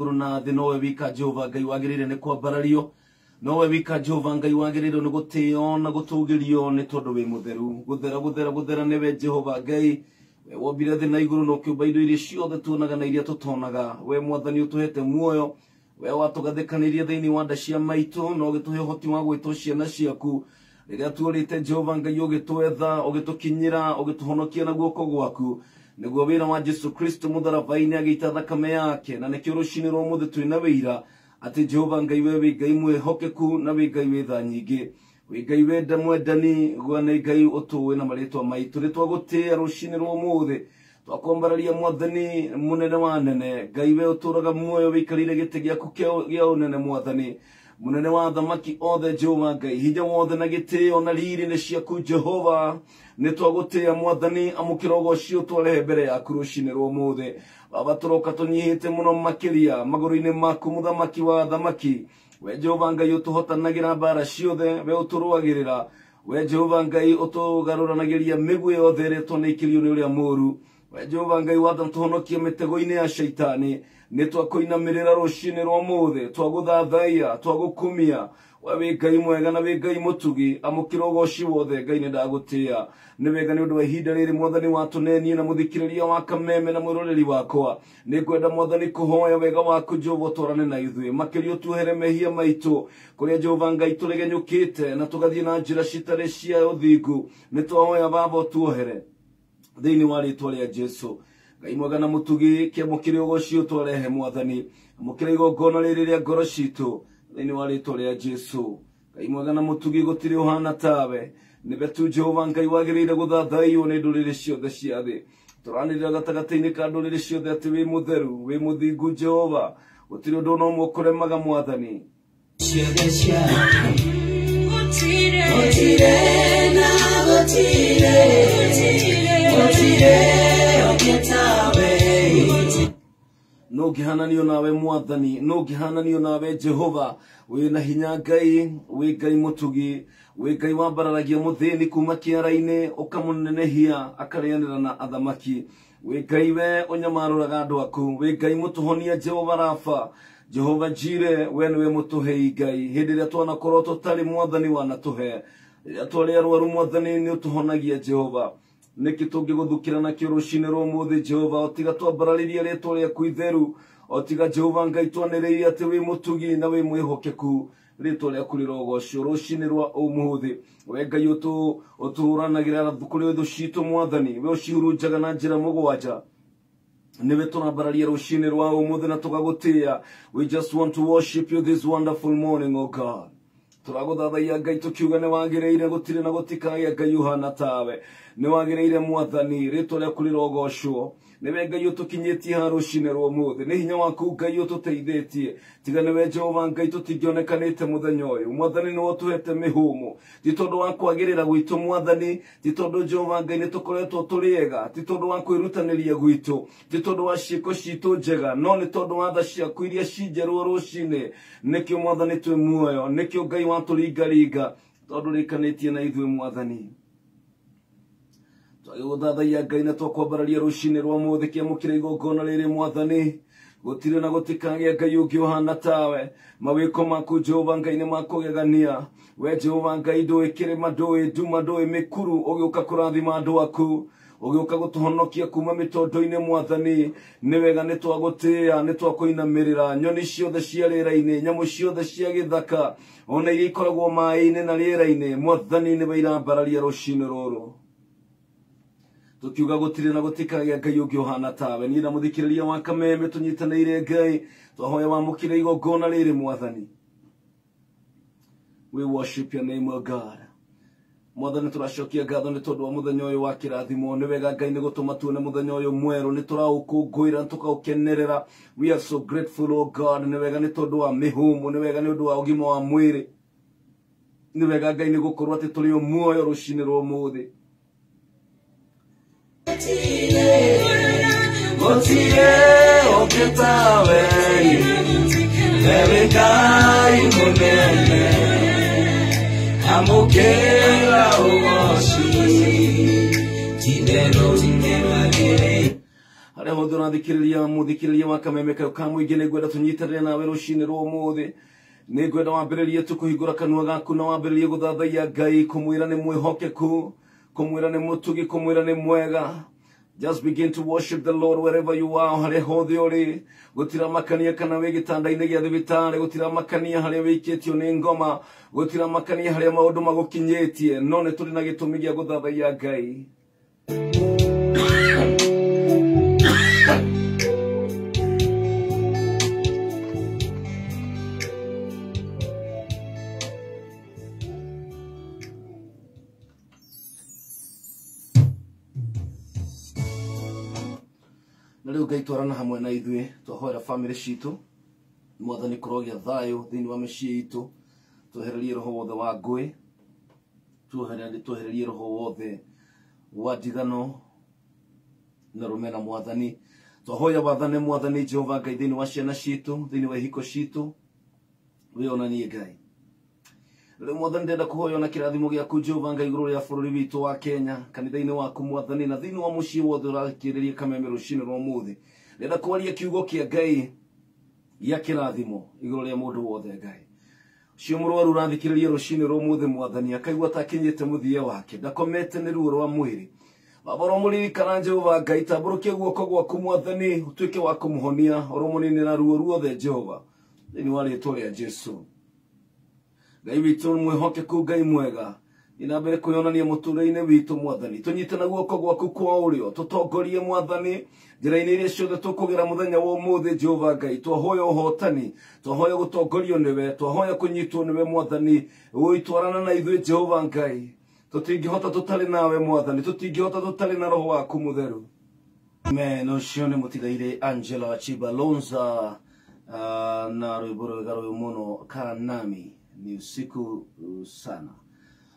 Igũrũ na thĩ nowe wika Jehova Ngai wagĩrĩire nĩ kwambarario, nowe wika Jehova Ngai wagĩrĩirwo nĩ gũtĩo na gũtũgĩrio nĩ tondũ wĩ mũtheru. Gũthera gũthera gũthera nĩwe Jehova Ngai, we wombire thĩ na igũrũ na ũkĩũmba indo iria ciothe tuonaga na iria tũtonaga. We Mwathani ũtũhete muoyo, we watũgathĩkanĩrie thĩinĩ wa nda cia maitũ na ũgĩtũhe ũhoti wa gwĩtwo ciana ciaku. Rĩrĩa tuorĩte Jehova Ngai ũgĩtwetha, ũgĩtũkinyĩra, ũgĩtũhonokia na guoko gwaku, nĩguo wĩra wa Jesu Kristo mũtharaba-inĩ agĩita thakame yake. Na nĩkĩo rũcinĩ rwa ũmũthĩ twĩna wĩira atĩ Jehova Ngai we wĩ Ngai mwĩhokeku na wĩ Ngai wĩ tha nyingĩ, wĩ Ngai wenda mwendani, gwa nĩ Ngai ũtũĩ na marĩtwa maitũ. Nĩ twagũtĩĩa rũcinĩ rwa ũmũthĩ, twakwambararia Mwathani mũnene wa nene, Ngai we ũtũraga muoyo wĩikarĩire gĩtĩ gĩaku kĩa ũnene, Mwathani munene wa thamaki othe. Jehova Ngai, hinya wothe na gĩtĩo na riri nĩ ciaku Jehova. Nĩ twagũtĩĩa Mwathani, amũkĩra ũgoci ũtwarehe mbere yaku rũcinĩ rwa ũmũthĩ. Baba, tũroka tũnyihĩte mũno makĩria magũrũ-inĩ maku, mũthamaki wa thamaki. We Jehova Ngai ũtũhotanagĩra mbara ciothe, we ũtũrũagĩrĩra, we Jehova Ngai ũtũgarũranagĩria mĩguĩ yothe ĩrĩa twanĩikĩrio nĩ ũrĩa mũũru. We Jehova Ngai watũhonokia mĩtego-inĩ ya shaitani. Nĩ twakũinamĩrĩra rũcinĩ rwa ũmũthĩ, twagũthathaiya, twagũkumia. We wĩ Ngai mwega na wĩ Ngai mũtugi, amũkĩra ũgoci wothe. Ngai nĩ ndagũtĩĩa, nĩ wega nĩ ũndũ wa ihinda rĩrĩ Mwathani watũnenie na mũthikĩrĩria wa kameme na mwĩroreri wakwa. Nĩ ngwenda Mwathani kũhoya wega waku Jehova ũtwarane na ithuĩ, makĩria ũtuohere mehia maitũ kũrĩa Jehova Ngai tũregenyũkĩte na tũgathiĩ na njĩra citarĩ cia ũthingu. Nĩ twahoya Baba ũtuohere thĩinĩ wa rĩtwa rĩa Jesu. Ngai mwega na mũtugi, kĩamũkĩre ũgoci ũtwarehe Mwathani, amũkĩra igongona rĩrĩ rĩa ngoro citũ thĩinĩ wa rĩtwa rĩa Jesu. Ngai mwega na mũtugi, gũtirĩ ũhana tawe, nĩwe tu Jehova Ngai wagĩrĩire gũthathaiyo nĩ ndũrĩrĩ ciothe cia thĩ. Tũranĩrĩra gatagatĩ-inĩ ka ndũrĩrĩ ciothe atĩ wĩ mũtheru, wĩ mũthingu Jehova, gũtirĩ ũndũ ona ũmwe ũkũremaga Mwathani. Ciothe cia gũtirĩ na gũtirĩ, gũtirĩ ũngĩ tawe. No ngĩhananio nawe Mwathani, no ngĩhananio nawe Jehova. Wĩ na hinya Ngai, wĩ Ngai mũtugi, wĩ Ngai wambararagia mũthĩni kuma kĩara-inĩ ũkamũnenehia akarĩanĩra na athamaki. Wĩ Ngai we ũnyamarũraga andũ aku, wĩ Ngai mũtũhonia Jehova Rafa, Jehova Jire, we nĩwe mũtũhei Ngai. Hĩndĩ ĩrĩa twanakorwo tũtarĩ Mwathani wanatũhe, rĩrĩa twarĩ arwaru Mwathani nĩ ũtũhonagia Jehova. Nĩkĩ tũngĩgũthukĩra nakĩo rũcinĩ rwa ũmũthĩ Jehova, o tiga twambararĩrie rĩtwa rĩaku itheru, o tiga Jehova Ngai twanĩrĩire atĩ wĩ mũtugi na wĩ mwĩhokeku. Rĩtwa rĩaku rĩrogocwo rũcinĩ rwa ũmũthĩ. We Ngai ũtũhũranagĩra kũrĩ thũ citũ Mwathani, we ũcihurunjaga na njĩra mũgwanja. Nĩwe tũrambararia rũcinĩ rwa ũmũthĩ na tũgagũtĩĩa. We just want to worship you this wonderful morning, oh God. Tũragũthathaiya Ngai tũkiuga nĩ wagĩrĩire, gũtirĩ na gũtikagĩa Ngai ũhana tawe. Nĩ wagĩrĩire Mwathani, rĩtwa rĩaku rĩrogocwo. Nĩwe Ngai ũtũkinyĩtie haha rũcinĩ rwa ũmũthĩ, nĩ hinya waku Ngai ũtũteithĩtie. Tiga nĩwe Jehova Ngai tũtingĩonekanĩte mũthenya ũyũ. Mwathani nĩwe ũtũhete mĩhũmũ, ti tondũ wa kwagĩrĩra gwitũ Mwathani, ti tondũ Jehova Ngai nĩ tũkoretwo tũrĩ ega, ti tondũ wa kwĩrutanĩria gwitũ, ti tondũ wa ciĩko citũ njega, no nĩ tondũ wa tha ciaku iria cinjerwo rũcinĩ. Nĩkĩo Mwathani twĩ muoyo, nĩkĩo Ngai watũringaringa, tondũ rĩkanĩtie na ithuĩ Mwathani. Twagĩgũthathaiya Ngai na twakwambararia rũcinĩ rwa ũmũthĩ, kĩamũkĩra igongona rĩrĩ Mwathani. Gũtirĩ na gũtikagĩa Ngai ũngĩ ũhana tawe. Mawĩko maku Jehova Ngai nĩ makũgegania. We Jehova Ngai ndũĩ kĩrĩma, ndũĩ nduma, ndũĩ mĩkuru, ũgĩũka kũrathima andũ aku, ũgĩũka gũtũhonokia kuma mĩtondo-inĩ Mwathani. Nĩ wega, nĩ twagũtĩĩa, nĩ twakũinamĩrĩra. Nyoni ciothe cia rĩera-inĩ, nyamũ ciothe cia gĩthaka, ona iria ikoragwo maĩ-inĩ na rĩera-inĩ, Mwathani nĩwe irambararia rũcinĩ rũrũ, tukiuga gũtirĩ na gũtikagĩa Ngai ũngĩ ũhana tawe. Niĩ na mũthikĩrĩria wa kameme tũnyitanĩire Ngai, twahoya wamũkĩre igongona rĩrĩ Mwathani. We worship your name, O God. Mwathani, tũracokia ngatho nĩ tondũ wa mũthenya ũyũ wa kĩrathimo. Nĩ wega Ngai nĩ gũtũma tuone mũthenya ũyũ mwerũ, nĩ tũraũkũngũĩra, tũkaũkenerera. We are so grateful, O God. Nĩ wega nĩ tondũ wa mĩhũmũ, nĩ wega nĩ ũndũ wa ũgima wa mwĩrĩ, nĩ wega Ngai nĩ gũkorwo atĩ tũrĩ o muoyo rũcinĩ rwa ũmũthĩ. Gũtirĩ ũngĩ tawe, wewe Ngai mũnene, amũkĩra ũgoci, ti-itherũ nĩwagĩrĩire. Harĩa hothe. hothe ũrathikĩrĩria mũthikĩrĩria wa Kameme Kayo ka Mũingĩ, nĩngwenda tũnyitanĩre nawe rũcinĩ rwa ũmũthĩ. Nĩngwenda wambĩrĩrie tu kũhingũra kanua gaku na wambĩrĩrie gũthathaiya Ngai, kũmwĩra nĩ mwĩhokeku, kũmwĩra nĩ mũtugi, kũmwĩra nĩ mwega. Just begin to worship the Lord wherever you are, harĩa hothe ũrĩ. Gũtiramakania kana wĩ gĩtanda-inĩ gĩa thibitarĩ, gũtiramakania harĩa wĩikĩtio nĩ ngoma, gũtiramakania harĩa maũndũ magũkinyĩtie, no nĩ tũrĩ na gĩtũmi gĩa gũthathaiya Ngai. Na rĩu Ngai twarana hamwe na ithuĩ, twahoera bamĩrĩ citũ, Mwathani kũrogĩa thayũ thĩinĩ wa mĩciĩ itũ, twehererie roho wothe wa ngũĩ, twehererie roho wothe wa ndigano na rũmena Mwathani. Twahoya wathane Mwathani Jehova Ngai thĩinĩ wa ciana citũ, thĩinĩ wa ihiko citũ, wĩonanie Ngai. Rĩu Mwathani ndĩrenda kũhoya na kĩrathimo gĩaku Jehova Ngai igũrũ rĩa bũrũri witũ wa Kenya, kanitha-inĩ waku Mwathani, na thĩinĩ wa mũciĩ wothe ũrathikĩrĩria Kameme rũcinĩ rwa ũmũthĩ. Ndĩrenda kwaria kiugo kĩa Ngai gĩa kĩrathimo igũrũ rĩa mũndũ wothe Ngai. Ũcio mũrwaru ũrathikĩrĩria rũcinĩ rwa ũmũthĩ Mwathani, akaigua ta akinyĩte mũthia wake, ndakomete nĩ ruo rwa mwĩrĩ. Baba ũromũririkana Jehova Ngai, tambũrũkia guoko gwaku Mwathani, ũtuĩke wa kũmũhonia, ũromũninĩra ruo ruothe Jehova, thĩinĩ wa rĩtwa rĩa Jesũ. Ngai witũ mwĩhokeku, Ngai mwega, ina mbere kwĩyonania mũtũrĩre-inĩ witũ Mwathani, tũnyite na guoko gwaku kwa ũrĩo, tũtongorie Mwathani njĩra-inĩ iria ciothe tũkũgera mũthenya wa ũmũthĩ Jehova Ngai. Twahoya ũhotani, twahoya gũtongorio nĩwe, twahoya kũnyitwo nĩwe Mwathani, ũitwarana na ithuĩ Jehova Ngai. Tũtingĩhota tũtarĩ nawe Mwathani, tũtingĩhota tũtarĩ na roho waku mũtheru. Amen. Ũcio nĩ mũtigaire Angela Chibalonza na rwĩmbo rwega rũyũ mũno, Kanami ni usiku sana.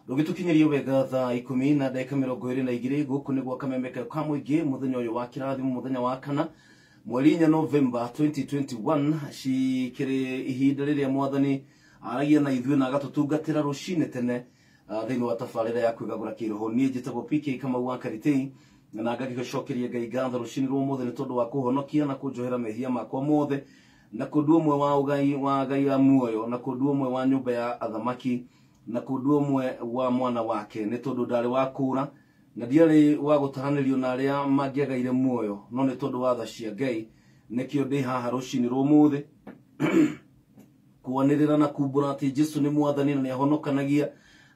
Rũgĩtũkinyĩria wega thaa 10:22 gũkũ nĩ gwa Kameme Kayo ka Mũingĩ, mũthenya ũyũ wa kĩrathimo, mũthenya wa kana, mweri 4 Novemba 2021, cikĩrĩ ihinda rĩrĩa Mwathani aragia na ithuĩ na agatũtungatĩra rũcinĩ tene thĩinĩ wa tabarĩra ya kwĩgagũra kĩroho. Niĩ njĩtagwo PK Kamau wa Karitei, na ngagĩcokeria Ngai ngatho rũcinĩ rwa ũmũthĩ nĩ tondũ wa kũhonokia na kũnjohera mehia makwa mothe, na kũndua ũmwe wa ũgai wa Ngai wa muoyo, na kũndua ũmwe wa nyũmba ya athamaki, na kũndua ũmwe wa mwana wake, nĩ tondũ ndarĩ wa kũra na ndiarĩ wa gũtaranĩrio na arĩa mangĩagaire muoyo, no nĩ tondũ wa tha cia Ngai nĩkĩo ndĩ haha rũcinĩ rwa ũmũthĩ kwanĩrĩra na kumbũra atĩ Jesũ nĩ Mwathani na nĩahonokanagia,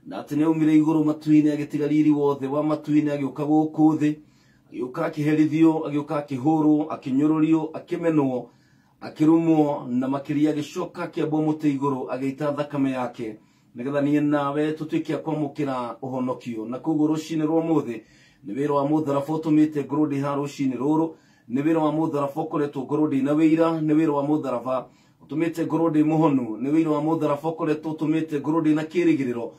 na atĩ nĩaumire igũrũ matu-inĩ agĩtiga riri wothe wa matu-inĩ agĩũka gũkũ thĩ, agĩũka akĩherithio, agĩũka akĩhũrwo, akĩnyũrũrio, akĩmenwo, akĩrumwo, na makĩria agĩcoka akĩambwo mũtĩ igũrũ agĩita thakame yake nĩgetha niĩ nawe tũtuĩke a kwamũkĩra ũhonokio. Na koguo rũcinĩ rwa ũmũthĩ nĩ wĩra wa mũtharaba ũtũmĩte ngorwo ndĩ haha rũcinĩ rũrũ, nĩ wĩra wa mũtharaba ũkoretwo ngorwo ndĩ na wĩira, nĩ wĩra wa mũtharaba ũtũmĩte ngorwo ndĩ mũhonu, nĩ wĩra wa mũtharaba ũkoretwo ũtũmĩte ngorwo ndĩ na kĩrĩgĩrĩro,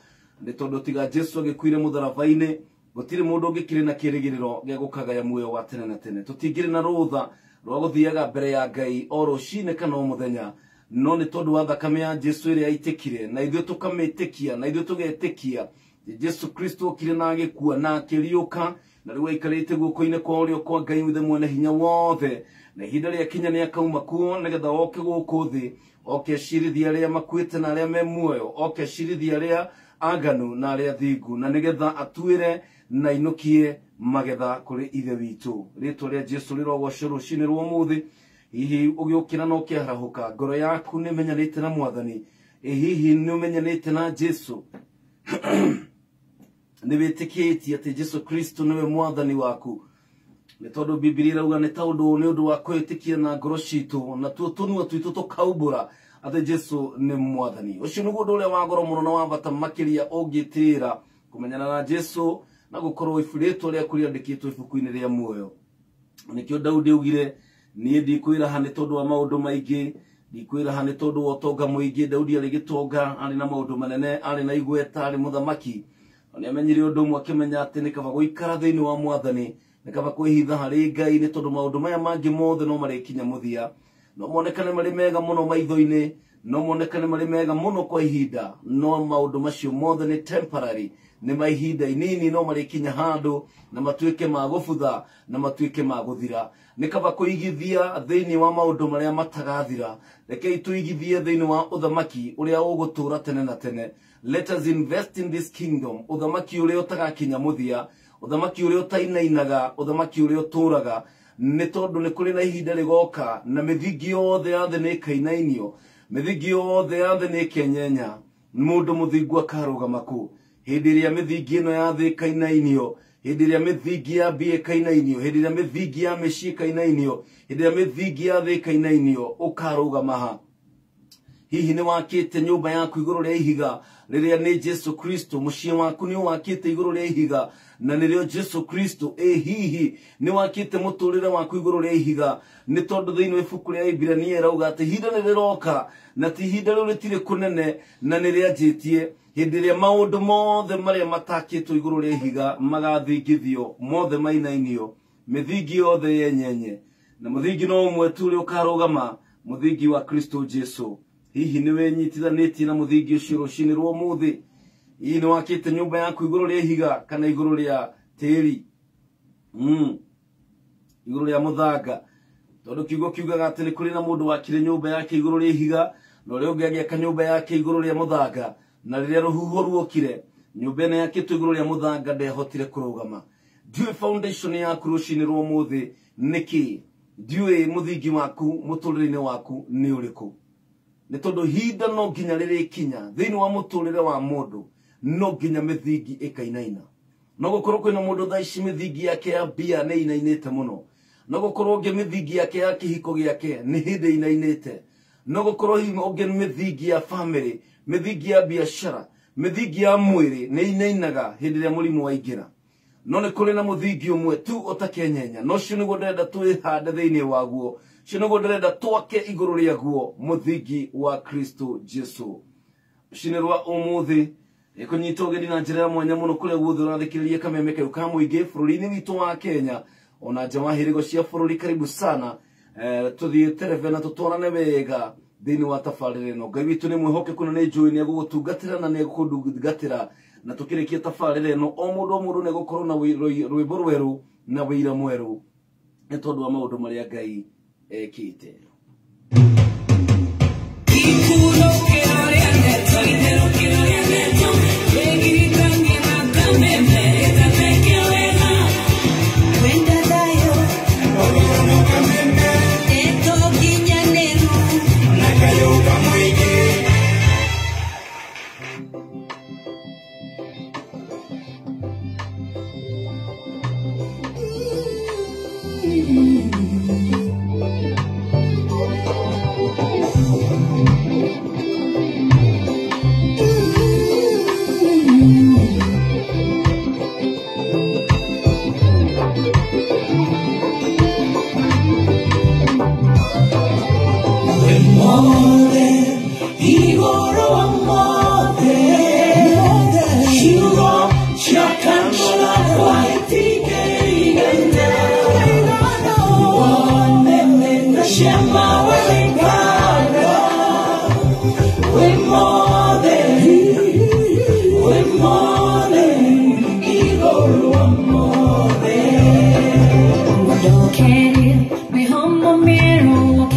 nĩ tondũ tiga Jesũ agĩkuire mũtharaba-inĩ gũtirĩ mũndũ ũngĩkĩrĩ na kĩrĩgĩrĩro gĩa gũkagaya muoyo wa tene na tene. Tũtingĩrĩ na rũtha rwa gũthiaga mbere ya Ngai o rũcinĩ kana o mũthenya, no nĩ tondũ wa thakame ya Jesũ ĩrĩa yaitĩkire na ithuĩ tũkamĩtĩkia, na ithuĩ tũgetĩkia Jesũ Kristo okire na agĩkua na akĩriũka, na rĩu aikarĩte guoko-inĩ kwa ũrĩo kwa Ngai Ithe mwene hinya wothe, na ihinda rĩakinya nĩ akauma kuo nĩgetha oke gũkũ thĩ, oke acirithie arĩa makuĩte na arĩa me muoyo, oke acirithie arĩa aganu na arĩa thingu, na nĩgetha atuĩre na inũkie magetha kũrĩ Ithe witũ. Rĩtwa rĩa Jesũ rĩrogocwo rũcinĩ rwa ũmũthĩ. Hihi ũgĩũkĩra na ũkĩarahũka, ngoro yaku nĩ ĩmenyanĩte na Mwathani? Ĩ hihi nĩ ũmenyanĩte na Jesũ? Nĩ wĩtĩkĩtie atĩ Jesũ Kristo nĩwe Mwathani waku? Nĩ tondũ Bibilia ĩrauga nĩ tondũ nĩ ũndũ wa kwĩtĩkia na ngoro citũ na tuo tũnua twitũ tũkaumbũra atĩ Jesũ nĩ Mwathani. Ũcio nĩguo ũndũ ũrĩa wa goro mũno na wa bata makĩria ũngĩtĩĩra, kũmenyana na Jesũ na gũkorwo rĩtwa rĩaku rĩandĩkĩtwo ibuku-inĩ rĩa muoyo. Nĩkĩo Daudi augire, niĩ ndikwĩraha nĩ tondũ wa maũndũ maingĩ, ndikwĩraha nĩ tondũ wa ũtonga mũingĩ. Daudi arĩ gĩtonga, arĩ na maũndũ manene, arĩ na igweta, arĩ mũthamaki. Nĩ amenyire ũndũ ũmwe, akĩmenya atĩ nĩ kaba gũikara thĩinĩ wa Mwathani, nĩ kaba kwĩhitha harĩ Ngai, nĩ tondũ maũndũ maya mangĩ mothe no marĩkinya mũthia, no monekane marĩ mega mũno maitho-inĩ, No monekane marĩ mega mũno kwa ihinda, no maũndũ macio mothe nĩ temporary, nĩ ma ihinda inini, no marĩkinya handũ na matuĩke ma gũbutha na matuĩke ma gũthira. Nĩ kaba kũigithia thĩinĩ wa maũndũ marĩa matagathira. Rekei tũigithie thĩinĩ wa ũthamaki ũrĩa ũgũtũũra tene na tene. Let us invest in this kingdom, ũthamaki ũrĩa ũtagakinya mũthia, ũthamaki ũrĩa ũtainainaga, ũthamaki ũrĩa ũtũũraga. Nĩ tondũ nĩ kũrĩ na ihinda rĩgoka na mĩthingi yothe ya thĩ nĩ ĩkainainio, mĩthingi yothe ya thĩ nĩ ĩkenyenya, mũndũ mũthingu akarũgama kũ? Hĩndĩ ĩrĩa mĩthingi ĩno ya thĩ ĩkainainio, hĩndĩ ĩrĩa mĩthingi ya mbia ĩkainainio, hĩndĩ ĩrĩa mĩthingi ya mĩciĩ ĩkainainio, hĩndĩ ĩrĩa mĩthingi ya thĩ ĩkainainio, ũkarũgama ha? Hihi nĩ wakĩte nyũmba yaku igũrũ rĩa ihiga rĩrĩa nĩ Jesu Kristo? Mũciĩ waku nĩ wakĩte igũrũ rĩa ihiga na nĩrĩo Jesu Kristo? Ĩ hihi nĩ wakĩte mũtũrĩre waku igũrũ rĩa ihiga? Nĩ tondũ thĩinĩ wa ibuku rĩa Ibrania ĩrauga atĩ ihinda nĩ rĩroka, na ti ihinda rĩu rĩtirĩ kũnene na nĩ rĩanjĩtie, hĩndĩ ĩrĩa maũndũ mothe marĩa matakĩtwo igũrũ rĩa ihiga magathingithio, mothe mainainio, mĩthingi yothe yenyenye, na mũthingi no ũmwe tu ũrĩa ũkarũgama, mũthingi wa Kristo Jesu. Hihi nĩ wĩnyitithanĩtie na mũthingi ũcio rũcinĩ rwa ũmũthĩ? Hihi nĩ wakĩte nyũmba yaku igũrũ rĩa ihiga kana igũrũ rĩa tĩri? Igũrũ rĩa mũthanga. Tondũ kiugo kiugaga atĩ nĩ kũrĩ na mũndũ wakire nyũmba yake igũrũ rĩa ihiga, na ũrĩa ũngĩ agĩaka nyũmba yake igũrũ rĩa mũthanga, na rĩrĩa rũhuho ruokire, nyũmba ĩno yakĩtwo igũrũ rĩa mũthanga ndehotire kũrũgama. Ndiũĩ foundation yaku rũcinĩ rwa ũmũthĩ nĩ kĩĩ? Ndiũĩ mũthingi waku mũtũrĩre-inĩ waku nĩ ũrĩkũ? Nĩ tondũ ihinda no nginya rĩrĩkinya thĩinĩ wa mũtũrĩre wa mũndũ, no nginya mĩthingi ĩkainaina. No gũkorwo kwĩna mũndũ thaa ici mĩthingi yake ya mbia nĩ ĩinainĩte mũno, no gũkorwo ũngĩ mĩthingi yake ya kĩhiko gĩake nĩ hĩndĩ ĩinainĩte, no gũkorwo hihi ũngĩ mĩthingi ya family, mĩthingi ya biacara, mĩthingi ya mwĩrĩ nĩ ĩinainaga hĩndĩ ĩrĩa mũrimũ waingĩra. No nĩ kũrĩ na mũthingi ũmwe tu ũtakenyenya, no ũcio nĩguo ndĩrenda twĩhande thĩinĩ waguo, ũcio nĩguo ndĩrenda twake igũrũ rĩaguo, mũthingi wa Kristo Jesu. Rũcinĩ rwa ũmũthĩ nĩkũnyita ũgeni na njĩra ya mwanya mũno kũrĩa guothe ũrathikĩrĩria kameme kau ka mũingĩ bũrũri-inĩ witũ wa Kenya ona nja wa hĩrĩgo cia bũrũri. Karibu sana, tũthiĩ terebe na tũtwarane wega thĩinĩ wa tabarĩra ĩno. Ngai witũ nĩ mwĩhokeku na nĩ njũĩ nĩ egũgũtungatĩra na nĩ egũkũndungatĩra, na tũkĩrĩkia tabarĩra ĩno o mũndũ o mũndũ nĩ egũkorwo na rwĩmbo rwerũ na wĩira mwerũ nĩ tondũ wa maũndũ marĩa Ngai ekĩte. Don't care, we hum a mirror,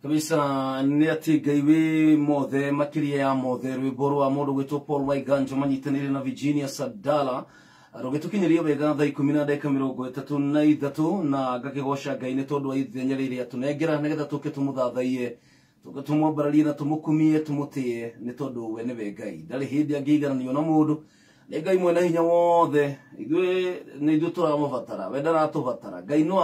Kabisa nĩ atĩ Ngai wĩ mothe makĩria ya mothe rwĩmbo rwa mũndũ gwĩtwo Paul Waiganjo manyitanĩire na Virginia Sadala rũgĩtũkinyĩria wega thaa 10:33 na ngakĩgoca Ngai nĩ tondũ wa ithenya rĩrĩa atũnengera nĩgetha tũke tũmũthathaiye tũke tũmwambararie na tũmũkumie tũmũtĩe nĩ tondũ we nĩwe Ngai ndarĩ hĩndĩ angĩigananio na mũndũ nĩ Ngai mwene hinya wothe ithuĩ nĩ ithuĩ tũramũbatara we ndaratũbatara Ngai no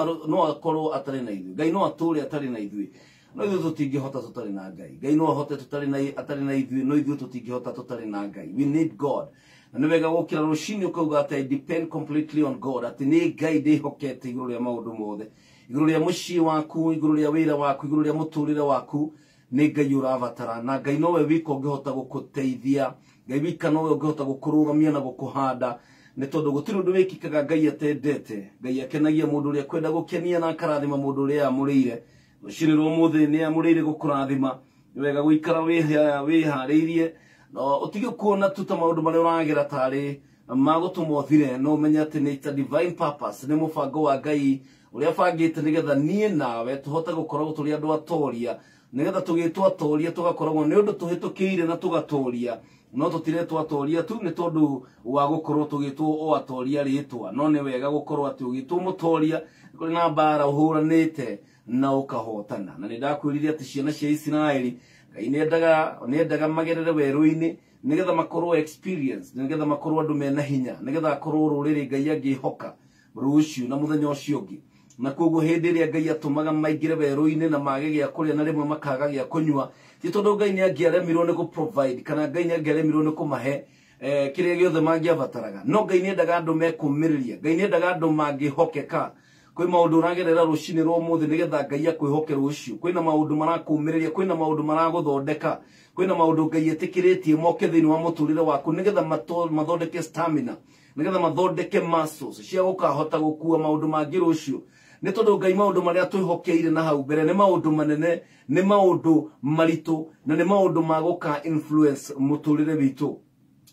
akorwo atarĩ na ithuĩ Ngai no atũre atarĩ na ithuĩ no ithuĩ tũtingĩhota tũtarĩ na Ngai Ngai no ahote tũtarĩ na atarĩ na ithuĩ no ithuĩ tũtingĩhota tũtarĩ na Ngai. We need God. Na nĩ wega gũkĩra rũcinĩ ũkauga atĩ I depend completely on God, atĩ nĩ Ngai ndĩhokete igũrũ rĩa maũndũ mothe, igũrũ rĩa mũciĩ waku, igũrũ rĩa wĩra waku, igũrũ rĩa mũtũrĩre waku nĩ Ngai ũrabatara na Ngai nowe wika ũngĩhota gũkũteithia, Ngai wika nowe ũngĩhota gũkũrũgamia na gũkũhanda nĩ tondũ gũtirĩ ũndũ wĩkĩkaga Ngai atendete. Ngai akenagia mũndũ ũrĩa kwenda gũkenia na akarathima mũndũ ũrĩa amũrĩire. Rũcinĩ rwa ũmũthĩ nĩ amũrĩire gũkũrathima nĩ wega gũikara wĩharĩirie no ũtige kuona tu ta maũndũ marĩa ũragera tarĩ magũtũma ũthire no ũmenye atĩ nĩ ta divine purpose, nĩ mũbango wa Ngai ũrĩa abangĩte nĩgetha niĩ nawe tũhote gũkoragwo tũrĩ andũ atoria nĩgetha tũgĩtwo atoria tũgakoragwo nĩ ũndũ tũhĩtũkĩire na tũgatoria no tũtiretwo atoria tu nĩ tondũ wa gũkorwo tũgĩtwo o atoria rĩtwa no nĩ wega gũkorwo atĩ ũgĩtwo mũtoria kũrĩ na mbara ũhũranĩte na ũkahotana. Na nĩ ndakwĩrire atĩ ciana cia Isiraeli Ngai nĩendaga magerere werũ-inĩ nĩgetha makorwo experience, nĩgetha makorwo andũ mena hinya, nĩgetha akorwo rũrĩrĩ Ngai angĩhoka rũciũ na mũthenya ũcio ũngĩ. Na koguo hĩndĩ ĩrĩa Ngai atũmaga maingĩre werũ-inĩ na mage gĩa kũrĩa na rĩmwe makaga gĩa kũnyua ti tondũ Ngai nĩ angĩaremirwo nĩ gũ-provide kana Ngai nĩ angĩaremirwo nĩ kũmahe kĩrĩa gĩothe mangĩabataraga, no Ngai nĩendaga andũ mekũmĩrĩria, Ngai nĩendaga andũ mangĩhokeka. Kwĩ maũndũ ũragerera rũcinĩ rwa ũmũthĩ nĩgetha Ngai akwĩhoke rũciũ, kwĩna maũndũ marakũmĩrĩria, kwĩna maũndũ maragũthondeka, kwĩna maũndũ Ngai etĩkĩrĩtie moke thĩinĩ wa mũtũrĩre waku nĩgetha mathondeke stamina, nĩgetha mathondeke muscles cia gũkahota gũkua maũndũ mangĩ rũciũ. Nĩ tondũ Ngai maũndũ marĩa twĩhokeire na hau mbere nĩ maũndũ manene, nĩ maũndũ maritũ, na nĩ maũndũ ma gũka influence mũtũrĩre witũ.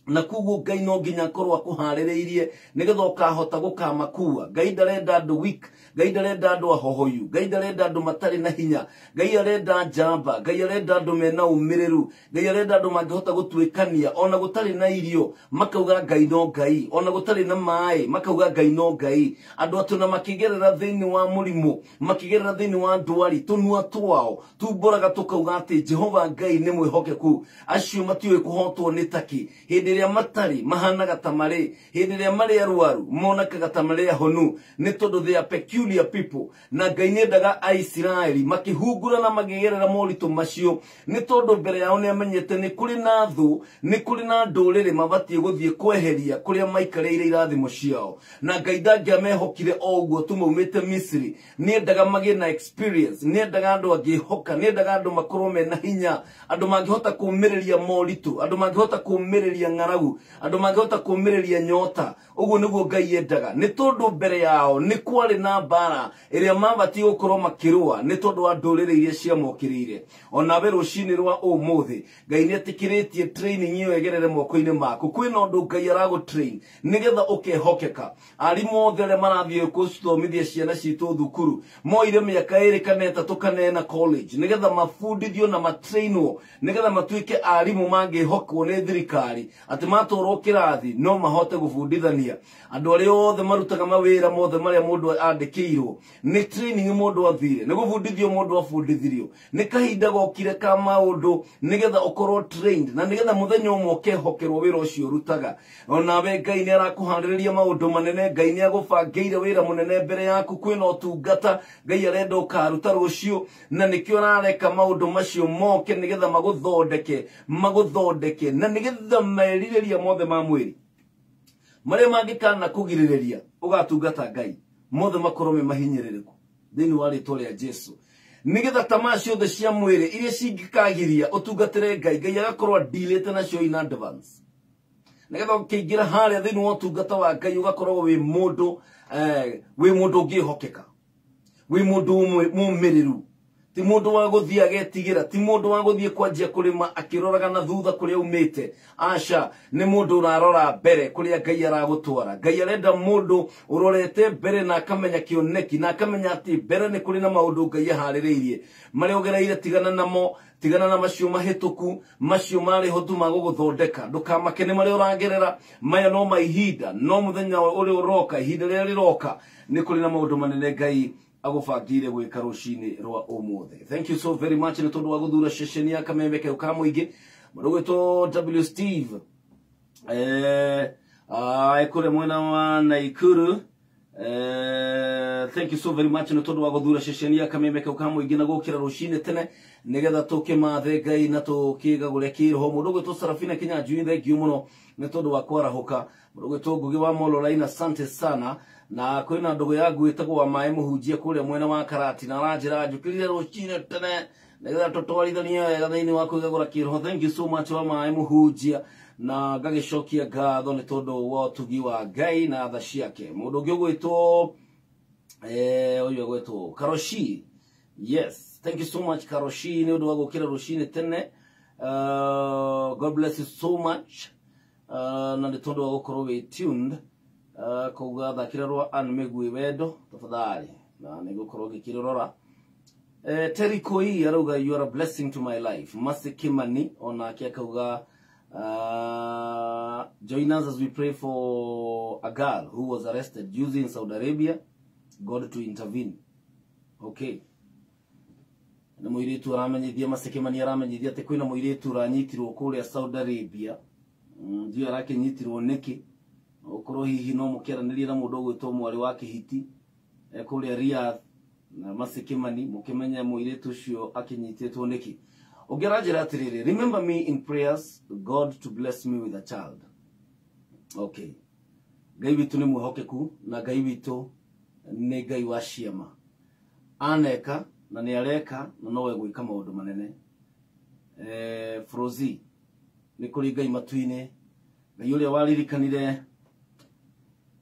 Na koguo Ngai no nginya akorwo akũharĩrĩirie nĩgetha ũkahota gũkamakua. Ngai ndarenda andũ weak, Ngai ndarenda andũ ahohoyu, Ngai ndarenda andũ matarĩ na hinya, Ngai arenda njamba, Ngai arenda andũ mena ũmĩrĩru, Ngai arenda andũ mangĩhota gũtuĩkania ona gũtarĩ na irio makauga Ngai no Ngai, ona gũtarĩ na maĩ makauga Ngai no Ngai. Andũ atĩ ona makĩgerera thĩinĩ wa mũrimũ, makĩgerera thĩinĩ wa ndwari, tũnua twao tumbũraga tũkauga atĩ Jehova Ngai nĩ mwĩhokeku. Acio matiũĩ kũhotwo nĩ taki. Hĩndĩ ĩrĩa matarĩ mahanaga ta marĩ, hĩndĩ ĩrĩa marĩ arwaru monekaga ta marĩ ahonu, nĩ tondũ they are peculiar people. Na Ngai nĩendaga Aisiraeli makĩhungura na makĩgerera moritũ macio, nĩ tondũ mbere yao nĩ amenyete nĩ kũrĩ na thũ, nĩ kũrĩ na ndũrĩrĩ mabatiĩ gũthiĩ kweheria kũrĩa maikarĩire irathimo ciao. Na Ngai ndangĩamehokire o ũguo tu maumĩte Misiri. Nĩendaga magĩe na experience, nĩendaga andũ angĩhoka, nĩendaga andũ makorwo mena hinya, andũ mangĩhota kũũmĩrĩria moritũ, andũ mangĩhota kũũmĩrĩria ng'aragu, andũ mangĩhota kũũmĩrĩria nyota. Ũguo nĩguo Ngai endaga, nĩ tondũ mbere yao nĩ kwarĩ na mbara ĩrĩa mabatiĩ gũkorwo makĩrũa nĩ tondũ wa ndũrĩrĩ iria ciamokĩrĩire. Onawe rũcinĩ rwa ũmũthĩ Ngai nĩetĩkĩrĩtie training ĩyo ĩgerere moko-inĩ maku. Kwĩna ũndũ Ngai aragũ-train nĩgetha ũkehokeka. Arimũ othe arĩa marathiĩ gũthomithia ciana citũ thukuru moire mĩaka 2 kana 3 kana 4 college nĩgetha mabundithio na matrainwo nĩgetha matuĩke arimũ mangĩhokwo nĩ thirikari atĩ matwarwo kĩrathi no mahote gũbundithania. Andũ arĩa othe marutaga mawĩra mothe marĩa mũndũ andĩkĩirwo nĩ training mũndũ athire, nĩ gũbundithio mũndũ abundithirio, nĩ kahinda gokire ka maũndũ nĩgetha ũkorwo trained na nĩgetha mũthenya ũmwe ũkehokerwo wĩra ũcio ũrutaga. Onawe Ngai nĩ arakũharĩrĩria maũndũ manene, Ngai nĩ agũbangĩire wĩra mũnene mbere yaku. Kwĩna ũtungata Ngai arenda ũkaruta rũciũ, na nĩkĩo arareka maũndũ macio moke nĩgetha magũthondeke, magũthondeke, na nĩgetha merirĩria mothe ma mwĩrĩ marĩa mangĩkana kũgirĩrĩria ũgatungata Ngai mothe makorwo me mahinyĩrĩrĩku thĩinĩ wa rĩtwa rĩa Jesu, nĩgetha tamaa ciothe cia mwĩrĩ iria cingĩkagiria ũtungatĩre Ngai, Ngai agakorwo adilĩte nacio in advance, nĩgetha ũkĩingĩra harĩa thĩinĩ wa ũtungata wa Ngai ũgakorwo wĩ mũndũ wĩ mũndũ ũngĩhokeka, wĩ mũndũ mũmĩrĩru, ti mũndũ wa gũthiĩ agetigĩra, ti mũndũ wa gũthiĩ kwanjia kũrĩma akĩroraga na thutha kũrĩa umĩte. Aca, nĩ mũndũ ũrarora mbere kũrĩa Ngai aragũtwara. Ngai arenda mũndũ ũrorete mbere na akamenya kĩoneki na akamenya atĩ mbere nĩ kũrĩ na maũndũ Ngai aharĩrĩirie marĩa ũgereire. Tigana namo, tigana na macio mahĩtũku, macio marĩ ho tu ma gũgũthondeka. Ndũkamake nĩ marĩa ũragerera, maya no ma ihinda, no mũthenya ũrĩa ũroka, ihinda rĩrĩa rĩroka, nĩ kũrĩ na maũndũ manene Ngai agũbangĩire gwĩka rũcinĩ rwa ũmũthĩ. Thank you so very much nĩ tondũ wa gũthura ceceni ya Kameme Kayũ ka Mũingĩ. Mũndũ ũgwĩtwo W Steve kũrĩa mwena wa Naikuru. Thank you so very much nĩ tondũ wa gũthura ceceni ya Kameme Kayũ ka Mũingĩ na gũkĩra rũcinĩ tene nĩgetha tũkĩmathe Ngai na tũkĩgagũre kĩroho. Mũndũ ũgwĩtwo Sarafina Kinyanjui, thank you mũno nĩ tondũ wa kwarahũka. Mũndũ ũgwĩtwo Ngugi wa Mololaina, asante sana. Na kwĩna ndũgũ yangu ĩtagwo wa maĩ mũhunjia kũrĩa mwena wa Karati, na aranjĩra njũkĩrire rũcinĩ tene nĩgetha tũtwarithanie wega thĩinĩ wa kwĩgagũra kĩroho. Thank you so much wa maĩ mũhunjia, na ngagĩcokia ngatho nĩ tondũ wa ũtugi wa Ngai na tha ciake. Mũndũ ũngĩ ũgwĩtwo ũyũ agwĩtwo Karoshi, yes, thank you so much Karoshi nĩ ũndũ wa gũkĩra rũcinĩ tene. God bless you so much, na nĩ tondũ wa gũkorwo wĩ tuned. Kouga thakĩra rwa Ann Mĩgui wendo tafadhali, na nĩ ngũkorwo ngĩkĩrũrora. Terry Koi arauga you are a blessing to my life. Mercy Kimani onake akauga join us as we pray for a girl who was arrested juzi in Saudi Arabia, God to intervene. Okay, nĩ mũirĩtu aramenyithia, Mercy Kimani aramenyithia atĩ kwĩna mũirĩtu ũranyitirwo kũrĩa Saudi Arabia. Ndiũĩ arakĩnyitirwo nĩkĩ, ũkorwo hihi no mũkĩaranĩrie na mũndũ ũgwĩtwo mwarĩ wa Kĩhiti kũrĩa Riyadh na Mercy Kimani, mũkĩmenye mũirĩtu ũcio akĩnyitĩtwo nĩkĩ. Ũngĩ aranjĩra atĩrĩrĩ, remember me in prayers, God to bless me with a child. Okay, Ngai witũ nĩ mwĩhokeku na Ngai witũ nĩ Ngai wa ciama, aneka na nĩ areka na nowe gwĩka maũndũ manene. Frozi, nĩ kũrĩ Ngai matu-inĩ, Ngai ũrĩa waririkanire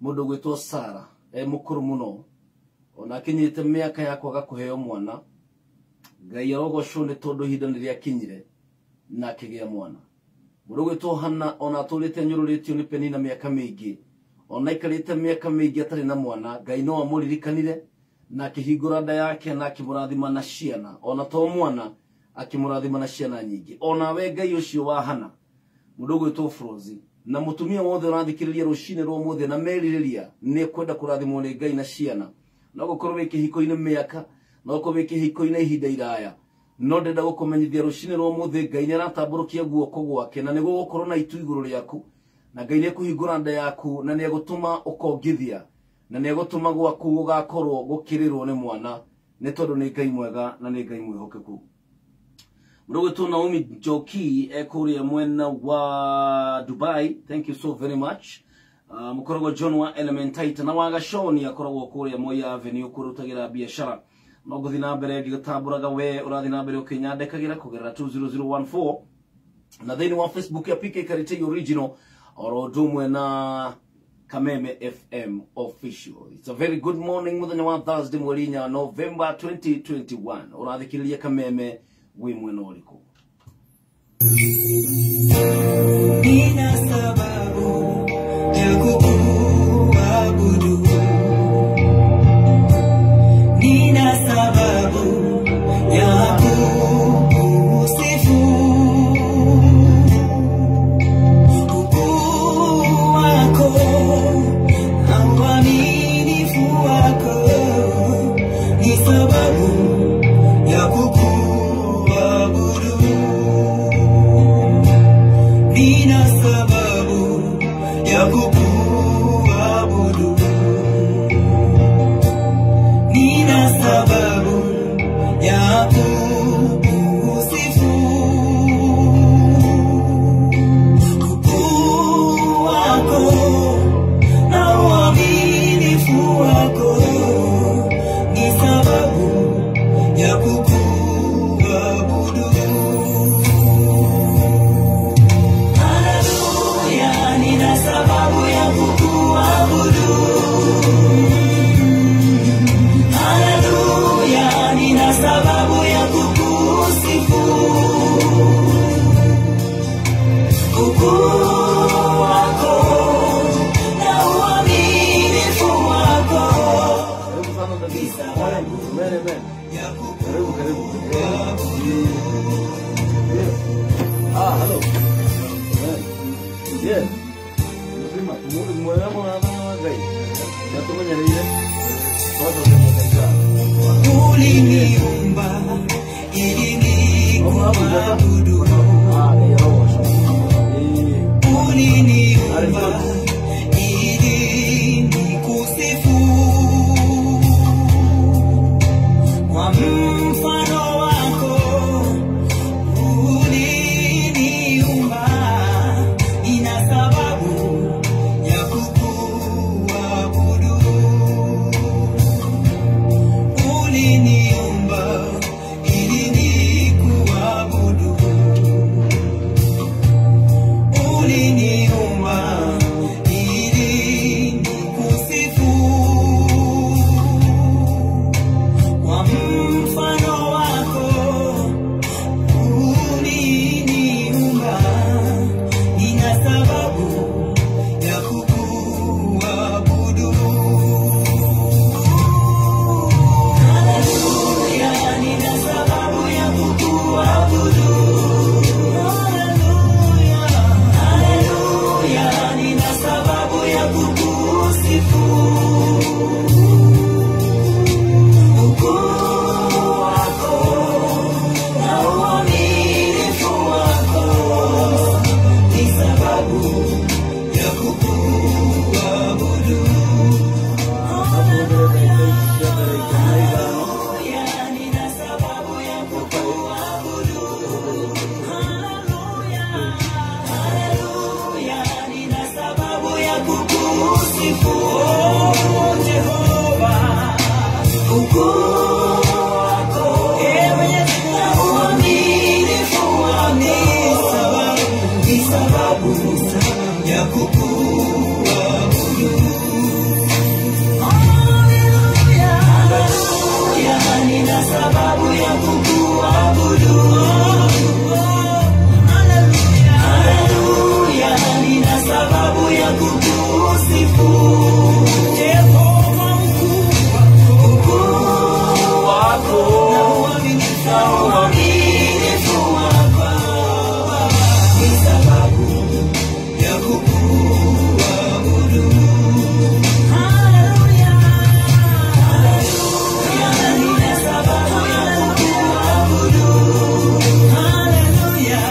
mũndũ ũgwĩtwo Sara mũkũrũ mũno Ona akinyite miaka ya kwaga kuheo mwana, Ngai arogocwo nĩ tondũ ihinda nĩ rĩakinyire na akĩgĩa mwana. Mũndũ ũgwĩtwo Hana ona atũrĩte anyũrũrĩtio nĩ Penina mĩaka mĩingĩ, ona aikarĩte mĩaka mĩingĩ atarĩ na mwana, Ngai no amũririkanire na akĩhingũra nda yake na akĩmũrathima na ciana, ona to mwana akĩmũrathima na ciana nyingĩ. Ona we Ngai ũcio wa Hana, mũndũ ũgwĩtwo Frozi na mũtumia wothe ũrathikĩrĩria rũcinĩ rwa ũmũthĩ na merirĩria nĩ kwenda kũrathimwo nĩ Ngai na ciana, no gũkorwo wĩ kĩhiko-inĩ mĩaka, no gũkorwo wĩ kĩhiko-inĩ ihinda iraya, no ndĩrenda gũkũmenyithia rũcinĩ rwa ũmũthĩ Ngai nĩ aratambũrũkia guoko gwake na nĩguo gũkorwo na itu igũrũ rĩaku, na Ngai nĩ ekũhingũra nda yaku na nĩ egũtũma ũkongithia na nĩ egũtũma gwaku gũgakorwo gũkĩrĩrwo nĩ mwana, nĩ tondũ nĩ Ngai mwega na nĩ Ngai mwĩhokeku. Mũndũ ũgwĩtwo Naomi Njoki ekũrĩa mwena wa Dubai, thank you so very much. Mũkoragwo John wa Elementaita na wa Gaconi akoragwo kũrĩa Moi Avenue kũrutagĩra biacara. No ngũthiĩ na mbere ngĩgũtambũraga we ũrathiĩ na mbere ũkĩnyandĩkagĩra kũgerera 20014 na thĩinĩ wa Facebook ya PK Karitei Original oro ũndũ ũmwe na Kameme FM Official. It's a very good morning mũthenya wa Thursday mweri 4 November 2021. Ũrathikĩrĩria Kameme wĩ mwena ũrĩkũ? Nina sababu ya kukuabudu, nina sababu ya kukusifu. Ukuu wako na uaminifu wako ni sababu ya kukuabudu. Nina sababu ya kukuabudu, nina sababu ya kukusifu. Ukuu wako na uaminifu wako ni sababu ya kukuabudu. Haleluya, nina sababu ya kukuabudu. Haleluya, nina sababu ya kukusifu. Ukuu wako na uaminifu wako Karibu sana ni dadi. sababu Amen, amen. ya Karibu, karibu. kukuabudu. Yeah. Ah, hello. Amen. Yeah. Mzima, mwega mũno na thayũ wa Ngai. Nĩatũmenyereire. Twacokeria Ngai ngatho. Uliniumba ili nikuabudu. Ah, Ngai arogocwo. Ĩĩ. Uliniumba ili nikusifu. Kwa mfano wako uliniumba, nina sababu ya kukuabudu. Uliniumba ili nikuabudu. Uliniumba ili nikusifu. Kwa mfano wako uliniumba, nina sababu ya kukuabudu. Haleluya, nina sababu ya kukuabudu. Haleluya, haleluya, nina sababu ya kukusifu. Ukuu wako na uaminifu wako ni sababu ya kukuabudu. Haleluya, nina sababu ya kukuabudu. Haleluya, haleluya, nina sababu ya kukusifu. Oh, Jehova, ukuu wako na uaminifu wako ni sababu ya kukuabudu. Haleluya, sababu ya kukuabudu. Haleluya, nina sababu ya kukusifu. Jehova mkuu wako na uaminifu wako ni sababu ya kukuabudu. Haleluya, haleluya, nina sababu ya kukuabudu. Haleluya,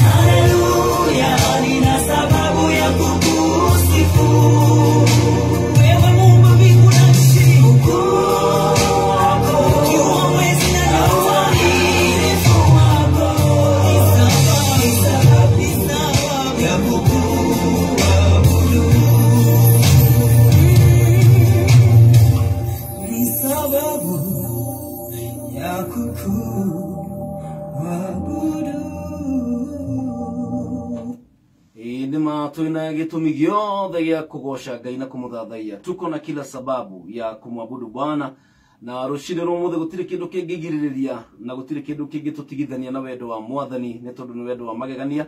haleluya, nina sababu ya kukusifu. Wewe Mungu mbingu na nchi, ukuu wako ukiwa mwezi na uaminifu wako ni sababu ya kukuabudu. Ni sababu ya kukuabudu. Ĩĩ twina gĩtũmi gĩothe gĩa kũgoca Ngai na kũmũthathaiya. Tuko na kila sababu ya kumwabudu Bwana, na rũcinĩ rwa ũmũthĩ gũtirĩ kĩndũ kĩngĩgirĩrĩria na gũtirĩ kĩndũ kĩngĩtũtigithania na wendo wa Mwathani, nĩ tondũ nĩ wendo wa magegania,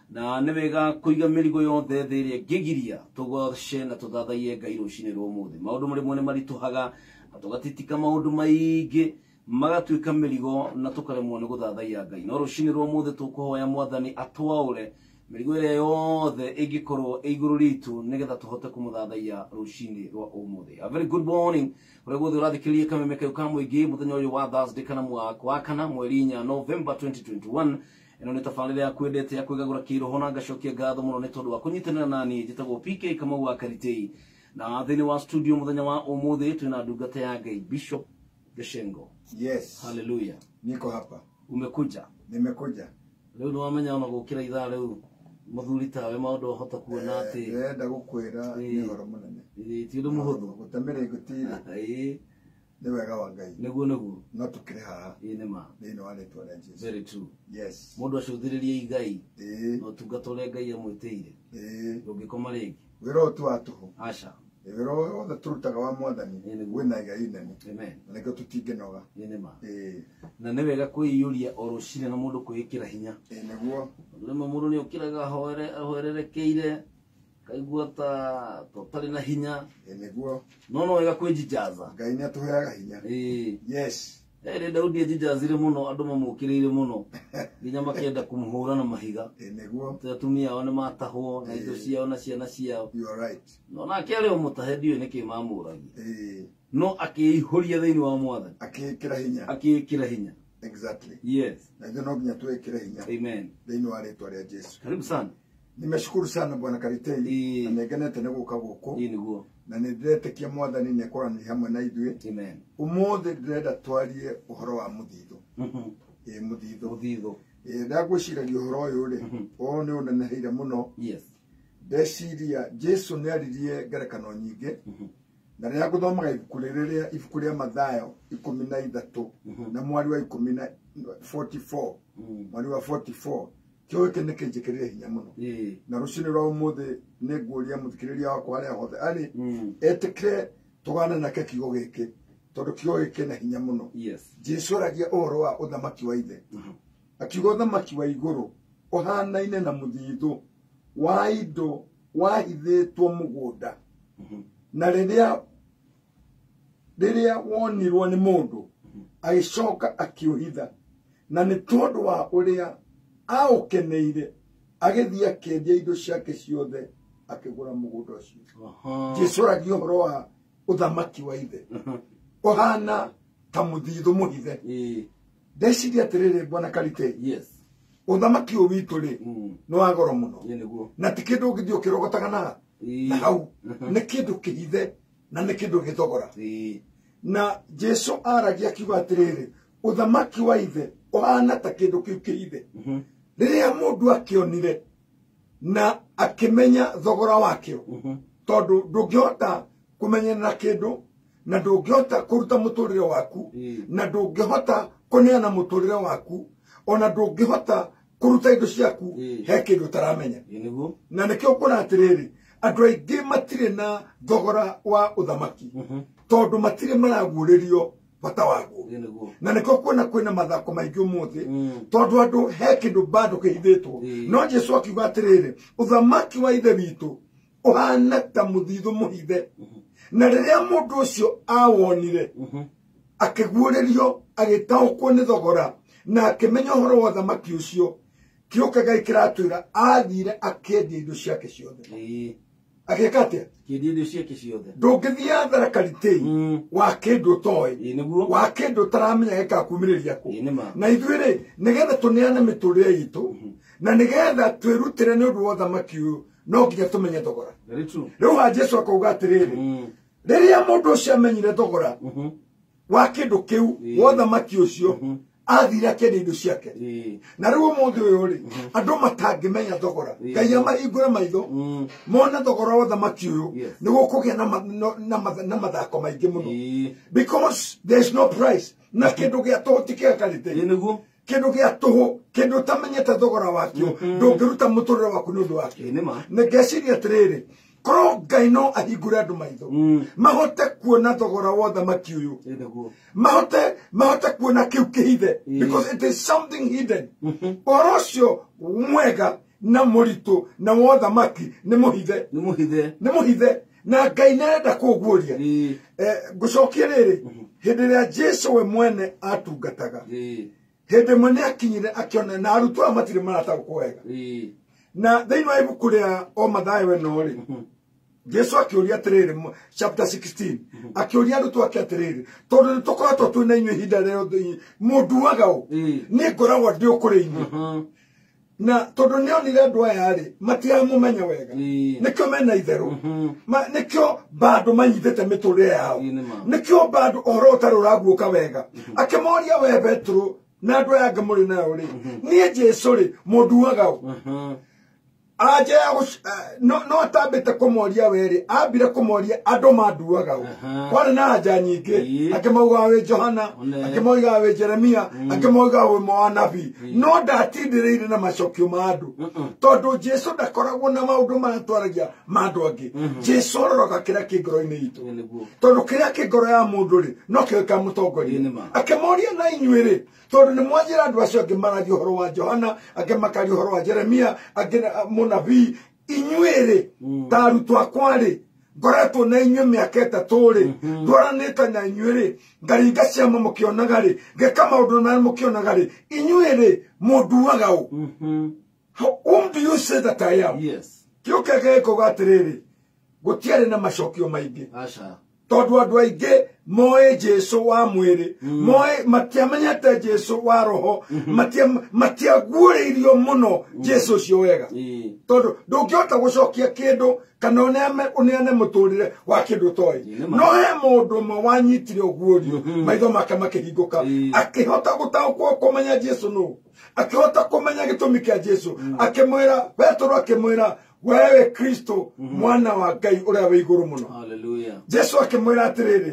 na nĩ wega kũiga mĩrigo yothe thĩ ĩrĩa ĩngĩgiria tũgoce na tũthathaiye Ngai rũcinĩ rwa ũmũthĩ. Maũndũ rĩmwe nĩ maritũhaga na tũgatitika maũndũ maingĩ magatuĩka mĩrigo na tũkaremwo nĩ gũthathaiya Ngai. No rũcinĩ rwa ũmũthĩ tũkũhoya Mwathani atwaũre mĩrigo ĩrĩa yothe ĩngĩkorwo ĩ igũrũ ritũ nĩgetha tũhote kũmũthathaiya rũcinĩ rwa ũmũthĩ. A very good morning kũrĩa guothe ũrathikĩrĩria kameme kau ka mũingĩ mũthenya ũyũ wa Thursday kana wa kana mweri 4 November 2021. Ĩno nĩ tabarĩra ya kwendete ya kwĩgagũra kĩroho na ngacokia ngatho mũno nĩ tondũ wa kũnyitanĩra nani. Njĩtagwo PK Kamau wa Karitei, na thĩinĩ wa studio mũthenya wa ũmũthĩ twĩna ndungata ya Ngai Bishop Gĩcengo. Yes. Hallelujah. Niko hapa. Umekuja. Nimekuja. Rĩu nĩwamenya ona gũkĩra ithaa rĩu mũthuri tawe maũndũ ũhota kuona atĩ Ndĩrenda gũkwĩra nĩ ũhoro mũnene. Ti ũndũ mũhũthũ. Gũte mĩrĩngo tirĩ. Nĩ wega wa Ngai. Nĩguo nĩguo. No tũkĩrĩ haha. Ĩĩ nĩ ma. Thĩinĩ wa rĩtwa rĩa Jesũ. Very true. Yes. Mũndũ acũthĩrĩrie igai. Ĩĩ. Na ũtungata ũrĩa Ngai amwĩtĩire. Ĩĩ. Ndũngĩkoma rĩngĩ. Wĩra ũyũ ti wa tũhũ. Aca. Wĩra ũyũ wothe tũrutaga wa Mwathani wĩna igai inene. Amen. Na nĩkĩo tũtingĩnoga. Ĩĩ nĩ ma. Ĩĩ. Na nĩ wega kwĩiyũria o rũcinĩ na mũndũ kwĩĩkĩra hinya. Ĩĩ nĩguo. Rĩmwe mũndũ nĩ ũkĩraga ahoererekeire kaigua ta ũtarĩ na hinya. Ĩĩ nĩguo. No no wega kwĩnjijaza. Ngai nĩ atũheaga hinya. Ĩĩ. Yes. Rĩ Daudi enjijazire mũno, andũ mamũkĩrĩire mũno nginya makĩenda kũmũhũra na mahiga. Ĩĩ nĩguo. Atĩ atumia ao nĩ matahwo na indo ciao na ciana ciao. You are right. No nake arĩ o mũtahe ndiũĩ nĩkĩ mamũragia. Ĩĩ. No akĩihũria thĩinĩ wa Mwathani. Akĩĩkĩra hinya. Akĩĩkĩra hinya. Exactly. Yes. Na ithuĩ no nginya twĩkĩre hinya. Amen. Thĩinĩ wa rĩtwa rĩa Jesũ. Karibu sana. Nimeshukuru sana Bwana Karitei. Na nĩngenete nĩ gũka gũkũ. Ĩĩ nĩguo. Na nĩ ndĩretĩkia Mwathani nĩ ekwaranĩria hamwe na ithuĩ. Amen. Ũmũthĩ ndĩrenda twarie ũhoro wa mũthithũ. Ĩĩ mũthithũ. Mũthithũ. Ĩĩ ndagwĩciragia ũhoro ũyũ rĩ, ũyũ nĩ ũneneheire mũno. Yes. Ndeciria Jesũ nĩ aririe ngerekano nyingĩ. Na rĩrĩa ngũthomaga ibuku rĩrĩa ibuku rĩa Mathayo 13 na mwari wa 44. Mwari wa 44. Kĩo gĩkĩ nĩ kĩnjĩkĩrire hinya mũno. Na rũcinĩ rwa ũmũthĩ nĩ nguũria mũthikĩrĩria wakwa harĩa hothe arĩ, etĩkĩre tũgane nake kiugo gĩkĩ, tondũ kiugo gĩkĩ na hinya mũno. Yes. Jesũ aragia ũhoro wa ũthamaki wa ithe. Akiuga ũthamaki wa igũrũ ũhanaine na mũthithũ wa indo wahithĩtwo mũgũnda. Na rĩrĩa wonirwo nĩ mũndũ agĩcoka akĩũhitha, na nĩ tondũ wa ũrĩa aũkeneire agĩthiĩ akĩendia indo ciake ciothe akĩgũra mũgũnda ũcio. Jesũ aragia ũhoro wa ũthamaki wa ithe ũhana ta mũthithũ mũhithe. Ndeciria atĩrĩrĩ Bwana Karitei. Yes. Ũthamaki ũyũ witũ rĩ nĩ wa goro mũno. Nĩguo. Na ti kĩndũ ũngĩthiĩ ũkĩrogotaga na hau. Nĩ kĩndũ kĩhithe na nĩ kĩndũ gĩthogora. Na Jesũ aragia akiuga atĩrĩrĩ, ũthamaki wa ithe ũhana ta kĩndũ kĩu kĩhithe. Rĩrĩa mũndũ akĩonire na akĩmenya thogora wakĩo, tondũ ndũngĩhota kũmenyerera kĩndũ na ndũngĩhota kũruta mũtũrĩre waku na ndũngĩhota kũneana mũtũrĩre waku ona ndũngĩhota kũruta indo ciaku he kĩndũ ũtaramenya. Na nĩkĩo ũkuona atĩrĩrĩ, andũ aingĩ matirĩ na thogora wa ũthamaki tondũ matirĩ maraguũrĩrio bata waguo na nĩkĩo kuona kwĩna mathako maingĩ ũmũthĩ tondũ andũ he kĩndũ bado kĩhithĩtwo no Jesu akiuga atĩrĩrĩ ũthamaki wa ithe witũ ũhana ta mũthithũ mũhithe na rĩrĩa mũndũ ũcio awonire akĩguũrĩrio agĩtaũkwo nĩ thogora na akĩmenya ũhoro wa ũthamaki ũcio kĩũka Ngai kĩratwĩra athire akĩendia indo ciake ciothe agĩka atĩa kĩendia indo ciake ciothe ndũngĩthiĩ hathara karitei wa kĩndũ ũtoĩ wa kĩndũ ũtaramenya gĩkakumĩrĩria kũ na ithuĩ rĩ nĩgetha tũneane mĩtũrĩre itũ na nĩgetha twĩrutĩre nĩ ũndũ wa ũthamaki ũyũ no nginya tũmenye thogora rĩu ha Jesu akauga atĩrĩrĩ rĩrĩa mũndũ ũcio amenyire thogora wa kĩndũ kĩu wa ũthamaki ũcio athire akĩendia indo ciake na rĩu ũmũthĩ ũyũ rĩ andũ matangĩmenya thogora Ngai amahingũre maitho mone thogora wa ũthamaki ũyũ nĩ gũkũgĩa na mathako maingĩ mũno because there is no price na kĩndũ gĩa tũhũ ti kĩega karĩte kĩndũ gĩa tũhũ kĩndũ ũtamenyete thogora wakĩo ndũngĩruta mũtũrĩre waku nĩ ũndũ wakĩo nĩ ngeciria atĩrĩrĩ korwo Ngai no ahingũre andũ maitho mahote kuona thogora wa ũthamaki ũyũ mahote kuona kĩu kĩhithe because it is something hidden ũhoro ũcio mwega na mũritũ na wa ũthamaki nĩ mũhithe nĩ mũhithe na Ngai nĩarenda kũũguũria ngũcokie rĩrĩ hĩndĩ ĩrĩa Jesu we mwene atungataga hĩndĩ ĩmwe nĩakinyire akĩona na arutwo aya matirĩ marataũkwo wega na thĩinĩ wa ibuku rĩa o Mathayo ĩno rĩ Jesu akĩũria atĩrĩrĩ chapter 16 akĩũria arutwo ake atĩrĩrĩ tondũ nĩ tũkoretwo twĩ na inyuĩ ihinda rĩothe mũnduaga ũ niĩ ngoragwo ndĩ o kũrĩ inyuĩ na tondũ nĩonire andũ aya rĩ matiramũmenya wega nĩkĩo mena itherũ nĩkĩo bado manyitĩte mĩtũrĩre yao nĩkĩo bado ũhoro ũtarĩ ũraguũka wega akĩmoria we Petero na andũ aya angĩ mũrĩ nayo rĩ niĩ Jesu rĩ mũnduaga ũ aje no atambĩte kũmoria werĩ ambire kũmoria andũ manduaga ũ kwarĩ na anja nyingĩ angĩ maugaga wĩ Johana angĩ maugaga wĩ Jeremia angĩ maugaga wĩ mwanabii no ndatindĩrĩire na macokio ma andũ tondũ Jesu ndakoragwo na maũndũ marĩa twaragia ma andũ angĩ Jesu aroraga kĩrĩa kĩ ngoro-inĩ itũ tondũ kĩrĩa kĩ ngoro ya mũndũ rĩ no kĩo gĩkamũtongoria akĩmoria na inyuĩ rĩ tondũ nĩ mwanjĩra andũ acio angĩ maragia ũhoro wa Johana angĩ makaria ũhoro wa Jeremia angĩ mũnabii inyuĩ rĩ ta arutwo akwa rĩ ngoretwo na inyuĩ mĩaka 3 rĩ ndwaranĩte na inyuĩ rĩ ngaringa ciama mũkĩonaga rĩ ngeka maũndũ marĩa mũkĩonaga rĩ inyuĩ rĩ mũnduaga ũ whom do you say that I am? Yes. Kĩũke gĩkũga atĩrĩrĩ gũtiarĩ na macokio maingĩ tondũ andũ aingĩ moĩ Jesu wa mwĩrĩ moĩ matiamenyete Jesu wa roho matiaguũrĩirio mũno Jesu ũcio wega tondũ ndũngĩhota gũcokia kĩndũ kana ũneane mũtũrĩre wa kĩndũ ũtoĩ no he mũndũ ũmwe wanyitire ũguũrio maitho make makĩhingũka akĩhota gũtaũkwo kũmenya Jesu nũ akĩhota kũmenya gĩtũmi kĩa Jesu akĩmwĩra Petero akĩmwĩra wewe Kristo mwana wa Ngai ũrĩa wĩ igũrũ mũno. Hallelujah. Jesu akĩmwĩra atĩrĩrĩ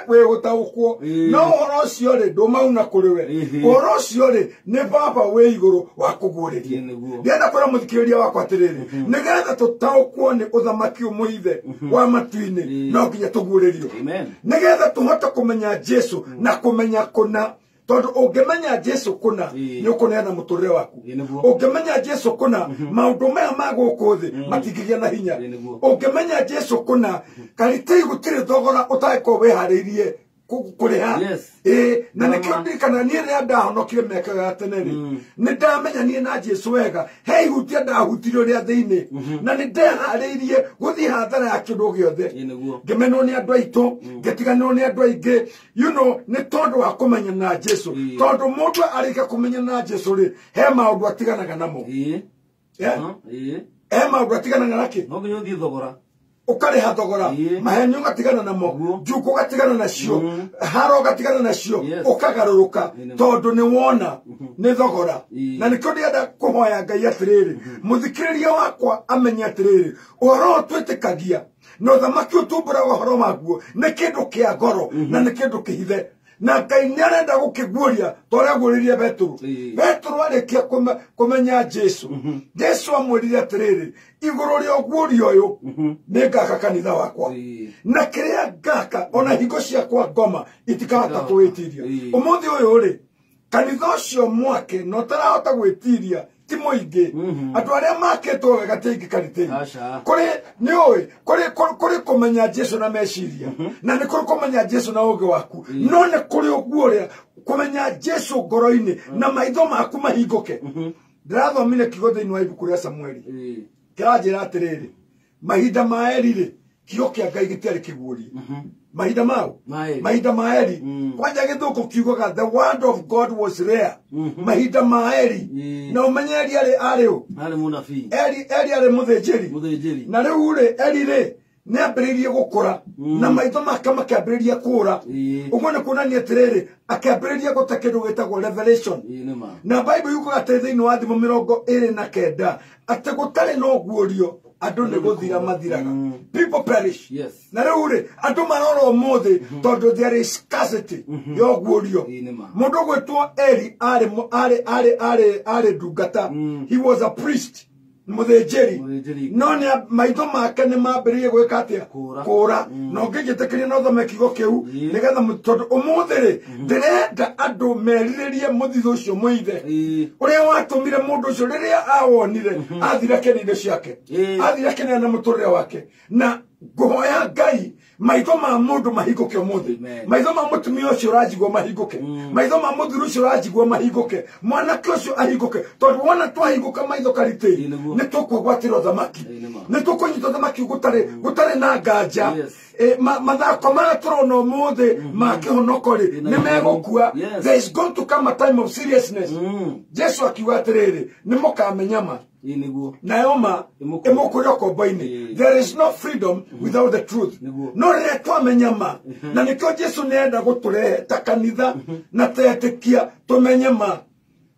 wĩ gũtaũkwo no ũhoro ũcio rĩ ndũmauna kũrĩ we ũhoro ũcio rĩ nĩ Baba wĩ igũrũ wa kũguũrĩria ndĩrenda kwĩra mũthikĩrĩria wakwa atĩrĩrĩ nĩgetha tũtaũkwo nĩ ũthamaki ũmũithe wa matu-inĩ no nginya tũguũrĩrio nĩgetha tũhote kũmenya Jesu na kũmenya kũna tondũ ũngĩmenya Jesu kũna nĩ ũkũneana mũtũrĩre waku ũngĩmenya Jesu kũna maũndũ maya ma gũkũ thĩ matingĩgĩa na hinya ũngĩmenya Jesu kũna karitei gũtirĩ thogora ũtangĩkorwo wĩharĩirie kũrĩha na nĩkĩo ndirikana niĩ rĩrĩa ndahonokire mĩaka ya tene rĩ nĩ ndamenyanire na Jesu wega he ihutia ndahutirio rĩa thĩinĩ na nĩ ndeharĩirie gũthiĩ hathara ya kĩndũ gĩothe ngĩmenwo nĩ andũ aitũ ngĩtiganĩrwo nĩ andũ aingĩ you know nĩ tondũ wa kũmenyana na Jesu tondũ mũndũ arĩkia kũmenyana na Jesu rĩ he maũndũ atiganaga namo he maũndũ atiganaga nakĩ no nginya ũthiĩ thogora ũkarĩha thogora maheni ũgatigana namo njukũ ũgatigana nacio haro ũgatigana nacio ũkagarũrũka tondũ nĩ wona nĩ thogora na nĩkĩo ndĩrenda kũhoya Ngai atĩrĩrĩ mũthikĩrĩria wakwa amenye atĩrĩrĩ ũhoro ũyũ twĩtĩkagia na ũthamaki ũtumbũraga ũhoro waguo nĩ kĩndũ kĩa goro na nĩ kĩndũ kĩhithe Na Ngai nĩ arenda gũkĩguũria ta ũrĩa aguũrĩrie Petero. Petero arĩkia kũmenya Jesu, Jesu amwĩrire atĩrĩrĩ, igũrũ rĩa ũguũrio ũyũ nĩ ngaka kanitha wakwa, na kĩrĩa ngaka ona hingo ciakwa ngoma itikahota kũwĩtiria. Ũmũthĩ ũyũ rĩ, kanitha ũcio mwake na ũtarahota gwĩtiria ti mũingĩ. Andũ arĩa makĩtwo wega ti aingĩ kanitha-inĩ. Kũrĩ nĩ ũĩ kũrĩ kũmenya Jesu na meciria, na nĩ kũrĩ kũmenya Jesu na ũũgĩ waku, no nĩ kũrĩ ũguo ũrĩa kũmenya Jesu ngoro-inĩ na maitho maku mahingũke. Ndĩrathomire kiugo thĩinĩ wa ibuku rĩa Samueli kĩranjĩra atĩrĩrĩ, mahinda ma Eli rĩ, kiugo kĩa Ngai gĩtiarĩ kĩguũrie. Mahinda mau mahinda ma Eli, kwanja gĩthũngũ kiugaga the word of God was rare. Mahinda ma Eli, na ũmenye Eli arĩ ũ? Arĩ mũnabii. Eli arĩ mũthĩnjĩri. Na rĩu rĩ, Eli rĩ nĩ ambĩrĩirie gũkũra na maitho make makĩambĩrĩria kũũra. Ũguo nĩ kuonania atĩrĩrĩ, akĩambĩrĩria gũte kĩndũ gĩtagwo revelation. Na Bible yugaga atĩ thĩinĩ wa Thimo 29 atĩ gũtarĩ na ũguũrio andũ nĩ gũthira mathiraga. People perish. Na rĩu rĩ, andũ marora ũmũthĩ tondũ there is scarcity ya ũguũrio. Mũndũ ũgwĩtwo Eli arĩ ndungata. He was a priest, mũthĩnjĩri. No nĩ maitho make nĩ mambĩrĩirie gwĩka atĩa? Kũũra. Na ũngĩnjĩtĩkĩria no thome kiugo kĩu nĩgetha, tondũ ũmũthĩ rĩ, ndĩrenda andũ merirĩrie mũthithũ ũcio mũithe ũrĩa watũmire mũndũ ũcio rĩrĩa awonire athira kĩrĩndĩ ciake, athira kĩnene na mũtũrĩre wake. Na ngũhoya Ngai maitho ma mũndũ mahingũke ũmũthĩ, maitho ma mũtumia ũcio ũranjigua mahingũke, maitho ma mũthuri ũcio ũranjigua mahingũke, mwanake ũcio ahingũke, tondũ wona twahingũka maitho karitĩ nĩ tũkwĩgwatĩra ũthamaki, nĩ tũkũnyita ũthamaki gũtarĩ na nganja. Mathako maya tũrona ũmũthĩ ma kĩhonoko rĩ, nĩ megũkua. There is going to come a time of seriousness. Jesu akiuga atĩrĩrĩ, nĩ mũkamenya ma nayo ma ĩmũkũre ũkombo-inĩ. There is no freedom without the truth. No rĩrĩa twamenya ma, na nĩkĩo Jesu nĩenda gũtũrehe ta kanitha na tetĩkia tũmenye ma,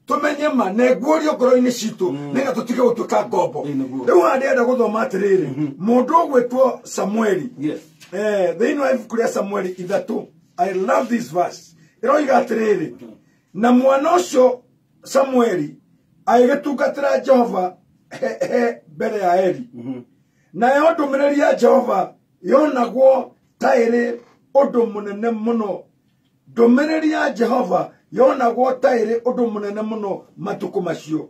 tũmenye ma na ĩguũrio ngoro-inĩ citũ nĩgetha tũtige gũtuĩka ngombo. Rĩu haha ndĩrenda gũthoma atĩrĩrĩ, mũndũ ũgwĩtwo Samueli, thĩinĩ wa ibuku rĩa Samueli 3, I love this verse. Ĩroiga atĩrĩrĩ, na mwana ũcio Samueli agĩgĩtungatĩra Jehova he mbere ya Eli. Nayo ndũmĩrĩri ya Jehova yonagwo ta ĩrĩ ũndũ mũnene mũno. Ndũmĩrĩri ya Jehova yonagwo ta ĩrĩ ũndũ mũnene mũno matukũ macio,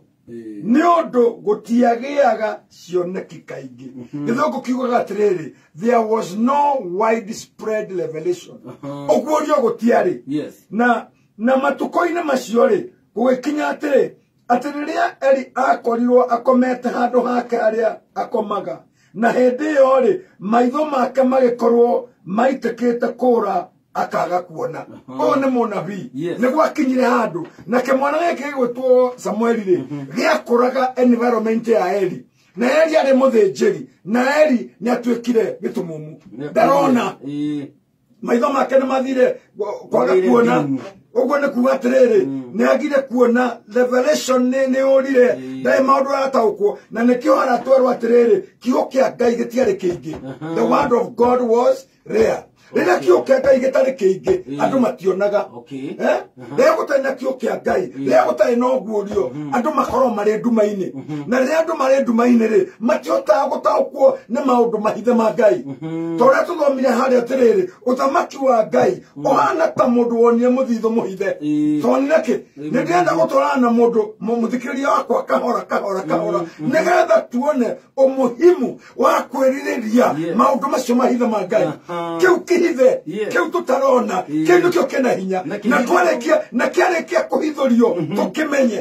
nĩ ũndũ gũtiagĩaga cioneki kaingĩ. Gĩthũngũ kiugaga atĩrĩrĩ, there was no widespread revelation. Ũguũrio gũtiarĩ. Na matukũ-inĩ macio rĩ, gũgĩkinya atĩrĩ, atĩ rĩrĩa Eli akorirwo akomete handũ hake harĩa akomaga, na hĩndĩ ĩyo rĩ, maitho make magĩkorwo maitĩkĩte kũũra akaga kuona. Ũyũ nĩ mũnabii. Nĩ gwakinyire handũ na kĩmwana gĩkĩ gĩgwĩtwo Samueli rĩ, gĩakũraga environment ya Eli, na Eli arĩ mũthĩnjĩri, na Eli nĩ atuĩkire gĩtumumu, ndarona, maitho make nĩ mathire kwaga kuona. Ũguo nĩ kuga atĩrĩrĩ, nĩ agire kuona, revelation nĩ ũrire, ndarĩ maũndũ arataũkwo. Na nĩkĩo haratwerwo atĩrĩrĩ, kiugo kĩa Ngai gĩtiarĩ kĩingĩ. The word of God was rare. Rĩrĩa kiugo kĩa Ngai gĩtarĩ kĩingĩ, andũ mationaga. Rĩrĩa gũtarĩ na kiugo kĩa Ngai, rĩrĩa gũtarĩ na ũguũrio, andũ makorwo marĩ nduma-inĩ. Na rĩrĩa andũ marĩ nduma-inĩ rĩ, matihotaga gũtaũkwo nĩ maũndũ mahithe ma Ngai. Ta ũrĩa tũthomire harĩa atĩrĩrĩ, ũthamaki wa Ngai ũhana ta mũndũ wonire mũthithũ mũhithe. Tonire kĩ? Nĩ ndĩrenda gũtwarana na mũndũ mũthikĩrĩria wakwa kahora kahora kahora, nĩgetha tuone umuhimu wa kwĩrirĩria maũndũ macio mahithe ma Ngai. Kĩu kĩhithe, kĩu tũtarona, kĩu nĩkĩo kĩna hinya. Na twarĩkia, na kĩarĩkia kũhithũrio tũkĩmenye.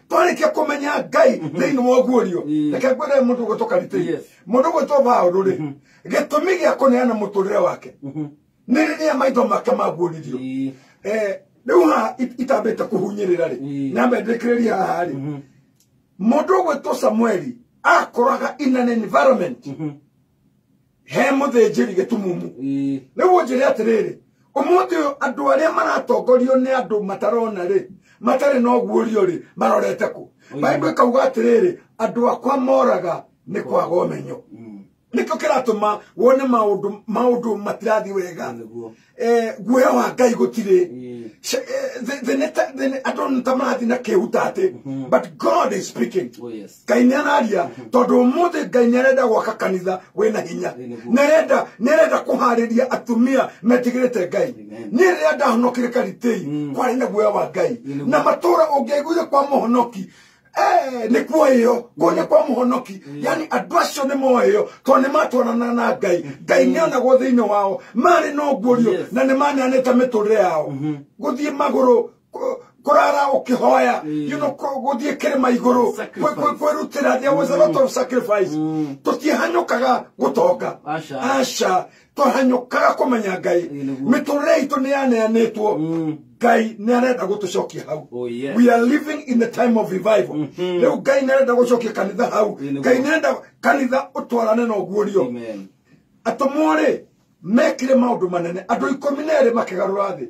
Twarĩkia kũmenya Ngai thĩinĩ wa ũguũrio. Reke ngwĩre mũndũ ũgwĩtwo Karitĩ, mũndũ ũgwĩtwo Paũlũ rĩ, gĩtũmi gĩa kũneana mũtũrĩre wake nĩ rĩrĩa maitho make maguũririo. Rĩu haha itambĩte kũhunyĩrĩra rĩ, nyambe ndĩkĩrĩrie haha rĩ, mũndũ ũgwĩtwo Samueli akoraga in an environment he mũthĩnjĩri gĩtumumu. Rĩu ũnjĩre atĩrĩrĩ, ũmũthĩ ũyũ andũ arĩa maratongorio nĩ andũ matarona rĩ, matarĩ na ũguũrio rĩ, marorete kũ? Bible ĩkauga atĩrĩrĩ, andũ akwa moraga nĩ kwaga ũmenyo. Nĩkĩo kĩratũma wone maũndũ matirathi wega. Guoya wa Ngai gũtirĩ. Andũ nĩ ta marathiĩ na kĩhutatĩ. But God is speaking. Oh, yes. Ngai nĩ araria tondũ ũmũthĩ Ngai nĩ arenda gwaka kanitha wĩna hinya. Nĩ arenda kũharĩria atumia metigĩrĩte Ngai. Niĩ rĩrĩa ndahonokire Karitei kwarĩ na guoya wa Ngai. Na matũũra ũngĩaiguire kwa mũhonoki nĩ kuoĩo kũu nĩ kwa mũhonoki. Yani andũ acio nĩ moĩo tondũ nĩ matwarana na Ngai. Ngai nĩ onagwo thĩinĩ wao marĩ na ũguũrio na nĩ maneanĩte mĩtũrĩre yao. Gũthiĩ magũrũ kũrara ũkĩhoya, you know, gũthiĩ kĩrĩma igũrũ kwĩrutĩra, there was a lot of sacrifice. Tũtiahanyũkaga gũtonga, aca, twahanyũkaga kũmenya Ngai. Mĩtũrĩre itũ nĩ yaneanĩtwo. Ngai nĩ arenda gũtũcokia hau. We are living in the time of revival. Rĩu Ngai nĩ arenda gũcokia kanitha hau. Ngai nĩ arenda kanitha ũtwarane na ũguũrio. Atũmwo rĩ mekire maũndũ manene, andũ 12 makĩgarũra thĩ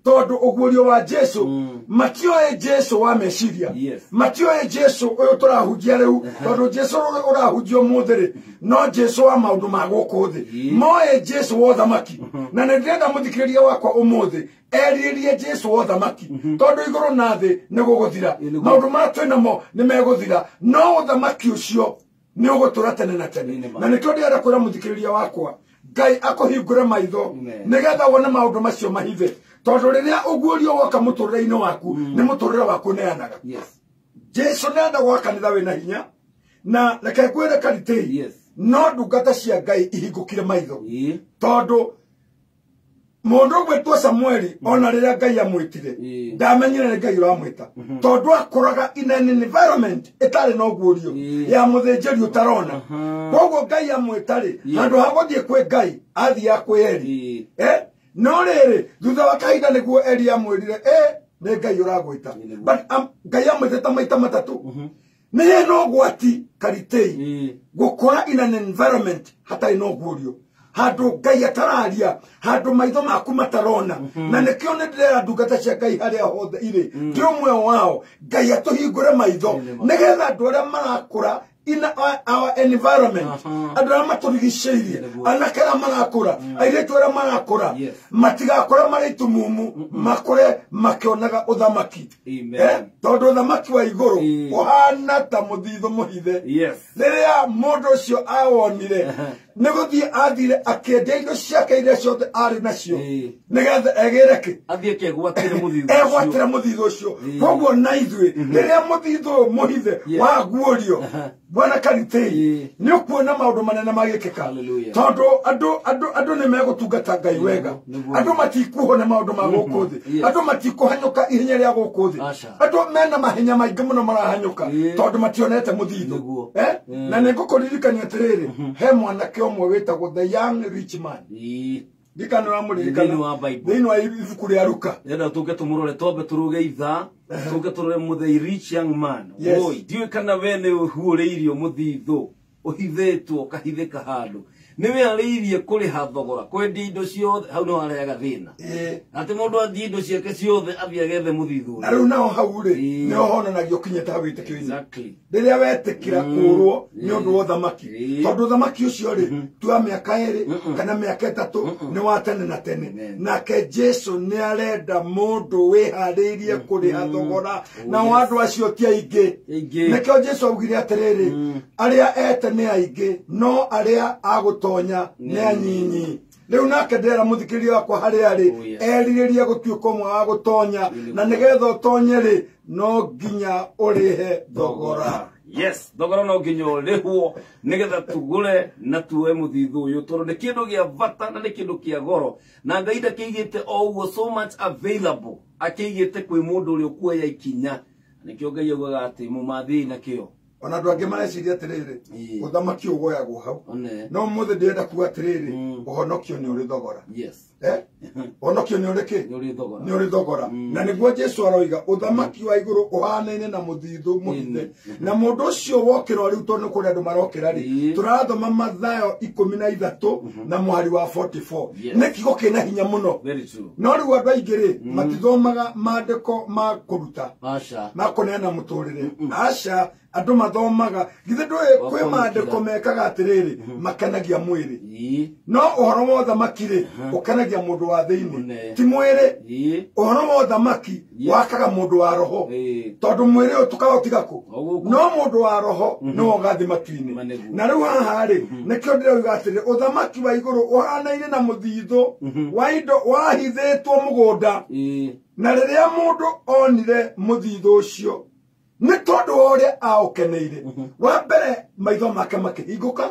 tondũ ũguũrio wa Jesu. Matioĩ Jesu wa meciria, matioĩ Jesu ũyũ tũrahunjia rĩu, tondũ Jesu ũyũ ũrahunjia ũmũthĩ rĩ no Jesu wa maũndũ ma gũkũ thĩ. Moĩ Jesu wa ũthamaki, na nĩ ndĩrenda mũthikĩrĩria wakwa ũmũthĩ erirĩrie Jesu wa ũthamaki, tondũ igũrũ na thĩ nĩ gũgũthira, maũndũ marĩa twĩ namo nĩ megũthira, no ũthamaki ũcio nĩ ũgũtũra tene na tene. Na nĩkĩo ndĩrenda kwĩra mũthikĩrĩria wakwa Ngai akũhingũre maitho nĩgetha wone maũndũ macio mahithe, tondũ rĩrĩa ũguũrio woka mũtũrĩre-inĩ waku nĩ mũtũrĩre waku ũneanaga. Jesu nĩenda gwaka kanitha wĩna hinya, na reke ngwĩre Karitei, no ndungata cia Ngai ihingũkire maitho, tondũ mũndũ ũgwĩtwo Samueli ona rĩrĩa Ngai amwĩtire ndamenyire nĩ Ngai ũramwĩta, tondũ akũraga in an environment ĩtarĩ na ũguũrio ya mũthĩnjĩri ũtarona. Koguo Ngai amwĩta rĩ, handũ ha gũthiĩ kwĩ Ngai athiaga kwĩ Eli. No rĩrĩ, thutha wa kahinda nĩguo Eli amwĩrire nĩ Ngai ũragwĩta. But Ngai amwĩtĩte maita matatũ. Nĩ hena ũgwati Karitei gũkũra in an environment hatarĩ na ũguũrio, handũ Ngai atararia, handũ maitho maku matarona. Na nĩkĩo nĩ ndĩrera ndungata cia Ngai harĩa hothe irĩ, ndĩ ũmwe wao, Ngai atũhingũre maitho nĩgetha andũ arĩa marakũra in our environment, andũ arĩa matũrigicĩirie, anake arĩa marakũra, airĩtu arĩa marakũra, matigakũra marĩ itumumu, makũre makĩonaga ũthamaki. Tondũ ũthamaki wa igũrũ ũhana ta mũthithũ mũhithe. Rĩrĩa mũndũ ũcio awonire, nĩ gũthiĩ athire akĩendia indo ciake iria ciothe arĩ nacio nĩgetha egĩre kĩ? Athiĩ kegwatĩre mũthithũ ũcio. Egwatĩre mũthithũ ũcio. Koguo na ithuĩ rĩrĩa mũthithũ ũyũ mũhithe waguũrio, bwana Karitei, nĩ ũkuona maũndũ manene magĩkĩka, tondũ andũ nĩ megũtungata Ngai wega. Andũ matikuohwo nĩ maũndũ ma gũkũ thĩ. Andũ matikũhanyũka ihenya rĩa gũkũ thĩ. Andũ mena mahenya maingĩ mũno marahanyũka tondũ mationete mũthithũ. Na nĩ ngũkũririkania atĩrĩrĩ, he mwanake ũmwe wĩtagwo the young rich man. Ndikana ũramũririkana? Thĩinĩ wa Bible. Thĩinĩ wa ibuku rĩa Luka. Ndĩrenda tũke tũmũrore, twambe tũrũge ithaa, tũke tũrore the rich young man. Oi, ndiũĩ kana we nĩ ũhuũrĩirio mũthithũ ũhithĩtwo ũkahithĩka handũ, nĩ wĩharĩirie kũrĩha thogora kwendia indo ciothe. Hau nĩ warehaga thĩna atĩ mũndũ athiĩ indo ciake ciothe athiĩ agethe mũthithũ. Na rĩu nao hau rĩ, nĩho honanagio ũkinyĩte hau wĩtĩkio-inĩ, Exactly. Rĩrĩa wetĩkĩra kũũrwo nĩ ũndũ wa ũthamaki, tondũ ũthamaki ũcio rĩ tua mĩaka 2 kana mĩaka 3, nĩ wa tene na tene. Nake Jesu nĩ arenda mũndũ wĩharĩirie kũrĩha thogora, nao andũ acio ti aingĩ. Aingĩ. Nĩkĩo Jesu augire atĩrĩrĩ, arĩa ete nĩ aingĩ, no arĩa agũtonya nĩ anyinyi. Rĩu nake ndĩrera mũthikĩrĩria wakwa harĩa arĩ, erirĩrie gũtuĩka ũmwe wa gũtonya, na nĩgetha ũtonye rĩ, no nginya ũrĩhe thogora. Yes, thogora no nginya ũrĩhwo nĩgetha tugũre na tuoe mũthithũ ũyũ, tondũ nĩ kĩndũ gĩa bata na nĩ kĩndũ kĩa goro, na Ngai ndakĩigĩte o ũguo so much available, akĩigĩte kwĩ mũndũ ũrĩa ũkuoya ikinya. Nĩkĩo Ngai augaga atĩ mũmathĩi na kĩo. Ona andũ angĩ mareciria atĩrĩrĩ, ũthamaki ũgoyagwo hau. One. No mũthĩ ndĩrenda kuga atĩrĩrĩ, ũhonokio nĩ ũrĩ thogora. Ũhonokio nĩ ũrĩ kĩ? Nĩ ũrĩ thogora. Nĩ ũrĩ thogora. Na nĩguo Jesu aroiga ũthamaki wa igũrũ ũhanaine na mũthithũ mũhithe, na mũndũ ũcio wokĩra rĩu, tondũ nĩ kũrĩ andũ marokĩra rĩ, tũrathoma Mathayo 13 na mũhari wa 44. Nĩ kiugo kĩna hinya mũno. Very true. No rĩu andũ aingĩ rĩ, matithomaga maandĩko ma kũruta Aca. ma kũneana mũtũrĩre, aca. Andũ mathomaga githĩ ndũĩ kwĩ maandĩko mekaga atĩrĩrĩ makenagia mwĩrĩ no ũhoro wa ũthamaki rĩ ũkenagia mũndũ wa thĩinĩ ti mwĩrĩ. Ũhoro wa ũthamaki wakaga mũndũ wa roho tondũ mwĩrĩ ũyũ tũkaũtiga kũ no mũndũ wa roho nĩwe ũgathiĩ matu-inĩ. Na rĩu haha rĩ nĩkĩo ndĩrauga atĩrĩ ũthamaki wa igũrũ ũhanaine na mũthithũ wa indo wahithĩtwo mũgũnda. Na rĩrĩa mũndũ onire mũthithũ ũcio nĩ tondũ wa ũrĩa aũkeneire wa mbere maitho make makĩhingũka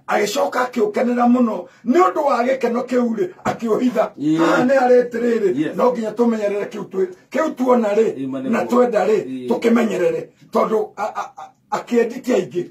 agĩcoka akĩũkenera mũno nĩ ũndũ wa gĩkeno kĩu rĩ akĩũhitha. Haha nĩ harĩ atĩrĩrĩ no nginya tũmenyerere kĩu tuona rĩ na twenda rĩ tũkĩmenyerere tondũ akĩendi ti aingĩ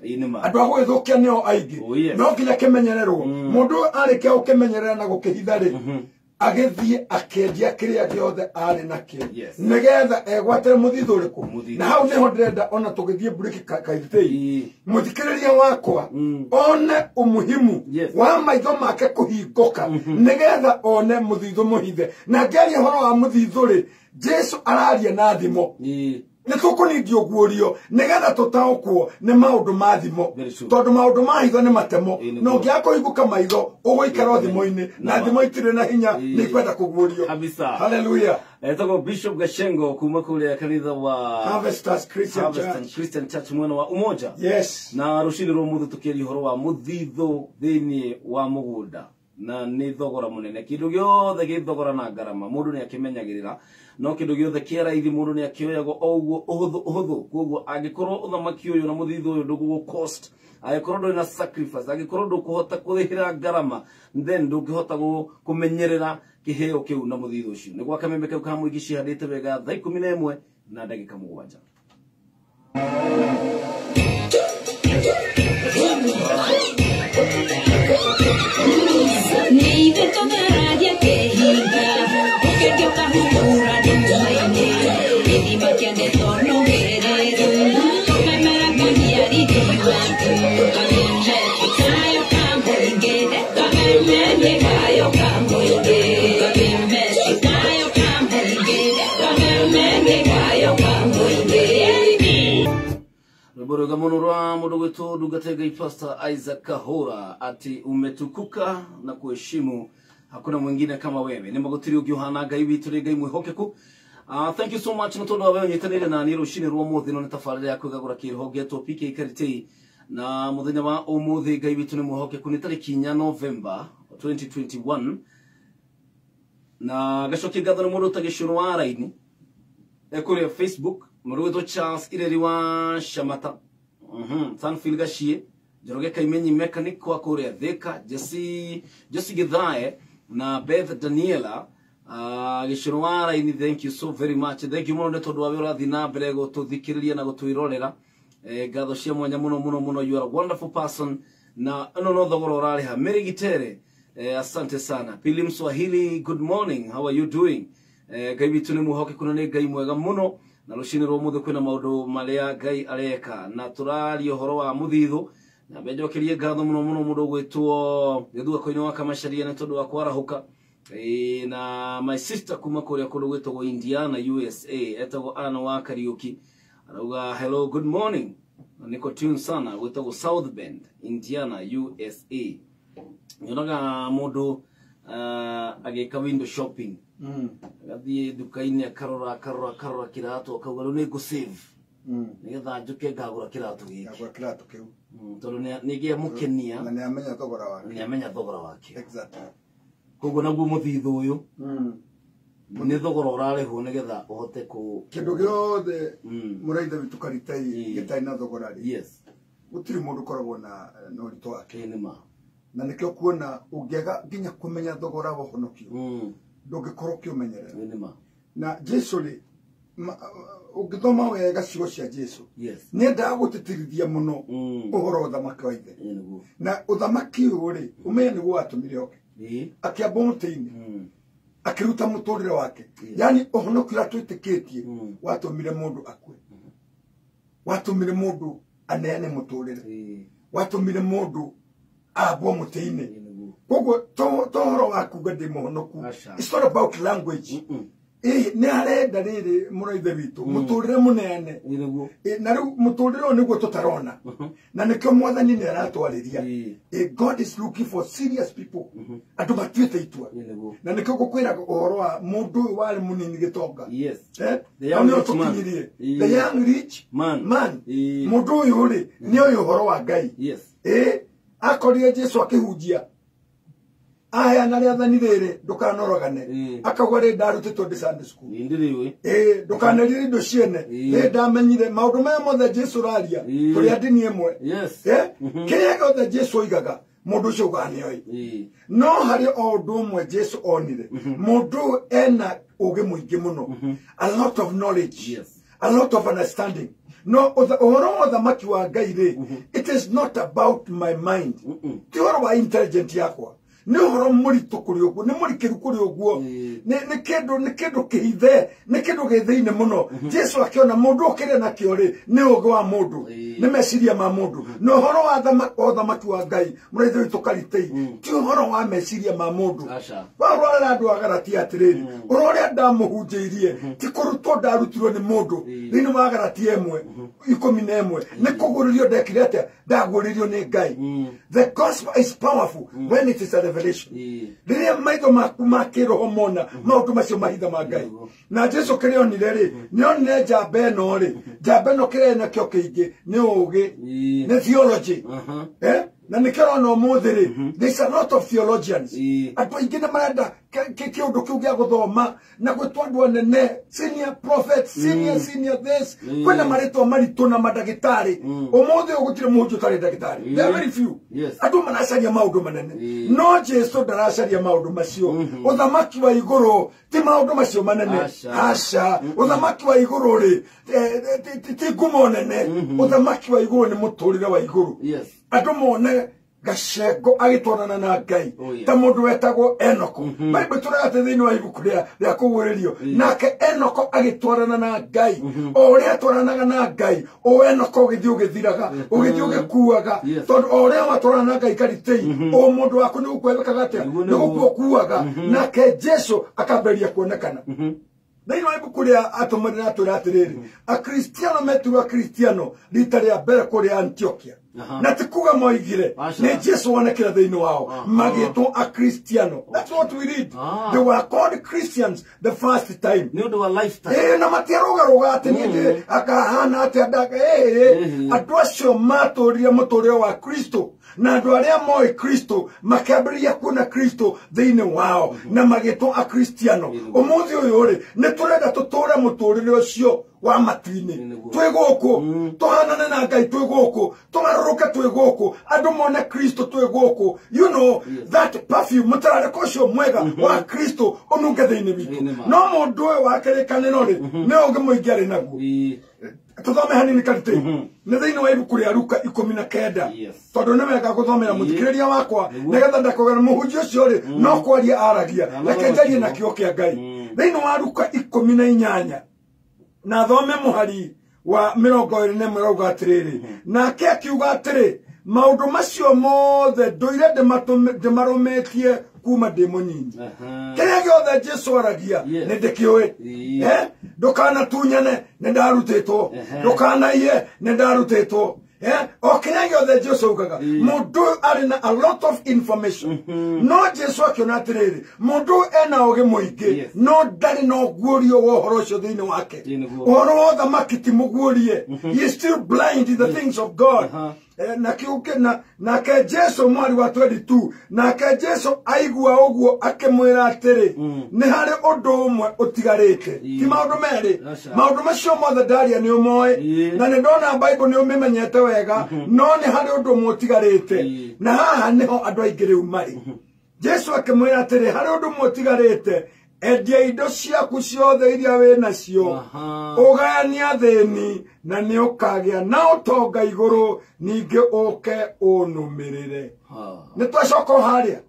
andũ a gũgĩthũkia nĩo aingĩ no nginya kĩmenyererwo. Mũndũ arĩkia gũkĩmenyerera na gũkĩhitha rĩ agĩthiĩ akĩendia kĩrĩa gĩothe arĩ nakĩo nĩgetha egwatĩre mũthithũ ũrĩkũ. Na hau nĩho ndĩrenda ona tũgĩthiĩ mburĩki kaithĩi mũthikĩrĩria wakwa one umuhimu wa maitho make kũhingũka nĩgetha one mũthithũ mũhithe. Na ngĩaria ũhoro wa mũthithũ rĩ Jesu araria na thimo nĩ tũkũnindio guũrio nĩgetha tũtaũkwo nĩ maũndũ ma thimo tondũ maũndũ ma hitho nĩ matemo na ũngĩaga kũhingũka maitho ũgũikara o thimo-inĩ na thimo itirĩ na hinya nĩ ikwenda kũguũrio. Hallelujah. Etagwo Bishop Gachengo kuma kũrĩa kanitha wa Harvesters Christian Church, Christian Church mwena wa Umoja. Yes. Na rũcinĩ rwa ũmũthĩ tũkĩaria ũhoro wa mũthithũ thĩinĩ wa mũgũnda na nĩ thogora mũnene. Kĩndũ gĩothe gĩ thogora na ngarama mũndũ nĩ akĩmenyagĩrĩra no kĩndũ gĩothe kĩa raithi mũndũ nĩ akĩoyagwo o ũguo ũhũthũ ũhũthũ. Koguo angĩkorwo ũthamaki ũyũ na mũthithũ ũyũ ndũgũgũ cost, angĩkorwo ndũrĩ na sacrifice, angĩkorwo ndũkũhota kũrĩhĩra ngarama, then ndũngĩhota kũmenyerera kĩheo kĩu na mũthithũ ũcio. Nĩ gwa kameme kau ka mũingĩ cihandĩte wega thaa 11 na ndagĩka 7. Rwĩmbo mũno rwa mũndũ gwĩtwo ndungata Ngai Pastor Isaac Kahora ati umetukuka na kuheshimu hakuna mwingine kama wewe. Nĩ magũtirĩ ũngĩ ũhana Ngai witũ rĩ Ngai mwĩhokeku. Thank you so much nĩ tondũ wa wewe ũnyitanĩire na niĩ rũcinĩ rwa ũmũthĩ no nĩ tabarĩra ya kwĩgagũra kĩrĩho PK Karitei. Na mũthenya wa ũmũthĩ Ngai witũ nĩ mwĩhokeku nĩ tarĩki 4 November 2021 na gacokia ngatho nĩ mũndũ ũtagĩcũrũ wa raini kũrĩa Facebook mũndũ gwĩtwo Charles Ireri wa Shamata, Sanfield Gachie, Njoroge Kaimenyi mechanic wa kũrĩa Thika, Jesse Githae na Beth Daniela gĩcũrũ wa raini. Thank you so very much. Thank you mũno nĩ tondũ wa wĩra ũrathiĩ na mbere gũtũthikĩrĩria na gũtwĩrorera. Ngatho cia mwanya mũno mũno mũno. You are a wonderful person na ĩno no thogora ũrarĩha. Mary Gitere, asante sana. Pili Mswahili, good morning, how are you doing? Ngai witũ nĩ mwĩhokeku na nĩ Ngai mwega mũno na rũcinĩ rwa ũmũthĩ kwĩna maũndũ marĩa Ngai areka na tũraria ũhoro wa mũthithũ na mbenjokerie ngatho mũno mũno mũndũ ũgwĩtwo Gĩthua-koinĩ wa Kamacharia nĩ tondũ wa kwarahũka. Na my sister kuma kũrĩa kũndũ gwĩtagwo Indiana USA etagwo Anna wa Kariuki arauga hello, good morning, niko tune sana gwĩtagwo South Bend Indiana USA. Nyonaga mũndũ agĩka window shopping agathiĩ nduka-inĩ akarora akarora akarora kĩratũ akauga rĩu nĩ ngũ save nĩgetha njũke ngagũra kĩratũ gĩkĩ. Ngagũra kĩratũ kĩu tondũ nĩ gĩamũkenia na nĩamenya thogora wake. Nĩamenya thogora wake. Exactly. Koguo naguo mũthithũ ũyũ nĩ thogora ũrarĩhwo nĩgetha ũhote kũ kĩndũ gĩothe mũraithe witũ Karitei gĩtarĩ na thogora rĩ. Yes. Gũtirĩ mũndũ ũkoragwo na ũritũ wake. Nĩ ma. Na nĩkĩo kuona ũngĩaga nginya kũmenya thogora wa ũhonokio ndũngĩkorwo ũkĩũmenyerera. Nĩ ma. Na Jesu rĩ ũngĩthoma wega ciugo cia Jesu nĩendaga gũtĩtĩrithia mũno ũhoro wa ũthamaki wa ithe. Na ũthamaki ũyũ rĩ ũmenye nĩguo watũmire oke akĩamba mũtĩ-inĩ akĩruta mũtũrĩre wake. Yani ũhonokio ũrĩa twĩtĩkĩtie watũmire mũndũ akue, watũmire mũndũ aneane mũtũrĩre, watũmire mũndũ ambwo mũtĩ-inĩ. Koguo to ũhoro wa kuga ndĩ mũhonoku, it's not about language. Nĩ arenda rĩrĩ mũraithe witũ mũtũrĩre mũneane. Na rĩu mũtũrĩre ũyũ nĩguo tũtarona. Na nĩkĩo mwathani nĩ aratwarĩria. God is looking for serious people. Andũ matuĩte itua. Na nĩkĩo ngũkwĩraga ũhoro wa mũndũ ũyũ warĩ mũnini gĩtonga. Yes. The young rich man. The young rich man. Mũndũ ũyũ rĩ nĩ oĩ ũhoro wa Ngai. Yes. Akorire Jesu akĩhunjia. Aheana rĩathani rĩrĩ ndũkanorogane. Akauga rĩ ndarutĩtwo ndĩ Sunday school. Ndũkanerire indo ciene. Rĩ ndamenyire maũndũ maya mothe Jesu ũraria tũrĩ a ndini ĩmwe. Yes. Kĩrĩa gĩothe Jesu oigaga mũndũ ũcio augaga nĩoĩ. No harĩ o ũndũ ũmwe Jesu onire. Mũndũ ũyũ ena ũũgĩ mũingĩ mũno. A lot of knowledge. Yes. A lot of understanding. No, ũhoro wa ũthamaki wa Ngai rĩ, it is not about my mind. Ti ũhoro wa intelligent yakwa. Nĩ ũhoro mũritũ kũrĩ ũguo, nĩ mũrikĩru kũrĩ ũguo. Nĩ kĩndũ kĩhithe, nĩ kĩndũ gĩ thĩinĩ mũno. Jesu akĩona mũndũ ũkĩrĩa nakĩo rĩ, nĩ ũũgĩ wa mũndũ, nĩ meciria ma mũndũ. Na ũhoro wa ũthamaki wa Ngai, mũraithe witũ Karitei, ti ũhoro wa meciria ma mũndũ. Warora andũ a Galatia atĩrĩrĩ, ũhoro ũrĩa ndamũhunjĩirie, ti kũrutwo ndarutirwo nĩ mũndũ. Thĩinĩ wa Galatia 1:11, nĩ kũgũrĩrio ndekire atĩa? Ndagũrĩrio nĩ Ngai. The gospel is powerful when it is a revelation. Rĩrĩa maitho maku ma kĩroho mona maũndũ macio mahitha ma Ngai. Na Jesu kĩrĩa onire rĩ, nĩ onire njamba ĩno rĩ, njamba ĩno kĩrĩa ĩnakĩo kĩingĩ nĩ ũũgĩ, nĩ theology. Na nĩkĩo ũrona ũmũthĩ rĩ, there's a lot of theologians. Andũ aingĩ nĩ marenda kĩũndũ kĩu gĩa gũthoma na gwĩtwo andũ anene, senior prophet, senior this. Kwĩna marĩtwa maritũ na mandagĩtarĩ. Ũmũthĩ ũyũ gũtirĩ mũhunjia ũtarĩ ndagĩtarĩ. There are very few. Andũ maracaria maũndũ manene. No Jesu ndaracaria maũndũ macio. Ũthamaki wa igũrũ ti maũndũ macio manene. Aca. Ũthamaki wa igũrũ rĩ, ti ngumo nene. Ũthamaki wa igũrũ nĩ mũtũrĩre wa igũrũ. Andũ mone Gacengo agĩtwarana na Ngai ta mũndũ wetagwo Enoko. Bible tũrĩa atĩ thĩinĩ wa ibuku rĩa kũguũrĩrio, nake Enoko agĩtwarana na Ngai. O ũrĩa atwaranaga na Ngai, o Enoko ũgĩthiĩ ũgĩthiraga, ũgĩthiĩ ũgĩkuaga. Tondũ o ũrĩa watwarana na Ngai Karitei, o mũndũ waku nĩ gũkua wĩkaga atĩa? Nĩ gũkua ũkuaga. Nake Jesu akambĩrĩria kuonekana. Thĩinĩ wa ibuku rĩa atũmwo rĩratwĩra atĩrĩrĩ, Akristiano metirwo Akristiano rita rĩa mbere kũrĩa Antiokia. Na ti kuga moigire, nĩ Jesu wonekire thĩinĩ wao, magĩtwo Akristiano. That's what we read. They were called Christians the first time. Nĩ ũndũ wa lifestyle. Na matiarũgarũga atĩ niĩ akahana atĩa ndaka. Andũ acio matũrire mũtũrĩre wa Kristo. Na andũ arĩa moĩ Kristo makĩambĩrĩria kuona Kristo thĩinĩ wao na magĩtwo Akristiano. Ũmũthĩ ũyũ rĩ, nĩ tũrenda tũtũre mũtũrĩre ũcio wa matu-inĩ. Twĩ gũkũ, tũhanane na Ngai twĩ gũkũ, tũgarũrũke twĩ gũkũ, andũ mone Kristo twĩ gũkũ. You know, that perfume, mũtararĩko ũcio mwega wa Kristo ũnunge thĩinĩ witũ. No mũndũ ũyũ wa kĩrĩkanĩro rĩ, nĩ ũũgĩ mũingĩ arĩ naguo. Tũthome hanini Karitei. Nĩ thĩinĩ wa ibuku rĩa Luka 19. Tondũ nĩ wega gũthomera mũthikĩrĩria wakwa nĩgetha ndakauge mũhunjia ũcio rĩ no kwaria aragia, reke njarie na kiugo kĩa Ngai. Thĩinĩ wa Luka 18 na thome mũhari wa 21 ũrauga atĩrĩrĩ, nake akiuga atĩrĩ, maũndũ macio mothe ndũire ndĩmarũmĩtie kuma ndĩ mũnyinyi. Kĩrĩa gĩothe Jesu aragia nĩ ndĩkĩũĩ. Ndũkanatunyane nĩ ndarutĩtwo, ndũkanaiye nĩ ndarutĩtwo. O kĩrĩa gĩothe Jesu augaga, mũndũ ũyũ arĩ na a lot of information. No Jesu akĩona atĩrĩrĩ, mũndũ ũyũ ena ũũgĩ mũingĩ, no ndarĩ na ũguũrio wa ũhoro ũcio thĩinĩ wake. Ũhoro wa ũthamaki ti mũguũrie. He is still blind in the things of God. Nake Jesu mwari wa 22, nake Jesu aigua ũguo akĩmwĩra atĩrĩ, nĩ harĩ ũndũ ũmwe ũtigarĩte. Ti maũndũ merĩ, maũndũ macio mothe ndaria nĩ ũmoĩ, na nĩ ndona Bible nĩ ũmĩmenyete wega, no nĩ harĩ ũndũ ũmwe ũtigarĩte. Na haha nĩho andũ aingĩ rĩu marĩ. Jesu akĩmwĩra atĩrĩ, harĩ ũndũ ũmwe ũtigarĩte, endia indo ciaku ciothe iria wĩ nacio, ũgayanie athĩni, na nĩ ũkagĩa na ũtonga igũrũ, ningĩ ũke ũnũmĩrĩre. Nĩ twacoka o harĩa.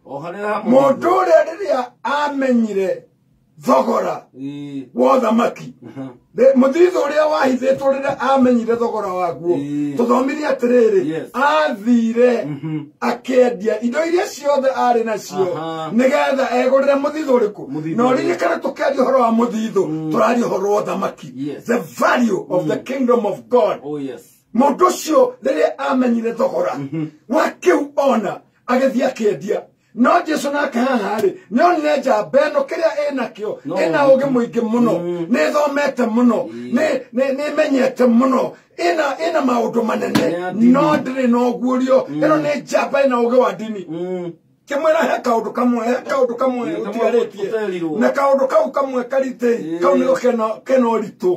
Mũndũ ũrĩa rĩrĩa amenyire Thogora wa ũthamaki. Mũthithũ ũrĩa wahithĩtwo rĩrĩa amenyire thogora waguo, tũthomire atĩrĩrĩ, athire akĩendia indo iria ciothe arĩ nacio nĩgetha egũrĩre mũthithũ ũrĩkũ. Na ũririkane tũkĩaria ũhoro wa mũthithũ, tũraria ũhoro wa ũthamaki, the value of the kingdom of God. Mũndũ ũcio rĩrĩa amenyire thogora wa kĩu ona agĩthiĩ akĩendia. No Jesu nake haha rĩ, nĩonire njamba ĩno kĩrĩa ĩnakĩo, ĩna ũũgĩ mũingĩ mũno, nĩĩthomete mũno, nĩĩmenyete mũno, ĩna maũndũ manene, no ndĩrĩ na ũguũrio. Ĩno nĩ njamba ĩna ũũgĩ wa ndini. Kĩmwĩra he kaũndũ kamwe ũtigarĩtie, na kaũndũ kau kamwe karitĩ kau nĩko kena ũritũ,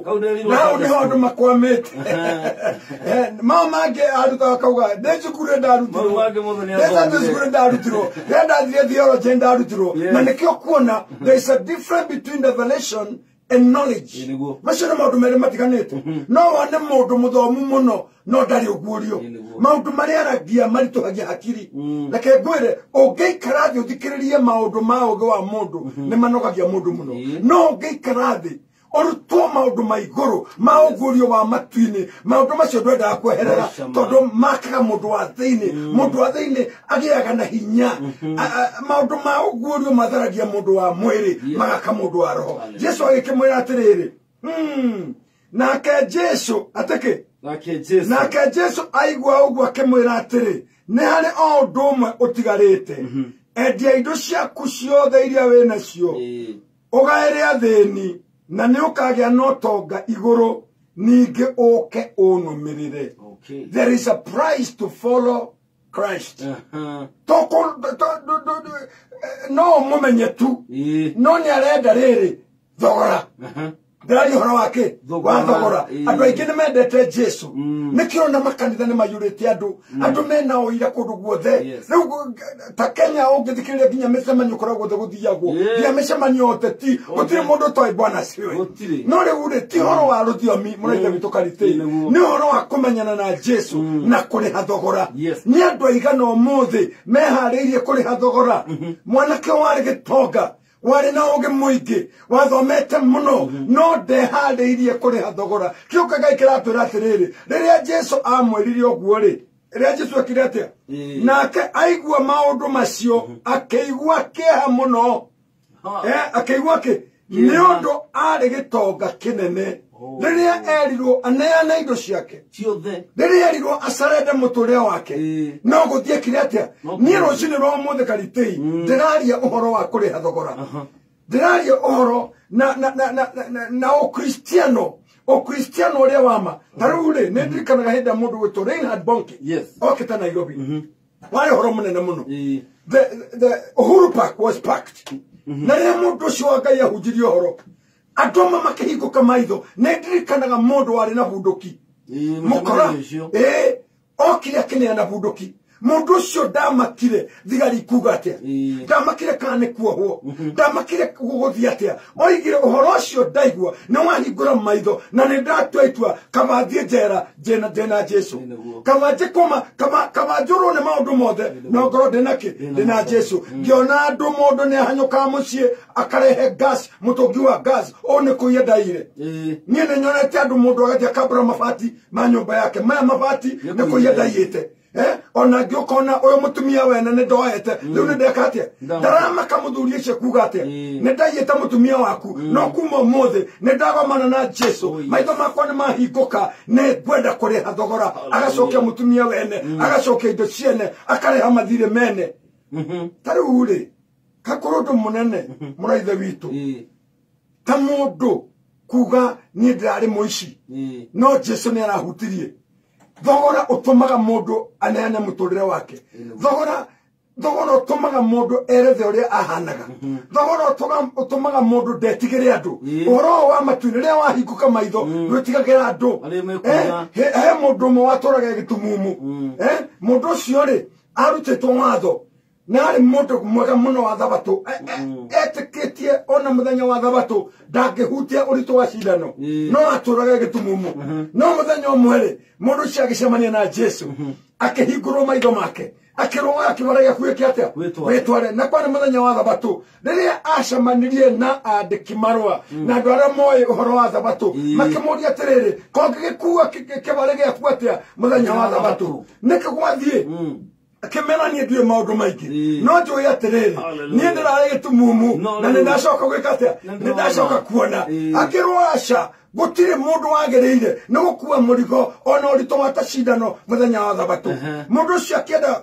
na hau nĩho andũ makwamĩte. Mao mangĩ arutaga kauga ndĩ cukuru ndarutirwo, ndĩ cukuru ndarutirwo, rĩrĩa ndathire theology ndarutirwo. Na nĩkĩo kuona there is a difference between revelation and knowledge. Macio nĩ maũndũ merĩ matiganĩte. No wone mũndũ mũthomu mũno no ndarĩ ũguũrio. Maũndũ marĩa aragia maritũhagia hakiri. Reke ngwĩre, ũngĩikara thĩ ũthikĩrĩrie maũndũ ma ũũgĩ wa mũndũ nĩ manogagia mũndũ mũno. No ũngĩikara thĩ ũrutwo maũndũ ma igũrũ ma ũguũrio wa matu-inĩ, maũndũ macio ndwendaga kweherera tondũ makaga mũndũ wa thĩinĩ. Mũndũ wa thĩinĩ agĩaga na hinya. Maũndũ ma ũguũrio matharagia mũndũ wa mwĩrĩ, magaka mũndũ wa roho. Jesu agĩkĩmwĩra atĩrĩrĩ, nake Jesu atĩkĩ, nake Jesu aigua ũguo akĩmwĩra atĩrĩ, nĩ harĩ o ũndũ ũmwe ũtigarĩte, endia indo ciaku ciothe iria wĩ nacio ũgaĩre athĩni, na nĩ ũkagĩa na ũtonga igũrũ, ningĩ ũke ũnũmĩrĩre. There is a price to follow Christ. No mũmenye tu, no nĩ arenda rĩrĩ thogora. Ndĩraria ũhoro wake wa thogora. Andũ aingĩ nĩ mendete Jesu, nĩkĩo na makanitha nĩ maiyũrĩte andũ, andũ mena ũira kũndũ guothe. Rĩu ta Kenya ũngĩthikĩrĩria nginya mĩcemanio kũrĩa guothe gũthiagwo, nginya mĩcemanio ũteti, gũtirĩ mũndũ ũtoĩ Bwana asifiwe. No rĩu rĩ, ti ũhoro wa rũthiomi mũraithe witũ Karitĩ, nĩ ũhoro wa kũmenyana na Jesu na kũrĩha thogora. Nĩ andũ aigana ũmũthĩ meharĩirie kũrĩha thogora. Mwanake warĩ gĩtonga, warĩ na ũũgĩ mũingĩ, wathomete mũno, no ndeharĩirie kũrĩha thogora. Kĩu Ngai kĩratwĩra atĩrĩrĩ, rĩrĩa Jesu amwĩrire ũguo rĩ, rĩrĩa Jesu ekire atĩa? Nake aigua maũndũ macio akĩigua kĩeha mũno. Akĩigua kĩ? Nĩ ũndũ arĩ gĩtonga kĩnene. Rĩrĩa erirwo aneane indo ciake ciothe, rĩrĩa erirwo acarende mũtũrĩre wake, no gũthiĩ ekire atĩa? Niĩ rũcinĩ rwa ũmũthĩ Karitĩi ndĩraria ũhoro wa kũrĩha thogora, ndĩraria ũhoro na ũkristiano, ũkristiano ũrĩa wa ma. Ta rĩu rĩ, nĩ ndirikanaga hĩndĩ ya mũndũ gwĩtwo Reinhard Bonnke okĩte Nairobi, warĩ ũhoro mũnene mũno. The Uhuru Park was packed. Na rĩrĩa mũndũ ũcio wa Ngai ahunjirie ũhoro, andũ amwe makĩhingũka maitho. Nĩ ndirikanaga mũndũ warĩ na bunduki mũkora, okire akĩneana bunduki. Mũndũ ũcio ndamakire thigari kuga atĩa, ndamakire kana nĩ kuohwo, ndamakire gũgũthiĩ atĩa. Oigire ũhoro ũcio ndaigua nĩ wahingũra maitho, na nĩ ndatua itua kaba thiĩ njera ndĩna Jesu, kaba njĩkoma, kaba njũrwo nĩ maũndũ mothe, no ngorwo ndĩna kĩ? Ndĩna Jesu. Ngĩona andũ mũndũ nĩ ahanyũkaga mũciĩ akarehe gas, mũtũngi wa gas, ũũ nĩ kũiya ndaire. Niĩ nĩ nyonete andũ mũndũ agathiĩ akambũra mabati ma nyũmba yake, maya mabati nĩ kũiya ndaiyĩte. Ona ngĩũkona ũyũ mũtumia wene nĩ ndoete, rĩu nĩ ndeka atĩa? Ndaramaka mũthuri ũcio kuga atĩa? Nĩ ndaiyĩte mũtumia waku, no kuma ũmũthĩ nĩ ndagomana na Jesu, maitho makwa nĩ mahingũka, nĩ ngwenda kũrĩha thogora. Agacokia mũtumia wene, agacokia indo ciene, akarĩha mathirĩ mene. Ta rĩu rĩ, gakorwo ũndũ mũnene mũraithe witũ, ta mũndũ kuga niĩ ndĩrarĩ mũici, no Jesu nĩ arahutirie. Thogora ũtũmaga mũndũ aneane mũtũrĩre wake. Thogora ũtũmaga mũndũ erethe ũrĩa ahanaga. Thogora ũtũmaga mũndũ ndetigĩre andũ. Ũhoro wa matu-inĩ rĩrĩa wahingũka maitho ndwĩtigagĩra andũ. He mũndũ ũmwe watũraga gĩtumumu. Mũndũ ũcio rĩ, arutĩtwo watho, na arĩ mũndũ mwega mũno wa thabatũ, etĩkĩtie ona mũthenya wa thabatũ ndangĩhutia ũritũ wa cindano, no atũraga gĩtumumu. No mũthenya ũmwe rĩ, mũndũ ũcio agĩcemania na Jesu, akĩhingũrwo maitho make, Akĩrũa kĩbara gĩaku gĩke atĩa? Wĩtware. Na kwarĩ mũthenya wa thabatũ rĩrĩa acemanirie na andĩki marũa na andũ arĩa moĩ ũhoro wa thabatũ makĩmũria atĩrĩrĩ, kongĩgĩkua kĩbara gĩaku atĩa mũthenya wa thabatũ? Nĩkĩ gwathiĩ? Akĩmera niĩ ndiũĩ maũndũ maingĩ, no njũĩ atĩrĩrĩ, niĩ ndĩrarĩ gĩtumumu na nĩndacoka gwĩka atĩa? Nĩndacoka kuona. Akĩrwo aca, gũtirĩ mũndũ wagĩrĩire nĩ gũkua mũrigo ona ũritũ wa ta cindano mũthenya wa thabatũ. Mũndũ ũcio akĩenda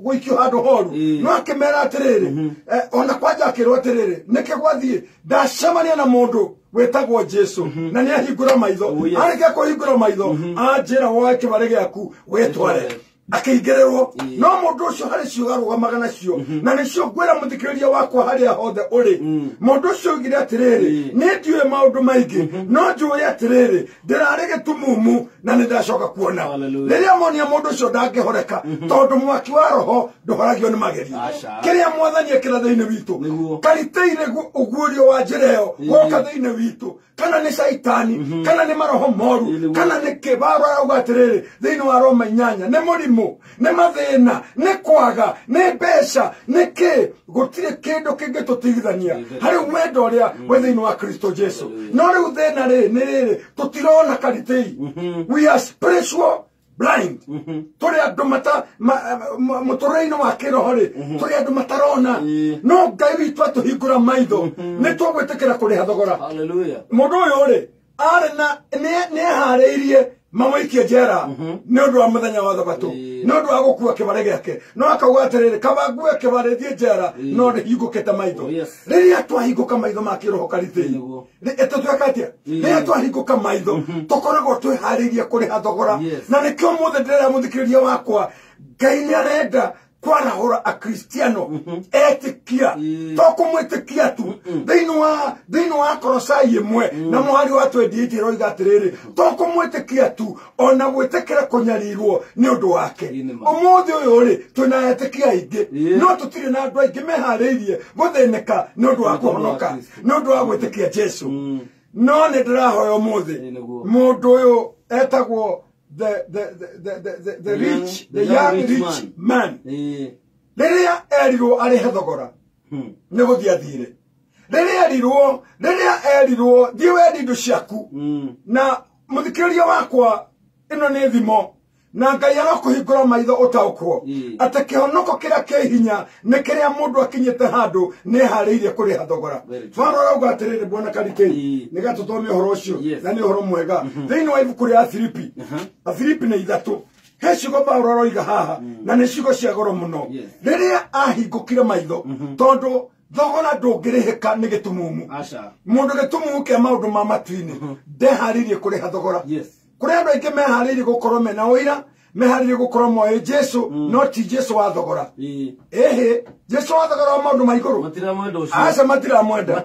gũikio handũ horu, no akĩmera atĩrĩrĩ, ona kwanja akĩrwo atĩrĩrĩ, nĩkĩ gwathiĩ? Ndacemania na mũndũ wĩtagwo Jesu na nĩ ahingũra maitho. Arĩkia kũhingũra maitho, anjĩra woe kĩbarĩ gĩaku wĩtware. Akĩingĩrĩrwo. No mũndũ ũcio harĩ ciugo arũgamaga nacio, na nĩcio ngwĩra mũthikĩrĩria wakwa harĩa hothe ũrĩ. Mũndũ ũcio oigire atĩrĩrĩ, niĩ ndiũĩ maũndũ maingĩ, no njũĩ atĩrĩrĩ, ndĩrarĩ gĩtumumu na nĩndacoka kuona. Rĩrĩa monia mũndũ ũcio ndangĩhoreka, tondũ mwaki wa roho ndũhoragio nĩ magerio. Kĩrĩa mwathani ekĩra thĩinĩ witũ, kariteire ũguũrio wa njĩra ĩyo woka thĩinĩ witũ, kana nĩ caitani, kana nĩ maroho moru, kana nĩ kĩbaro arauga atĩrĩrĩ thĩinĩ wa Roma 8, nĩ mũrimũ, nĩ mathĩna, nĩ kwaga, nĩ mbeca, nĩ kĩ, gũtirĩ kĩndũ kĩngĩtũtigithania harĩ wendo ũrĩa wĩ thĩinĩ wa Kristo Jesu. No rĩu thĩna rĩ nĩ rĩrĩ, tũtirona karitei. We are spiritual blind. Tũrĩ andũ mata mũtũrĩre-inĩ wa kĩroho rĩ, tũrĩ andũ matarona. No Ngai witũ atũhingũra maitho, nĩ tũgwĩtĩkĩra kũrĩha thogora. Mũndũ ũyũ rĩ, arĩ na nĩ eharĩirie mamũikie njera nĩ ũndũ wa mũthenya wa thabatũ, nĩ ũndũ wa gũkua kĩbarĩ gĩake, no akauga atĩrĩrĩ, kaba ngue kĩbarĩ thiĩ njera, no ndĩhingũkĩte maitho. Rĩrĩa twahingũka maitho ma kĩroho karitĩi, tũtuĩka atĩa? Rĩrĩa twahingũka maitho, tũkoragwo twĩharĩirie kũrĩha thogora. Na nĩkĩo mũthĩ ndĩrera mũthikĩrĩria wakwa, Ngai nĩ arenda kwarahũra akristiano etĩkia, to kũmwĩtĩkia tu. Thĩinĩ wa Kolosai 1 na mũhari wa 28 ĩroiga atĩrĩrĩ, to kũmwĩtĩkia tu, ona gwĩtĩkĩra kũnyarirwo nĩ ũndũ wake. Ũmũthĩ ũyũ rĩ, twĩna etĩkia aingĩ, no tũtirĩ na andũ aingĩ meharĩirie gũthĩnĩka nĩ ũndũ wa kũhonoka, nĩ ũndũ wa gwĩtĩkia Jesu. No nĩ ndĩrahoya ũmũthĩ, mũndũ ũyũ etagwo the rich, the young rich man, rĩrĩa erirwo arĩhe thogora, nĩ gũthiĩ athire. Rĩrĩa erirwo thiĩ wendie indo ciaku, na mũthikĩrĩria wakwa, ĩno nĩ thimo, na Ngai arokũhingũra maitho ũtaũkwo atĩ kĩhonoko kĩrĩa kĩ hinya nĩ kĩrĩa mũndũ akinyĩte handũ nĩ eharĩirie kũrĩha thogora. Paulo arauga atĩrĩrĩ, bwana Karitei, nĩgetha tũthome ũhoro ũcio, na nĩ ũhoro mwega, thĩinĩ wa ibuku rĩa Afilipi, Afilipi nĩ 3, he ciugo Paulo aroiga haha, na nĩ ciugo cia goro mũno. Rĩrĩa ahingũkire maitho, tondũ thogora ndũngĩrĩhĩka nĩ gĩtumumu, mũndũ gĩtumumu kĩa maũndũ ma matu-inĩ ndeharĩirie kũrĩha thogora. Kũrĩ andũ aingĩ meharĩirie gũkorwo mena ũira, meharĩirie gũkorwo moĩ Jesu, no ti Jesu wa thogora. Ĩhĩ, Jesu wa thogora wa maũndũ ma igũrũ, aca, matiramwenda.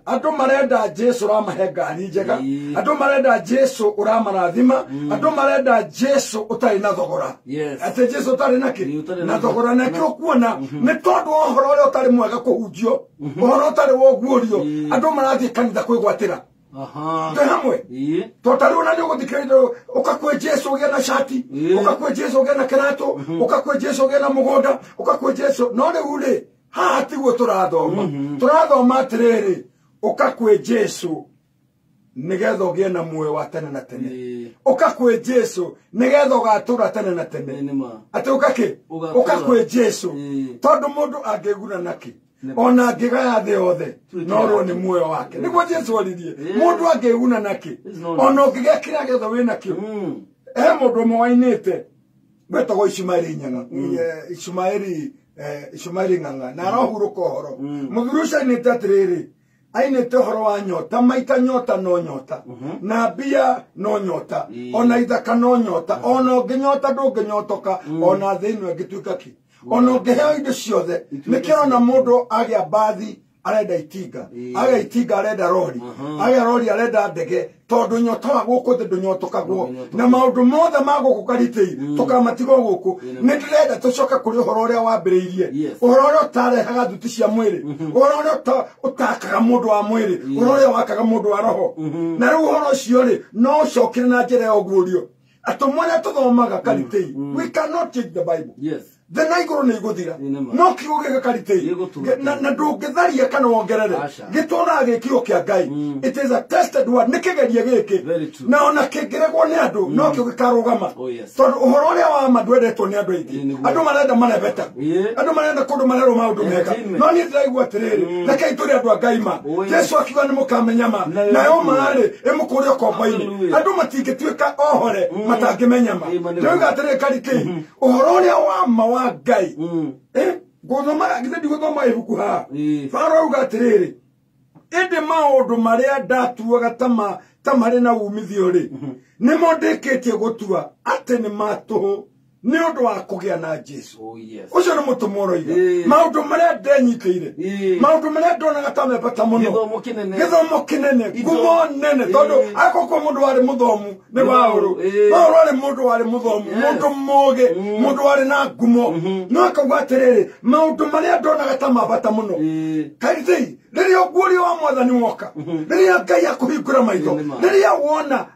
Andũ marenda Jesu ũramahe ngari njega, andũ marenda Jesu ũramarathima, andũ marenda Jesu ũtarĩ na thogora, atĩ Jesu ũtarĩ na kĩ? Na thogora. Na kĩo kuona nĩ tondũ wa ũhoro ũrĩa ũtarĩ mwega kũhunjio, ũhoro ũtarĩ wa ũguũrio, andũ marathiĩ kanitha kwĩgwatĩra. Twĩ hamwe? To ta rĩu na nĩ ũgũthikĩrĩria, ũka kwĩ Jesu ũgĩe na cati, ũka kwĩ Jesu ũgĩe na kĩratũ, ũka kwĩ Jesu ũgĩe na mũgũnda, ũka kwĩ Jesu. No rĩu rĩ, haha tiguo tũrathoma. Tũrathoma atĩrĩrĩ, ũka kwĩ Jesu nĩgetha ũgĩe na muoyo wa tene na tene, ũka kwĩ Jesu nĩgetha ũgatũra tene na tene. Atĩ ũka kĩ? Ũka kwĩ Jesu, tondũ mũndũ angĩguna nakĩ ona angĩgaya thĩ yothe norwo nĩ muoyo wake? Nĩguo Jesu oririe, mũndũ angĩguna nakĩ ona ũngĩgĩa kĩrĩa gĩothe wĩ nakĩo? He mũndũ ũmwe wainĩte wetagwo Ishumaeli Nyang'a, Ishumaeli Ng'ang'a, na arohurũka ũhoro. Mũthuri ũcio ainĩte atĩrĩrĩ, ainĩte ũhoro wa nyota, maita nyota no nyota, na mbia no nyota, ona ithaka no nyota, ona ũngĩnyota ndũngĩnyotoka, ona thĩ ĩno ĩngĩtuĩka kĩ, ona ũngĩheo indo ciothe. Nĩkĩo ona mũndũ agĩa mbathi arenda itinga, agĩa itinga arenda rori, agĩa rori arenda ndege, tondũ nyota wa gũkũ thĩ ndũnyotokagwo na maũndũ mothe ma gũkũ. Karitĩi tũkamatiga gũkũ, nĩ ndĩrenda tũcoke kũrĩ ũhoro ũrĩa wambĩrĩirie, ũhoro ũrĩa ũtarehaga thuti cia mwĩrĩ, ũhoro ũrĩa ũtakaga mũndũ wa mwĩrĩ, ũhoro ũrĩa wakaga mũndũ wa roho. Na rĩu ũhoro ũcio rĩ, no ũcokire na njĩra ya ũguũrio. Atũmwo arĩa tũthomaga Karitei, we cannot change the Bible. Yes. Thĩ na igũrũ nĩ igũthira, Nĩ ma. no kiugo gĩkĩ Karitei Gĩgũtũũra. Na ndũngĩtharia kana wongerere, Aca. gĩtũraga gĩ kiugo kĩa Ngai. It is a tested word, nĩ kĩgerie gĩkĩ, Very true. na ona kĩngĩregwo nĩ andũ no kĩo gĩkarũgama. Oh, yes. Tondũ ũhoro ũrĩa wa ma ndwendetwo nĩ andũ Ĩ, aingĩ. nĩguo. Andũ marenda marebeta, Ĩ. andũ marenda kũndũ marerwo maũndũ mega, Entertainment. no niĩ ndĩraigua atĩrĩrĩ, rekei tũrĩ andũ a Ngai ma. Oh, yes. Jesu akiuga nĩ mũkamenya ma, Nayo nayo ma. ma-rĩ ĩmũkũre ũkombo-inĩ. Hallelujah. Andũ matingĩtuĩka ohore matangĩmenya ma. Ĩ, ma nĩguo. Ndĩrauga atĩrĩrĩ Karitei, ũhoro ũrĩa wa ma wa Ngai, ngũthoma githĩ ndigũthoma ibuku haha. Ĩ. Farao auga atĩrĩrĩ, ĩndĩ maũndũ marĩa ndatuaga ta marĩ na umithio rĩ, nĩmo ndĩkĩtie gũtua atĩ nĩ ma tũhũ nĩ ũndũ wa kũgĩa na Jesu. Oh, yes. Ũcio nĩ mũtũmwo ũroiga. Ĩ. Maũndũ marĩa ndenyitĩire, Ĩ. maũndũ marĩa ndonaga ta me bata mũno, Gĩthomo kĩnene. gĩthomo kĩnene, Indo. ngumo nene, tondũ Ĩ. akorwo mũndũ warĩ mũthomu nĩ Nĩ Paũlũ. Ĩ. Paũlũ arĩ mũndũ warĩ mũthomu, Yes. mũndũ mũũgĩ, mũndũ warĩ na ngumo, no akauga atĩrĩrĩ, maũndũ marĩa ndonaga ta ma bata mũno. Ĩ. Karitei, rĩrĩa ũguũrio wa mwathani woka, rĩrĩa Ngai akũhingũra maitho, Ĩ, nĩ ma. rĩrĩa wona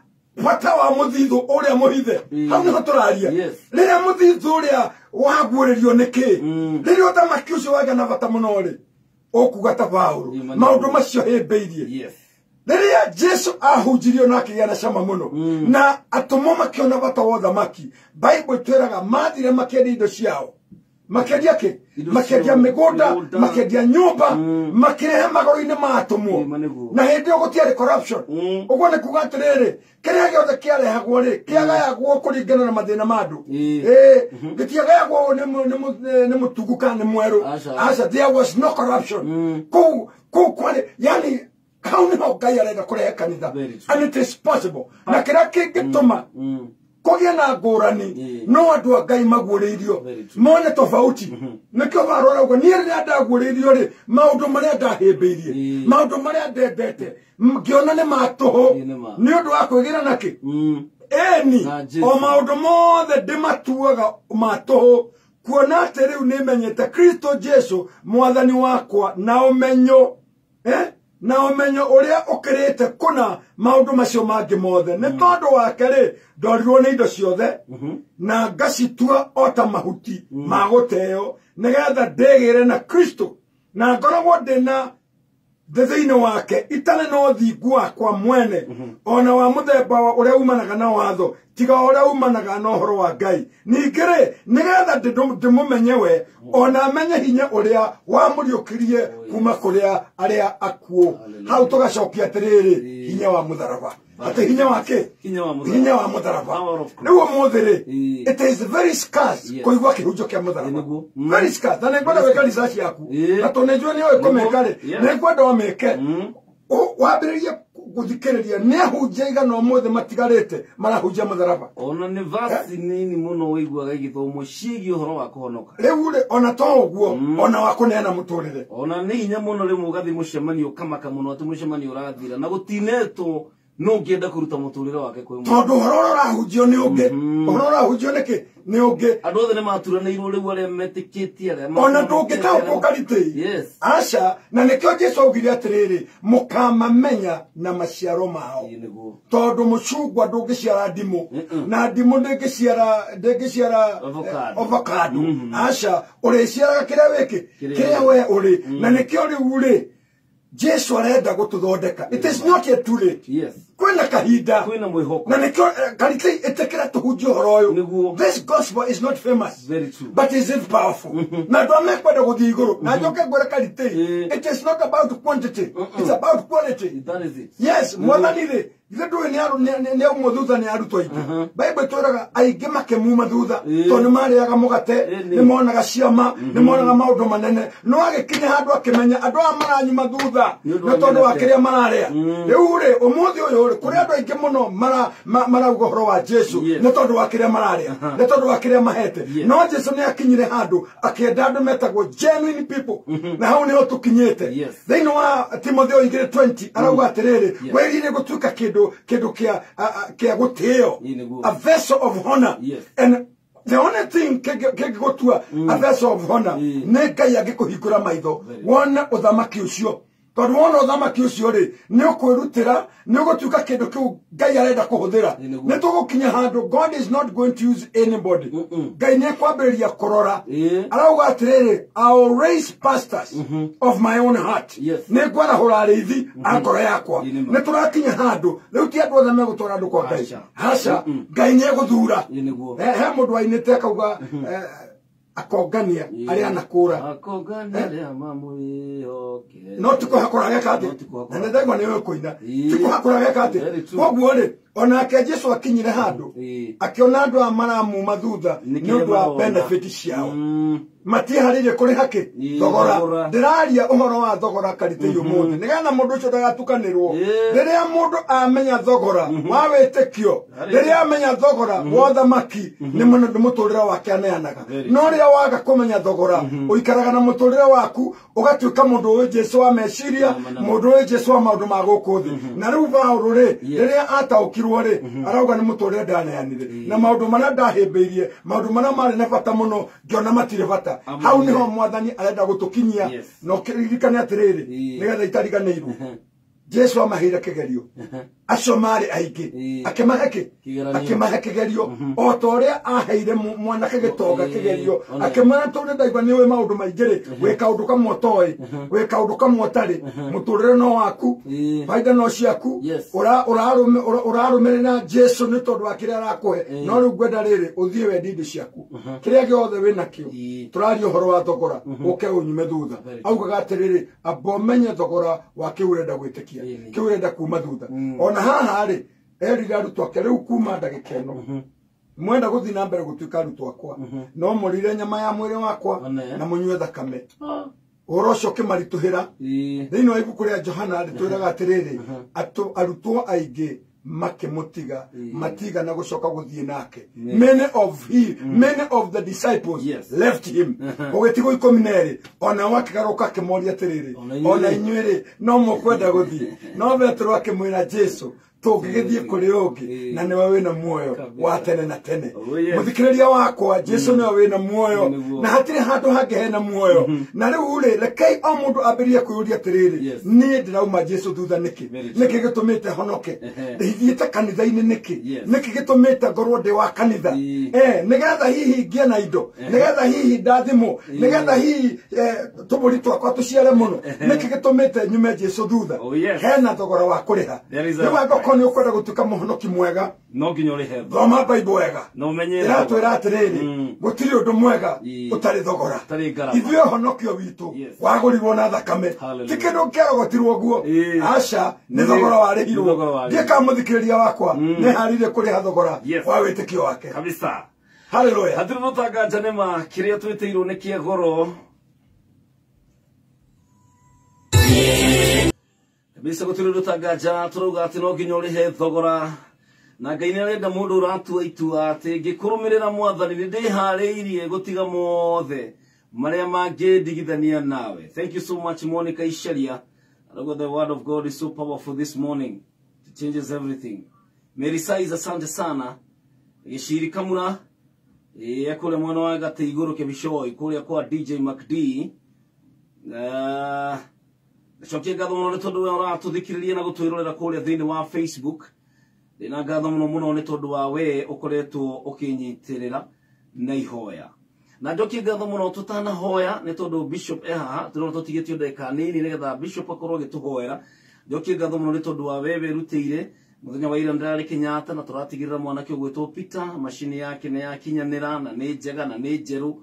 bata wa mũthithũ ũrĩa mũhithe, Ĩ. hau nĩho tũraria. Yes. Rĩrĩa mũthithũ ũrĩa waguũrĩrio nĩ kĩ, rĩrĩa ũthamaki ũcio wagĩa na bata mũno rĩ, ũkuga ta Paũlũ, Ĩ, ma nĩguo. maũndũ macio hĩmbĩirie. Yes. Rĩrĩa Jesu ahunjirio na akĩgĩa na cama mũno, na atũmwo makĩona bata wa ũthamaki, Bible ĩtwĩraga mathire makĩendia indo ciao, makĩendia kĩ, Indo makĩendia ciao, mĩgũnda, mĩgũnda. makĩendia nyũmba, makĩrehe magũrũ-inĩ ma atũmwo. Ĩ, ma nĩguo. Na hĩndĩ ĩyo gũtiarĩ corruption. Ũguo nĩ kuga atĩrĩrĩ, kĩrĩa gĩothe kĩarehagwo rĩ, kĩagayagwo kũringana na mathĩna ma andũ. Ĩ. Ĩ, gĩtiagayagwo nĩ mũtungu kana nĩ mwerũ. Aca. Aca, there was no corruption kũu kũu kwarĩ, yani hau nĩho Ngai arenda kũrehe kanitha. Very true. And it is possible, na kĩrĩa kĩngĩtũma kũgĩe na ngũrani, Ĩ. no andũ a Ngai maguũrĩirio Very true. mone tofauti. Nĩkĩo barora ũguo, niĩ rĩrĩa ndaguũrĩirio rĩ, maũndũ marĩa ndahĩmbĩirie, Ĩ. maũndũ marĩa ndendete, ngĩona nĩ ma tũhũ Ĩ, nĩ ma. nĩ ũndũ wa kwĩgĩra nakĩ. Ĩni, Na Jesu. o maũndũ mothe ndĩmatuaga ma tũhũ, kuona atĩ rĩu nĩmenyete Kristo Jesu mwathani wakwa, na ũmenyo, na ũmenyo ũrĩa ũkĩrĩte kũna maũndũ macio mangĩ mothe. Nĩ tondũ wake rĩ, ndorirwo nĩ indo ciothe na ngacitua o ta mahuti ma gũteo, nĩgetha ndĩgĩre na Kristo na ngoragwo ndĩna ndĩ thĩinĩ wake, itarĩ na ũthingu wakwa mwene, ona wa mũthemba ũrĩa umanaga na watho, tiga ũrĩa umanaga na ũhoro wa Ngai. Ningĩ rĩ, nĩgetha ndĩmũmenye we, ona menye hinya ũrĩa wamũriũkirie kuma kũrĩa arĩa akuũ. Hallelujah. Hau tũgacokia atĩrĩrĩ, Ĩ. hinya wa mũtharaba, atĩ hinya wa kĩ? Hinya wa mũtharaba. Hinya wa mũtharaba. Power of Christ. Rĩu ũmũthĩ rĩ, Ĩ. it is very scarce Yes. kũigua kĩhunjio kĩa mũtharaba. Ĩ, nĩguo. Very scarce, na nĩngwenda gwĩka research yaku, Ĩ. na tondũ nĩnjũĩ nĩũĩ kũmĩka rĩ, Yes. nĩngwenda ũmĩke. Wambĩrĩrie gũthikĩrĩria nĩ ahunjia igana ũmũthĩ matigarĩte marahunjia mũtharaba. Ona nĩ vasi nini mũno ũiguaga igĩthomwo ciĩgiĩ ũhoro wa kũhonoka. Rĩu rĩ, ona to ũguo, ona wa kũneana mũtũrĩre. Ona nĩ hinya mũno rĩmwe ũgathiĩ mũcemanio ũkamaka mũno atĩ mũcemanio ũrathira na gũtinetwo no ũngĩenda kũruta mũtũrĩre wake kwĩ mũndũ. Tondũ ũhoro ũrĩa ũrahunjio nĩ ũngĩ, ũhoro ũrahunjio nĩkĩ nĩ ũngĩ. Andũ othe nĩ maturanĩirwo rĩu, arĩa metĩkĩtie, arĩa Ona ndũngĩtaũkwo Karitei. Yes. Aca, na nĩkĩo Jesu augire atĩrĩrĩ, mũkamamenya na maciaro mao. Ĩ, nĩguo. Tondũ mũcungwa ndũngĩciara ndimũ, Mm-mm. na ndimũ ndĩngĩciara Avocado. Avocado. Aca, ũrĩciaraga kĩrĩa wĩkĩ, Kĩrĩa kĩrĩa we ũrĩ. Na nĩkĩo rĩu rĩ, Jesu arenda gũtũthondeka. It is not yet too late. Yes. Kwĩna kahinda, Kwĩna mwĩhoko. na nĩkĩo Karitei, ĩtĩkĩra tũhunjie ũhoro ũyũ. Nĩguo. This gospel is not famous, Very true. but is it powerful? Na andũ arĩa mekwenda gũthiĩ igũrũ, na njoke ngwĩre Karitei, Ĩ. it is not about quantity, it's about quality. That is it. Yes, mwathani rĩ, githĩ ndũĩ nĩ aumwo thutha nĩ arutwo aingĩ? Bible ĩtwĩraga aingĩ makĩmuma thutha, Ĩ. tondũ nĩ marĩaga mũgate, Ĩ, nĩ. nĩ monaga ciama, nĩ monaga maũndũ manene, no agĩkinya handũ akĩmenya andũ aya maranyuma thutha Nĩ ũndũ nĩ wa tondũ wa mĩgate. kĩrĩa mararĩa. Rĩu rĩ, ũmũthĩ ũyũ rĩ, kũrĩ andũ aingĩ mũno marauga ũhoro wa Jesu Yes. nĩ tondũ wa kĩrĩa mararĩa, nĩ tondũ wa kĩrĩa mahete. Yes. No Jesu nĩ akinyire handũ akĩenda andũ metagwo genuine people, na hau nĩho tũkinyĩte. Yes. Thĩinĩ wa Timotheo 2:20 arauga atĩrĩrĩ, Yes. wĩrire gũtuĩka kĩndũ kĩa gũtĩo, Ĩ, nĩguo. a vessel of honor. Yes. And the only thing kĩngĩgũtua a vessel of honor Ĩ. nĩ Ngai angĩkũhingũra maitho Very wone ũthamaki ũcio. Tondũ wona ũthamaki ũcio rĩ nĩ ũkwĩrutĩra, nĩ ũgũtuĩka kĩndũ kĩu Ngai arenda kũhũthĩra. Nĩ tũgũkinya handũ God is not going to use anybody. Ngai nĩ ekwambĩrĩria kũrora. Arauga atĩrĩrĩ, I will raise pastors of my own heart. Nĩ ngwarahũra arĩithi a ngoro yakwa. Nĩ tũrakinya handũ rĩu ti andũ othe megũtwara andũ kwa Ngai. Aca, Ngai nĩ egũthura. He mũndũ wainĩte akauga akongania aria anakura akongania aria mamwĩhoke no tikuhakũra geka atĩ na nĩ ndaigua nĩ ũĩ kũina tikuhakũra geka atĩ. Koguo rĩ onake Jesu akinyire handũ akĩona andũ aya maramuma thutha nĩ ũndũ wa benefit ciao, matiharĩirie kũrĩha kĩ thogora. Ndĩraria ũhoro wa thogora karĩtĩ ũmũthĩ nĩgetha mũndũ ũcio ndagatukanĩrwo. Rĩrĩa mũndũ amenya thogora wa wĩtĩkio, rĩrĩa amenya thogora wa ũthamaki, nĩ mũtũrĩre wake aneanaga. No rĩrĩa waga kũmenya thogora, ũikaraga na mũtũrĩre waku ũgatuĩka mũndũ ũyũ Jesu wa meciria, mũndũ ũyũ Jesu wa maũndũ ma gũkũ thĩ. Na rĩu Paũlũ rĩ rĩrĩa ataũkirwo rĩ arauga nĩ mũtũrĩre ndaneanire na maũndũ marĩa ndahĩmbĩirie, maũndũ marĩa marĩ na bata mũno ngĩona matirĩ bata. Hau niho mwathani arenda gũtũkinyia. Na ũkĩririkane atĩrĩrĩ nĩgetha itariganĩirwo, Jesu amaheire kĩgerio, acio marĩ aingĩ akĩmahe kĩ? Akĩmahe kĩgerio o ta ũrĩa aheire mwanake gĩtonga kĩgerio, akĩmwĩra tondũ ndaigua nĩ ũĩ maũndũ maingĩ rĩ, wĩ kaũndũ kamwe ũtoĩ, wĩ kaũndũ kamwe ũtarĩ, mũtũrĩre no waku, baida no ciaku, ũrarũmĩrĩra Jesu nĩ tondũ wa kĩrĩa arakũhe. No rĩu ngwenda rĩrĩ ũthiĩ wendie indo ciaku, kĩrĩa gĩothe wĩ nakĩo, tũraria ũhoro wa thogora, ũke ũnyume thutha. Augaga atĩrĩrĩ, amba ũmenye thogora wa kĩu ũrenda gwĩtĩkia, kĩu ũrenda kuma thutha. Ona haha rĩ erire arutwo ake rĩu kuma ndagĩka ĩno mwenda gũthiĩ na mbere gũtuĩka arutwo akwa, no mũrĩre nyama ya mwĩrĩ wakwa na mũnyue thakame. Ũhoro ũcio ũkĩmaritũhĩra. Thĩinĩ wa ibuku rĩa Johana rĩtwĩraga atĩrĩrĩ, arutwo aingĩ makĩmũtiga, matigana gũcoka gũthiĩ nake. Many of the disciples left him. Gũgĩtigwo 12, ona we akĩgarũka akĩmoria atĩrĩrĩ, ona inyuĩ rĩ no mũkwenda gũthiĩ? No Petero akĩmwĩra Jesu, tũngĩgĩthiĩ kũrĩ ũngĩ na nĩwe wĩna muoyo wa tene na tene. Mũthikĩrĩria wakwa, Jesu nĩwe wĩna muoyo na hatirĩ handũ hangĩ hena muoyo. Na rĩu rĩ rekei o mũndũ ambĩrĩrie kwĩyũria atĩrĩrĩ, niĩ ndĩrauma Jesu thutha nĩkĩ? Nĩkĩ gĩtũmĩte honoke? Ndĩthiĩte kanitha-inĩ nĩkĩ? Nĩkĩ gĩtũmĩte ngorwo ndĩ wa kanitha? Nĩgetha hihi ngĩe na indo, nĩgetha hihi ndathimwo, nĩgetha hihi tũbũri twakwa tũciare mũno. Nĩkĩ gĩtũmĩte nyume Jesu thutha? Hena thogora wa kũrĩha. Rĩu angĩkorwo nĩ ũkwenda gũtuĩka mũhonoki mwega, no nginya ũrĩhe. Thoma Bible wega. Na ũmenye ĩratwĩra atĩrĩrĩ, gũtirĩ ũndũ mwega ũtarĩ thogora. Ithuĩ ũhonokio witũ wagũrirwo na thakame, ti kĩndũ kĩarogotirwo guo. Aca, nĩ thogora warĩhirwo. Ndiĩ mũthikĩrĩria wakwa nĩ harĩire kũrĩha thogora wa wĩtĩkio wake kabisa. Haleluya. Hatirĩ gũtanganja nĩma kĩrĩa twĩtĩirwo nĩ kĩa goro kabisa. Gũtirĩ gũtanganja, tũrauga atĩ no nginya ũrĩhe thogora, na Ngai nĩ arenda mũndũ ũratua itua atĩ ngĩkũrũmĩrĩra mwathani nĩ ndĩharĩirie gũtiga mothe marĩa mangĩndigithania nawe. Thank you so much Monica Isharia. Arauga the word of God is so powerful this morning, it changes everything. Mary Size, asante sana. Gĩciri Kamura kũrĩa mwena wa Gatĩ igũrũ Kĩbicoi kũrĩa kwa DJ MacD. Cokia ngatho mũno nĩ tondũ we ũratũthikĩrĩria na gũtwĩrorera kũrĩa thĩinĩ wa Facebook. Ndĩna ngatho mũno mũno nĩ tondũ wa we ũkoretwo ũkĩnyitĩrĩra na ihoya. Na njokie ngatho mũno tũtanahoya nĩ tondũ Bishop e haha, tũrona tũtigĩtio ndagĩka nini nĩgetha Bishop akorwo agĩtũhoera. Njokie ngatho mũno nĩ tondũ wa we wĩrutĩire. Mũthenya wa ira ndĩrarĩ Kenyatta na tũratigĩrĩra mwanake ũgwĩtwo Peter, macini yake nĩ yakinyanĩra na nĩ njega na nĩ njerũ.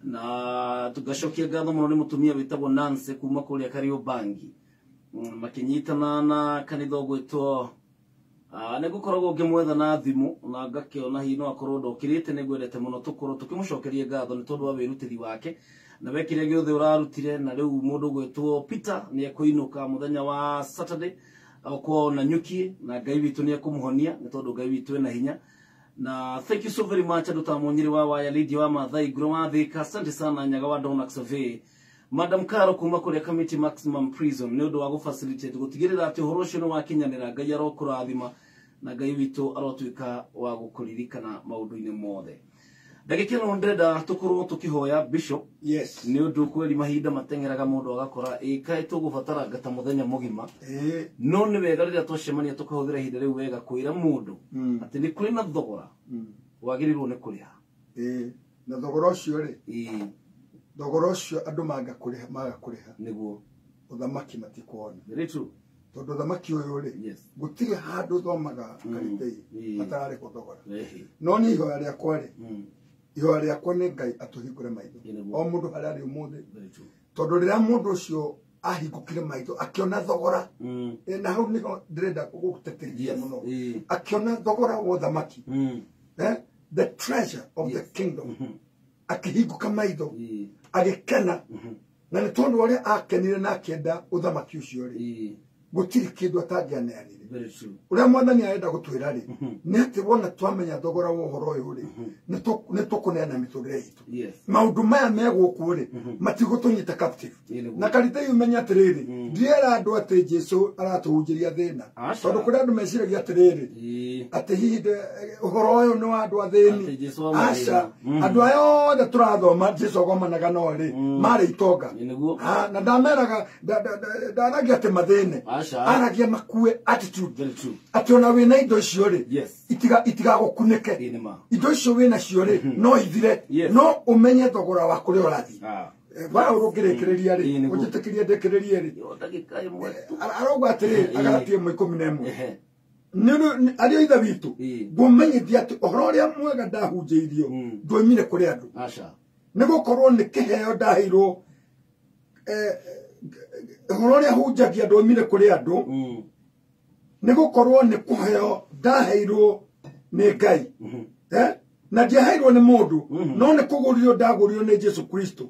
Na tũgacokia ngatho mũno nĩ mũtumia wĩtagwo Nancy kuma kũrĩa Kariobangi, makĩnyitana na kanitha ũgwĩtwo nĩ ngũkoragwo ngĩmwetha na thimũ na ngakĩona hihi no akorwo ndokĩrĩte. Nĩ ngwendete mũno tũkorwo tũkĩmũcokeria ngatho nĩ tondũ wa wĩrutĩri wake na we kĩrĩa gĩothe ũrarutire. Na rĩu mũndũ ũgwĩtwo Peter nĩ ekũinũka mũthenya wa Saturday okwao na nyuki, na Ngai witũ nĩ ekũmũhonia nĩ tondũ Ngai witũ ena hinya. Na thank you so very much andũ ta Mũnyĩrĩ wa Waya, Lydia wa Mathai, Ngũrũ wa Thika, asante sana Nyaga wa Donax Survey, Madam Caro kuma kũrĩa Kamiti Maximum Prison nĩ ũndũ wa gũfacilitate gũtigĩrĩra atĩ ũhoro ũcio nĩ wakinyanĩra. Ngai arokũrathima na Ngai witũ arotuĩka wa gũkũririkana maũndũ-inĩ mothe. Ndagĩka ĩno ndĩrenda tũkorwo tũkĩhoya Bishop. Yes. Nĩ ũndũ kweri mahinda mateng'eraga mũndũ agakora ĩkaĩ tũgũbatara ngata mũthenya mũgima. No nĩ wega rĩrĩa twacemania tũkahũthĩra ihinda rĩu wega kwĩra mũndũ atĩ nĩ kũrĩ na thogora wagĩrĩirwo nĩ kũrĩha. Na thogora ũcio rĩ, thogora ũcio andũ manga kũrĩha nĩguo ũthamaki matikuona. Very true. Tondũ ũthamaki ũyũ rĩ, yes, gũtirĩ handũ thomaga karitei matararĩhwo thogora. No niĩ ihoya rĩakwa rĩ, ihoya rĩakwa nĩ Ngai atũhingũre maitho o mũndũ harĩa arĩ ũmũthĩ. Tondũ rĩrĩa mũndũ ũcio ahingũkire maitho akĩona thogora, na hau nĩho ndĩrenda gũgũtĩtĩrithia mũno, akĩona thogora wa ũthamaki, the treasure of the kingdom, akĩhingũka maitho agĩkena, na nĩ tondũ ũrĩa akenire na akĩenda ũthamaki ũcio rĩ, gũtirĩ kĩndũ atangĩaneanire. Ũrĩa mwathani arenda gũtwĩra rĩ, nĩ atĩ wona twamenya thogora wa ũhoro ũyũ rĩ, nĩ tũkũneana mĩtũrĩre itũ. Maũndũ maya me gũkũ rĩ, matigũtũnyita captive. Na karitei ũmenye atĩrĩrĩ, ndiera andũ atĩ Jesũ aratũhunjĩria thĩna, tondũ kũrĩ andũ meciragia atĩrĩrĩ, atĩ hihi ũhoro ũyũ nĩ wa andũ athĩni. Aca, andũ aya othe tũrathoma Jesũ agomanaga nao rĩ, marĩ itonga. Na ndameraga, ndaragia atĩ mathĩne, aragia makue attitude. Atĩ ona wĩna indo icio rĩ, itigagũkunĩke. Indo icio wĩna cio rĩ, no ithire, no ũmenye thogora wa kũrĩa ũrathiĩ. Paũlũ ngĩrĩkĩrĩria rĩ, ũnjĩtĩkĩrie ndĩkĩrĩrie rĩ, arauga atĩrĩ, Agalatia 1:11, arĩ ithe witũ, ngũmenyithia atĩ ũhoro ũrĩa mwega ndahunjĩirio ndwoimire kũrĩ andũ, nĩ gũkorwo nĩ kĩheo ndaheirwo. Ũhoro ũrĩa hunjagia ndwoimire kũrĩ andũ, nĩ gũkorwo nĩ kũheo ndaheirwo nĩ Ngai, na ndiaheirwo nĩ mũndũ, no nĩ kũgũrio ndagũrio nĩ Jesũ Kristo.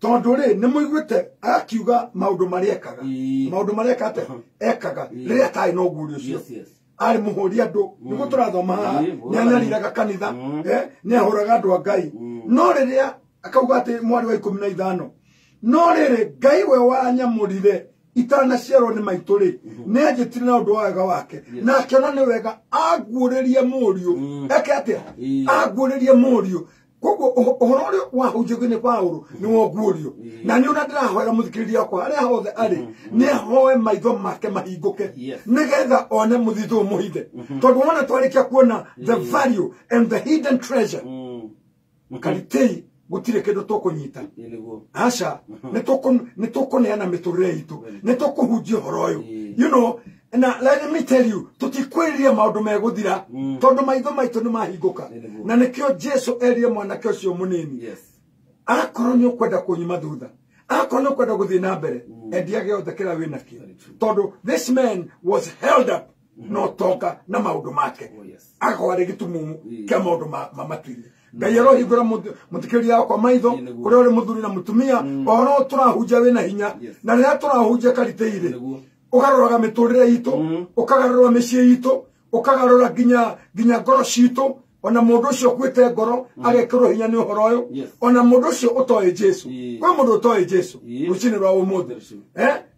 Tondũ rĩ, nĩ mũiguĩte akiuga maũndũ marĩa ekaga, maũndũ marĩa ekaga rĩrĩa atarĩ na ũguũrio ũcio. Arĩ mũhũri andũ, nĩguo tũrathoma haha, nĩ anyariraga kanitha, nĩ ahũraga andũ a Ngai. No rĩrĩa akauga atĩ mwarĩ wa 15, no rĩrĩ Ngai we wanyamũrire itanaciarwo nĩ maitũ rĩ, nĩ anjĩtire na ũndũ wa wega wake, na akĩona nĩ wega anguũrĩrie mũriũ. Eke atĩa? Anguũrĩrie mũriũ. Koguo ũhoro ũrĩa wahunjagio nĩ Paũlũ nĩ wonguũrio. Na nĩ ũrĩa ndĩrahoera mũthikĩrĩria wakwa harĩa hothe arĩ, nĩ ahoe maitho make mahingũke, nĩgetha one mũthithũ ũyũ mũhithe. Tondũ wona twarĩkia kuona the value and the hidden treasure, karitei gũtirĩ kĩndũ tũkũnyita. Aca, nĩ tũkũneana mĩtũrĩre itũ, nĩ tũkũhunjia ũhoro ũyũ. You know, na let me tell you, tũtikwĩrĩria maũndũ megũthira, tondũ maitho maitũ nĩ mahingũka. Na nĩkĩo Jesũ erire mwanake ũcio mũnini, akorwo nĩ ũkwenda kũnyuma thutha, akorwo nĩ ũkwenda gũthiĩ na mbere, endia gĩothe kĩrĩa wĩ nakĩo. Tondũ this man was held up no ũtonga na maũndũ make, agakorwo arĩ gĩtumumu kĩa maũndũ ma matu-inĩ. Ngai arohingũra mũthikĩrĩria wakwa maitho, kũrĩa ũrĩ mũthuri na mũtumia, ũhoro tũrahunjia wĩna hinya. Na rĩrĩa tũrahunjia karitei rĩ, ũgarũraga mĩtũrĩre itũ, ũkagarũra mĩciĩ itũ, ũkagarũra nginya ngoro citũ. Ona mũndũ ũcio ũkuĩte ngoro agekĩrwo hinya nĩ ũhoro ũyũ, ona mũndũ ũcio ũtoĩ Jesũ. Kwĩ mũndũ ũtoĩ Jesũ rũcinĩ rwa ũmũthĩ,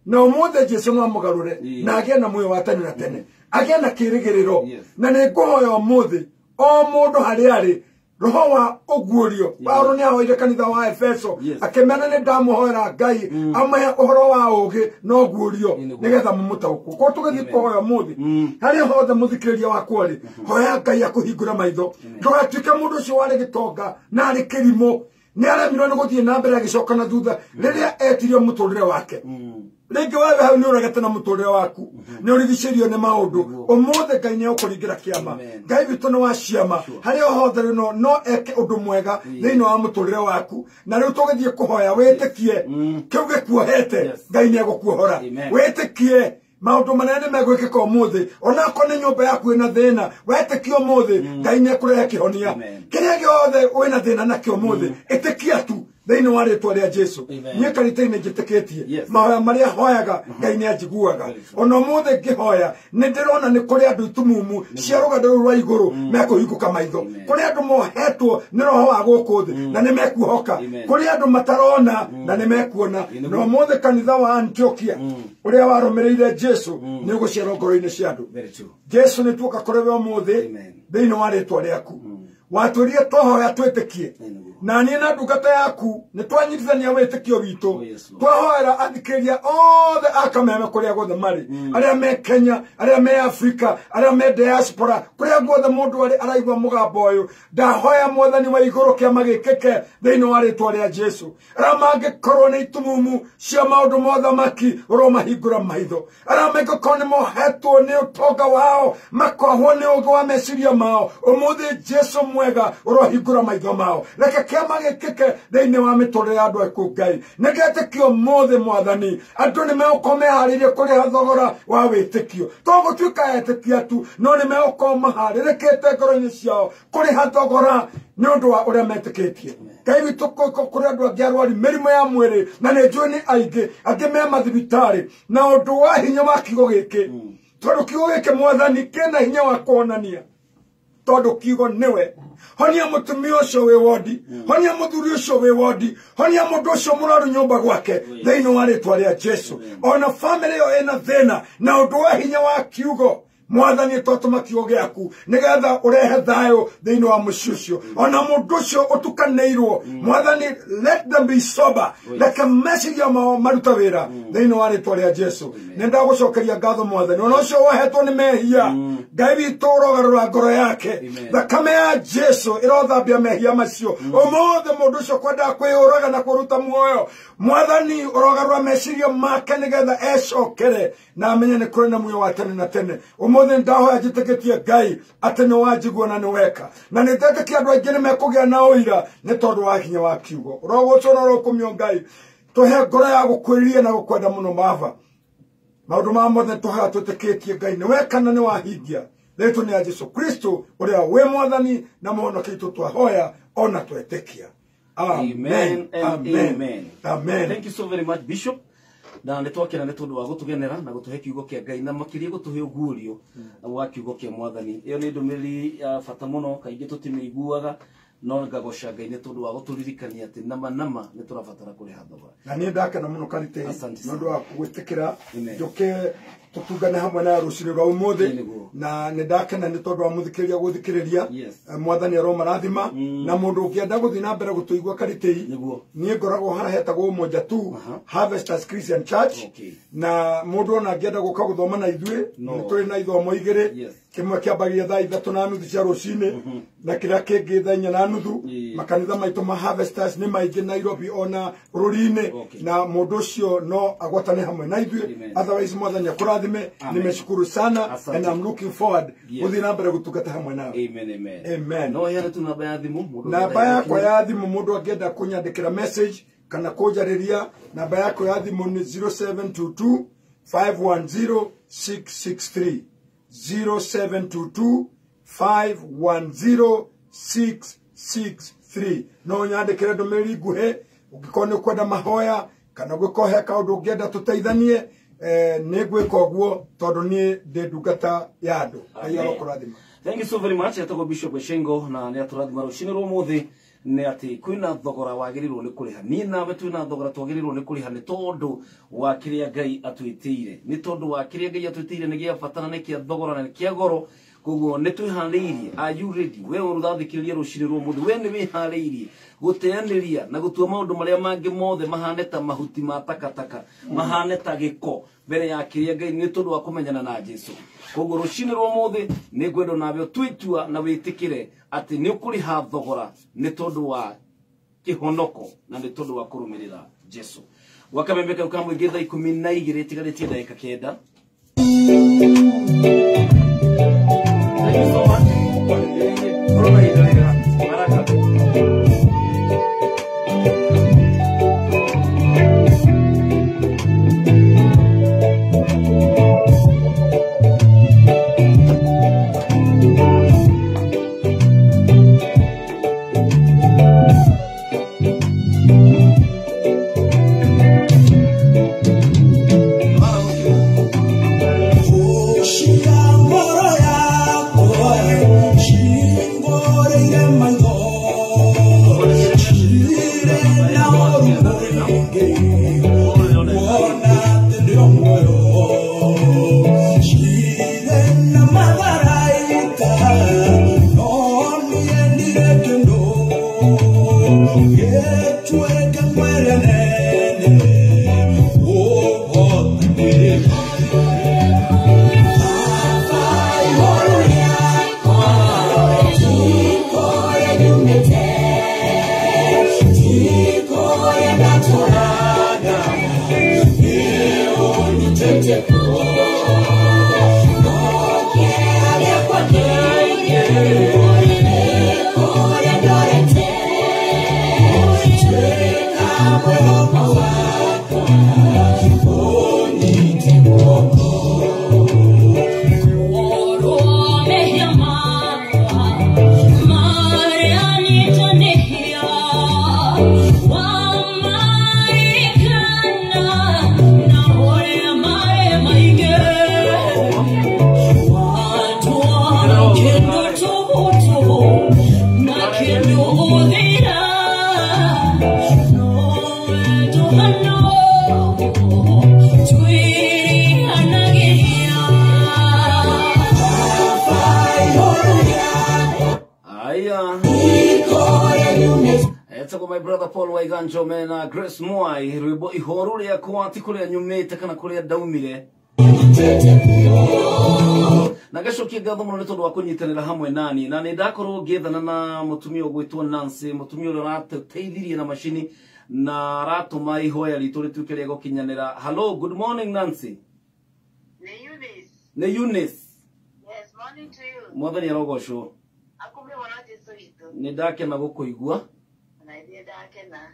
na ũmũthĩ Jesũ no amũgarũre na agĩe na muoyo wa tene na tene, agĩe na kĩĩrĩgĩrĩro. Na nĩ ngũhoya ũmũthĩ o mũndũ harĩa arĩ, roho wa ũguũrio. Paũlũ nĩ ahoire kanitha wa Efeso, akĩmera nĩ ndamũhoera Ngai amahe ũhoro wa ũũgĩ na ũguũrio, nĩgetha mũmũtaũkwo. Koguo tũgĩthiĩ kũhoya ũmũthĩ, harĩa hothe mũthikĩrĩria wakwa rĩ, hoya Ngai akũhingũre maitho, ndũgatuĩke mũndũ ũcio warĩ gĩtonga na arĩ kĩrimũ, nĩ aremirwo nĩ gũthiĩ na mbere agĩcoka na thutha rĩrĩa etirio mũtũrĩre wake. Rĩngĩ wewe hau nĩ ũregete na mũtũrĩre waku, nĩ ũrigicĩirio nĩ maũndũ. Ũmũthĩ Ngai nĩ egũkũringĩra kĩama. Ngai witũ nĩ wa ciama, harĩa hothe rĩ no eke ũndũ mwega thĩinĩ wa mũtũrĩre waku. Na rĩu tũgĩthiĩ kũhoya, wĩtĩkie kĩu gĩkuohete, Ngai nĩ egũkuohora. Wĩtĩkie maũndũ manene megwĩkĩka ũmũthĩ, onakorwo nĩ nyũmba yaku ĩna thĩna, wetĩkia ũmũthĩ Ngai nĩ ekũrehe kĩhonia. Kĩrĩa gĩothe wĩna thĩna nakĩo ũmũthĩ, ĩtĩkia tu thĩinĩ wa rĩtwa rĩa Jesũ. Niĩ karitei-inĩ njĩtĩkĩtie mahoya marĩa hoyaga, Ngai nĩ anjiguaga. Ona ũmũthĩ ngĩhoya nĩ ndĩrona nĩ kũrĩ andũ itumumu cia rũgendo rũu rwa igũrũ mekũhingũka maitho, kũrĩ andũ mohetwo nĩ roho wa gũkũ thĩ na nĩ mekuohoka, kũrĩ andũ matarona na nĩ mekuona. Na ũmũthĩ kanitha wa Antiokia ũrĩa warũmĩrĩire Jesũ nĩ ũgũciarwo ngoro-inĩ cia andũ. Jesũ nĩ tuoka kũrĩ we ũmũthĩ thĩinĩ wa rĩtwa rĩaku. Watwĩrire twahoya twĩtĩkie na niĩ na ndungata yaku nĩ twanyitithania wĩtĩkio witũ twahoera athikĩrĩria othe a Kameme kũrĩa guothe marĩ, arĩa me Kenya, arĩa me Afrika, arĩa me diaspora, kũrĩa guothe mũndũ arĩ araigua mũgambo ũyũ, ndahoya Mwathani wa igũrũ kĩama gĩkĩke thĩinĩ wa rĩtwa rĩa Jesu. Arĩa mangĩkorwo nĩ itumumu cia maũndũ ma ũthamaki ũromahingũra maitho, arĩa mangĩkorwo nĩ mohetwo nĩ ũtonga wao makohwo nĩ ũũgĩ wa meciria mao, ũmũthĩ Jesu mwega ũrohingũra maitho mao. Reke kĩama gĩkĩke thĩinĩ wa mĩtũrĩre ya andũ aku Ngai. Nĩngetĩkio ũmũthĩ Mwathani andũ nĩ megũkorwo meharĩirie kũrĩha thogora wa wĩtĩkio, to gũtuĩka etĩkia tu, no nĩ megũkorwo maharĩrĩkĩte ngoro-inĩ ciao kũrĩha thogora nĩ ũndũ wa ũrĩa metĩkĩtie. Ngai witũ, kũrĩ andũ angĩ arwaru mĩrimũ ya mwĩrĩ na nĩ njũĩ nĩ aingĩ angĩ me mathibitarĩ, na ũndũ wa hinya wa kiugo gĩkĩ, tondũ kiugo gĩkĩ Mwathani kĩna hinya wa kuonania, tondũ kiugo nĩwe. Honia mũtumia ũcio wĩ wondi, honia mũthuri ũcio wĩ wondi, honia mũndũ ũcio mũrwaru nyũmba gwake thĩinĩ wa rĩtwa rĩa Jesu. Ona bamĩrĩ ĩyo ĩna thĩna, na ũndũ wa hinya wa kiugo Mwathani twatũma kiugo gĩaku nĩgetha ũrehe thayũ thĩinĩ wa mũciĩ ũcio. Ona mũndũ ũcio ũtukanĩirwo, Mwathani let them be sober, reke meciria mao maruta wĩra thĩinĩ wa rĩtwa rĩa Jesu. Nĩ ndagũcokeria ngatho Mwathani, ona ũcio wohetwo nĩ mehia, Ngai witũ ũrogarũra ngoro yake, thakame ya Jesu ĩrothambia mehia macio. Ũmũthĩ mũndũ ũcio kwendaga kwĩyũraga na kũruta muoyo, Mwathani ũrogarũra meciria make nĩgetha ecokere na amenye nĩ kũrĩ na muoyo wa tene na tene. Ũmũthĩ ndahoya njĩtĩkĩtie Ngai atĩ nĩ wanjigua na nĩ weka, na nĩ ndetĩkia andũ aingĩ nĩ mekũgĩa na ũira nĩ tondũ wa hinya wa kiugo. Ũrogocwo na ũrokumio Ngai, tũhe ngoro ya gũkwĩrirĩria na gũkwenda mũno Baba. Maũndũ ma mothe tũhoya twĩtĩkĩtie Ngai nĩ weka na nĩ wahingia. Rĩtwa nĩ ya Jesu Kristo ũrĩa wĩ Mwathani na Mũhonokia witũ twahoya ona twetĩkia. Amen and amen. Amen. Thank you so very much, Bishop. Na nĩ twakena nĩ tondũ wa gũtũgenera na gũtũhe kiugo kĩa Ngai na makĩria gũtũhe ũguũrio wa kiugo kĩa Mwathani. Ĩyo nĩ ndũmĩrĩri ya bata mũno, kaingĩ tũtimĩiguaga, no ngagoca Ngai nĩ tondũ wa gũtũririkania atĩ nama nama nĩ tũrabatara kũrĩha thogora. Na niĩ ndakena mũno Karite nĩ ũndũ wa gwĩtĩkĩra njũke tũtungane hamwe na rũcinĩ rwa ũmũthĩ, na nĩ ndakena nĩ tondũ wa mũthikĩrĩria gũthikĩrĩria. Mwathani aromarathima. Na mũndũ ũngĩenda gũthiĩ na mbere gũtũigua Karitei, niĩ ngoragwo harĩa hetagwo Umoja Tu Harvesters Christian Church, na mũndũ ona angĩenda gũka gũthoma na ithuĩ, nĩ tũrĩ na ithomo igĩrĩ, kĩmwe kĩambagia thaa 3:30 cia rũcinĩ na kĩrĩa kĩngĩ thaa 4:30. Makanitha maitũ ma Harvesters nĩ maingĩ Nairobi ona bũrũri-inĩ, na mũndũ ũcio no agwatane hamwe na ithuĩ. Otherwise Mwathani akũrathime. Nimeshukuru sana and I'm looking forward gũthiĩ na mbere gũtungata hamwe nawe. Amen, amen. Amen. No heane tu namba ya thimũ, namba yakwa ya thimũ mũndũ angĩenda kũnyandĩkĩra message kana kũnjarĩria, namba yakwa ya thimũ nĩ 0722 510 663, 0722 510 663. No nyandĩkĩre ndũmĩrĩri nguhĩ ũngĩkorwo nĩ ũkwenda mahoya kana ũngĩkorwo he kaũndũ ũngĩenda tũteithanie, nĩ ngwĩka ũguo tondũ niĩ ndĩ ndungata ya andũ. Ngai arokũrathima. Thank you so very much. Etagwo Bishop Gĩchengo na nĩ atũrathima rũcinĩ rwa ũmũthĩ nĩ atĩ kwĩna thogora wagĩrĩirwo nĩ kũrĩha. Niĩ nawe twĩna thogora twagĩrĩirwo nĩ kũrĩha nĩ tondũ wa kĩrĩa Ngai atwĩtĩire, nĩ tondũ wa kĩrĩa Ngai atwĩtĩire nĩ gĩa bata na nĩ kĩa thogora na nĩ kĩa goro. Koguo nĩ twĩharĩirie. Are you ready? We ũrathikĩrĩria rũcinĩ rwa ũmũthĩ, we nĩ wĩharĩirie gũteanĩria na gũtua maũndũ marĩa mangĩ mothe mahane ta mahuti ma takataka, mahane ta gĩko mbere ya kĩrĩa Ngai, nĩ tondũ wa kũmenyana na Jesu. Koguo rũcinĩ rwa ũmũthĩ nĩ ngwenda nawe ũtue itua na wĩtĩkĩre atĩ nĩ ũkũrĩha thogora nĩ tondũ wa kĩhonoko na nĩ tondũ wa kũrũmĩrĩra Jesu. Gwa kameme kau ka mũingĩ thaa 12 ĩtigarĩtie ndagĩka 9. Thank you so much. Baraka. Oh, she My brother Paul Waiganjo mena Grace Mwai rwimbo ihoru rĩakwa ti kũrĩa nyumĩte kana kũrĩa ndaumire na ngacokia ngatho mũno nĩ tondũ wa kũnyitanĩra hamwe nani na nĩ ndakorwo ngĩethana na mũtumia ũgwĩtwo Nancy, mũtumia ũrĩa ũratũteithirie na macini na aratũma ihoya ritũ rĩtuĩke rĩa gũkinyanĩra. Hello, good morning Nancy. Nĩ Eunice. Nĩ Eunice. Yes, morning to you. Mwathani arogocwo. Akumbe mwana Jesu witũ. Nĩ ndakena gũkũigua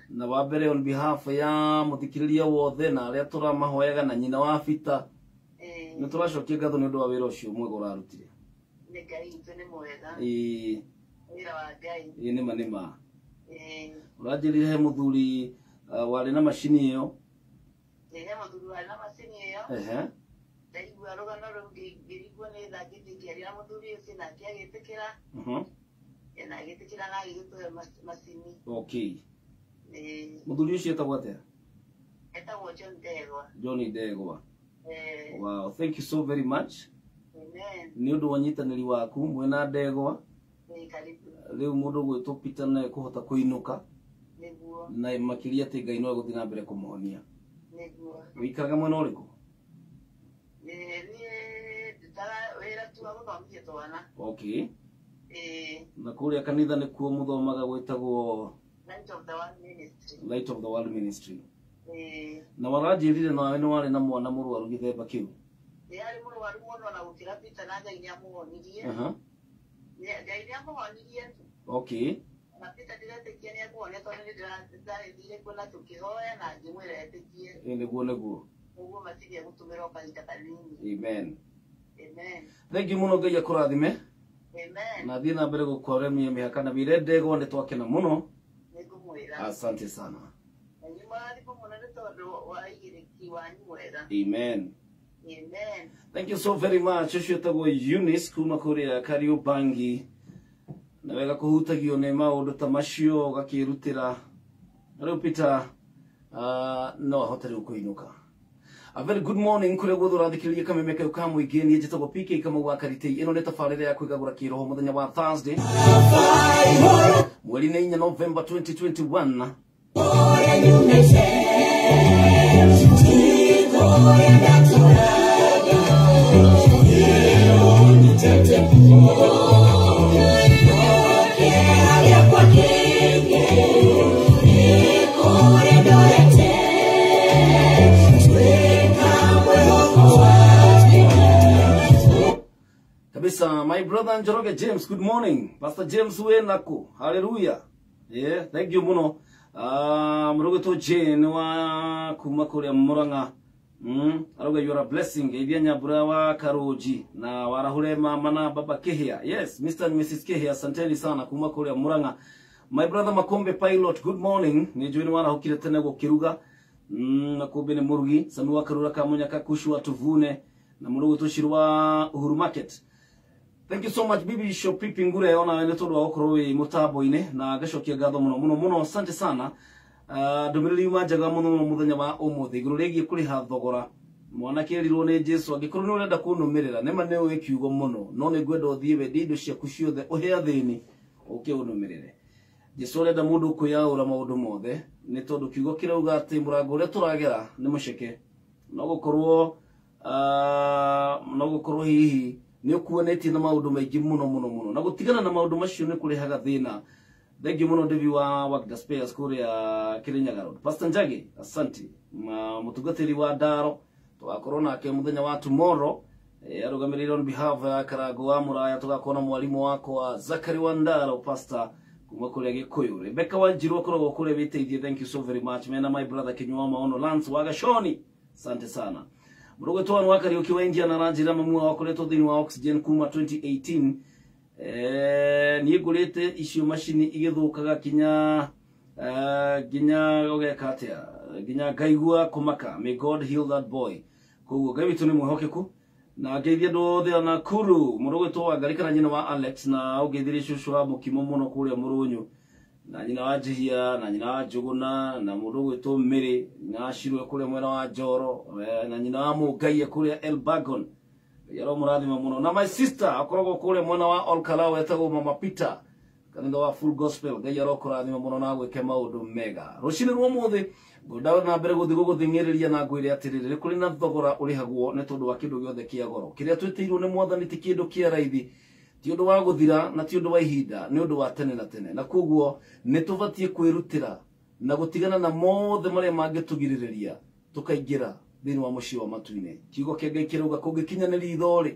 na wa mbere on behalf ya muthikiriria wothe na aria turamahoyaga na nyina wa Bita nĩ tũracokia ngatho nĩ ũndũ wa wĩra ũcio mwega ũrarutire. Nĩ Ngai witũ nĩ mwega. Ĩĩ wĩra wa Ngai. Ĩĩ nĩma nĩma. Ĩĩ ũranjĩrire he mũthuri warĩ na macini ĩyo. Ĩĩ he mũthuri warĩ na macini ĩyo. Ehe. Ndaigua rũgano rũu ngĩrigwo nĩ tha ngĩthiĩ ngĩaria na mũthuri ũcio nake agĩtĩkĩra. Na agĩtĩkĩra na agĩgĩtũhe macini. Okay. Mũthuri ũcio etagwo atĩa? Etagwo John Ndegwa. John Ndegwa. Wow, thank you so very much. Amen. Nĩ ũndũ wa ũnyitanĩri waku mwena Ndegwa. Karibu. Rĩu mũndũ ũgwĩtwo Peter no ekũhota kũinũka. Nĩguo. Na makĩria atĩ Ngai no egũthiĩ na mbere kũmũhonia. Nĩguo. Ũikaraga mwena ũrĩkũ? Niĩ ndutaga wĩra tu wa gũthomithia twana. Okay. Na kũrĩa kanitha nĩkuo mũthomaga gwĩtagwo Light of the World Ministry. Light of the World Ministry. Na waranjĩrire nawe nĩ warĩ na mwana mũrwaru gĩthemba kĩu. Nĩ arĩ mũrwaru mũno na gũkĩra Peter na Ngai nĩamũhonirie. Ngai nĩamũhonirie. Okay. Na Peter ndiretĩkia nĩekũhonia tondũ nĩ ndĩrathire kuo na tũkĩhoya na ngĩmwĩra etĩkie. Nĩguo nĩguo. Ũguo macini egũtũmĩra o kahinda kanini. Amen. Amen. Thank you mũno Ngai akũrathime. Amen. Na thiĩ na mbere gũkwaremia mĩhaka na wĩre Ndegwa nĩ twakena mũno. Asante sana. Amen. Amen. Thank you so very much. Ũcio etagwo Eunice kuma kũrĩa Kariobangi. Na wega kũhutagio nĩ maũndũ ta macio ũgakĩrutĩra. Na rĩu Peter no ahote rĩu kũinũka. A very good morning kũrĩa guothe ũrathikĩrĩria kameme kau ka mũingĩ. Niĩ njĩtagwo PK Kamau wa Karitei. Ĩno nĩ tabarĩra ya kwĩgagũra kĩroho mũthenya wa Thursday mweri nĩ 4 November 2021. Kabisa, my brother Njoroge James, good morning. Pastor James Wenako, hallelujah. Yeah, thank you muno. Murugo Jane wa kuma kuria Murang'a. Aruga you are a blessing. Ithia Nyambura wa Karoji na warahure mama na baba Kehia. Yes, Mr. and Mrs. Kehia, asanteni sana kuma kuria Murang'a. My brother Makombe Pilot, good morning. Ni juini warahukire tene gukiruga. Makombe ni murugi, Sami wa Karura Kamunya Kakushwa tuvune na murugo tushirwa Uhuru Market. Thank you so much Bibi Bishop Pipi Ngure ona nĩ tondũ wa gũkorwo wĩ mũtambo-inĩ na ngacokia ngatho mũno mũno mũno, asante sana. Ndũmĩrĩri yuma njega mũno mũno mũthenya wa ũmũthĩ igũrũ rĩgiĩ kũrĩha thogora. Mwanake erirwo nĩ Jesu angĩkorwo nĩ ũrenda kũnũmĩrĩra nĩma nĩ ũĩ kiugo mũno no nĩ ngwenda ũthiĩ wendie indo ciaku ciothe ũhe athĩni ũke ũnũmĩrĩre. Jesu arenda mũndũ kwĩyaũra maũndũ mothe nĩ tondũ kiugo kĩrauga atĩ mũrango ũrĩa tũragera nĩ mũceke no gũkorwo hihi nĩ ũkuanĩtie na maũndũ maingĩ mũno mũno mũno na gũtigana na maũndũ macio nĩ kũrehaga thĩna. Thank you mũno Devi wa Wagda Spares kũrĩa Kirinyaga Road. Pastor Njagi, asante. Mũtungatĩri wa Ndaro tũgakorwo nake mũthenya wa tomorrow, arũgamĩrĩire on behalf ya Karango wa Mũraya, tũgakorwo na mwarimũ wakwa Zakari wa Ndaro, pastor kuma kũrĩa Gĩkũyũ. Rebecca Wanjiru akoragwo kũrĩa wĩteithie, thank you so very much. Mena my brother Kinyua Maono Lance wa Gashoni, asante sana. Mũrũgwĩtwo wa Kariũki wa India na aranjĩra mamu wao akoretwo thĩinĩ wa oxygen kuma 2018. Niĩ ngũrĩte icio macini igĩthũkaga kinya nginya ũgeka atĩa, nginya ngaigua kũmaka. May God heal that boy. Koguo Ngai witũ nĩ mwĩhokeku na ngeithie andũ othe a Nakuru. Mũrũgwĩtwo wa Ngarĩ kana nyina wa Alex, na ũngeithirie cũcũ wa mũkimo mũno kũrĩa Mũrũnyũ, na nyina wa Njihia, na nyina wa Njũgũna, na mũndũ ũgwĩtwo Mĩrĩ, nyina wa Shirwe kũrĩa mwena wa Njoro, na nyina wa Mũngaia kũrĩa Elbagon. Yaro mũrathima mũno. Na my sister akoragwo kũrĩa mwena wa Olkalou etagwo Mama Peter, kanitha wa Full Gospel. Ngai arokũrathima mũno na gwĩke maũndũ mega. Rũcinĩ rwa ũmũthĩ ngwendaga na mbere gũthiĩ gũgũthing'ĩrĩria na ngwĩre atĩrĩrĩ, nĩ kũrĩ na thogora ũrĩhagwo nĩ tondũ wa kĩndũ gĩothe kĩa goro kĩrĩa twĩtĩirwo nĩ Mwathani. Ti kĩndũ kĩa raithi, ti ũndũ wa gũthira na ti ũndũ wa ihinda, nĩ ũndũ wa tene na tene. Na koguo nĩ tũbatiĩ kwĩrutĩra na gũtigana na mothe marĩa mangĩtũgirĩrĩria tũkaingĩra thĩinĩ wa mũciĩ wa matu-inĩ. Kiugo kĩa Ngai kĩrauga kũngĩkinyanĩria itho-rĩ,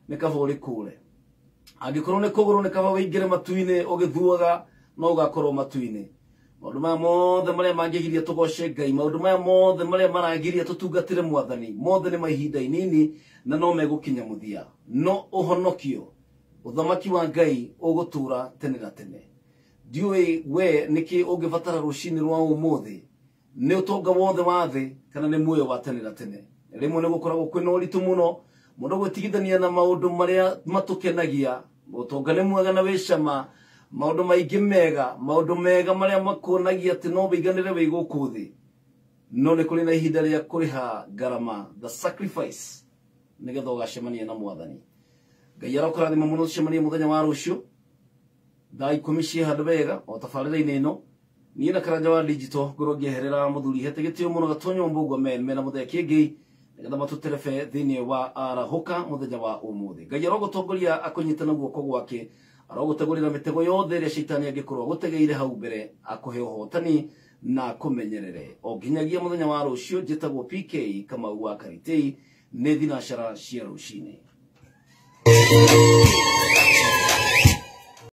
nĩ kaba ũrĩkũre, angĩkorwo nĩ kũgũrũ nĩ kaba wĩingĩre matu-inĩ ũgĩthuaga, no ũgakorwo matu-inĩ. Maũndũ maya mothe marĩa mangĩgiria tũgoce Ngai, maũndũ maya mothe marĩa maragiria tũtungatĩre Mwathani, mothe nĩ ma ihinda inini na no megũkinya mũthia. No ũhonokio, ũthamaki wa Ngai ũgũtũra tene na tene. Ndiũĩ we nĩkĩ ũngĩbatara rũcinĩ rwa ũmũthĩ, nĩ ũtonga wothe wa thĩ kana nĩ muoyo wa tene na tene. Rĩmwe nĩ gũkoragwo kwĩna ũritũ mũno mũndũ gwĩtigithania na maũndũ marĩa matũkenagia. Ũtonga nĩ mwega na wĩ cama, maũndũ maingĩ mega, maũndũ mega marĩa makuonagia atĩ no wĩiganĩre wĩ gũkũ thĩ, no nĩ kũrĩ na ihinda rĩa kũrĩha ngarama, the sacrifice, nĩgetha ũgacemania na Mwathani. Ngai arokũrathima mũno, tũcemanie mũthenya wa rũciũ thaa 10 ciĩ handũ wega o tabarĩra-inĩ ĩno. Niĩ na Karanja wa Digital ngorwo ngĩeherera mũthuri hete gĩtĩo mũno Gatonyo Mbũgua men mena mũthenya kĩngĩ nĩgetha matũterebe thĩinĩ wa arahũka mũthenya wa ũmũthĩ. Ngai arogũtongoria akũnyite na guoko gwake, arogũtegũrĩra mĩtego yothe ĩrĩa caitani angĩkorwo agũtegeire hau mbere, akũhe ũhotani na akũmenyerere o nginyagia mũthenya wa rũciũ. Njĩtagwo PK Kamau wa Karitei, nĩ thinacara cia rũcinĩ.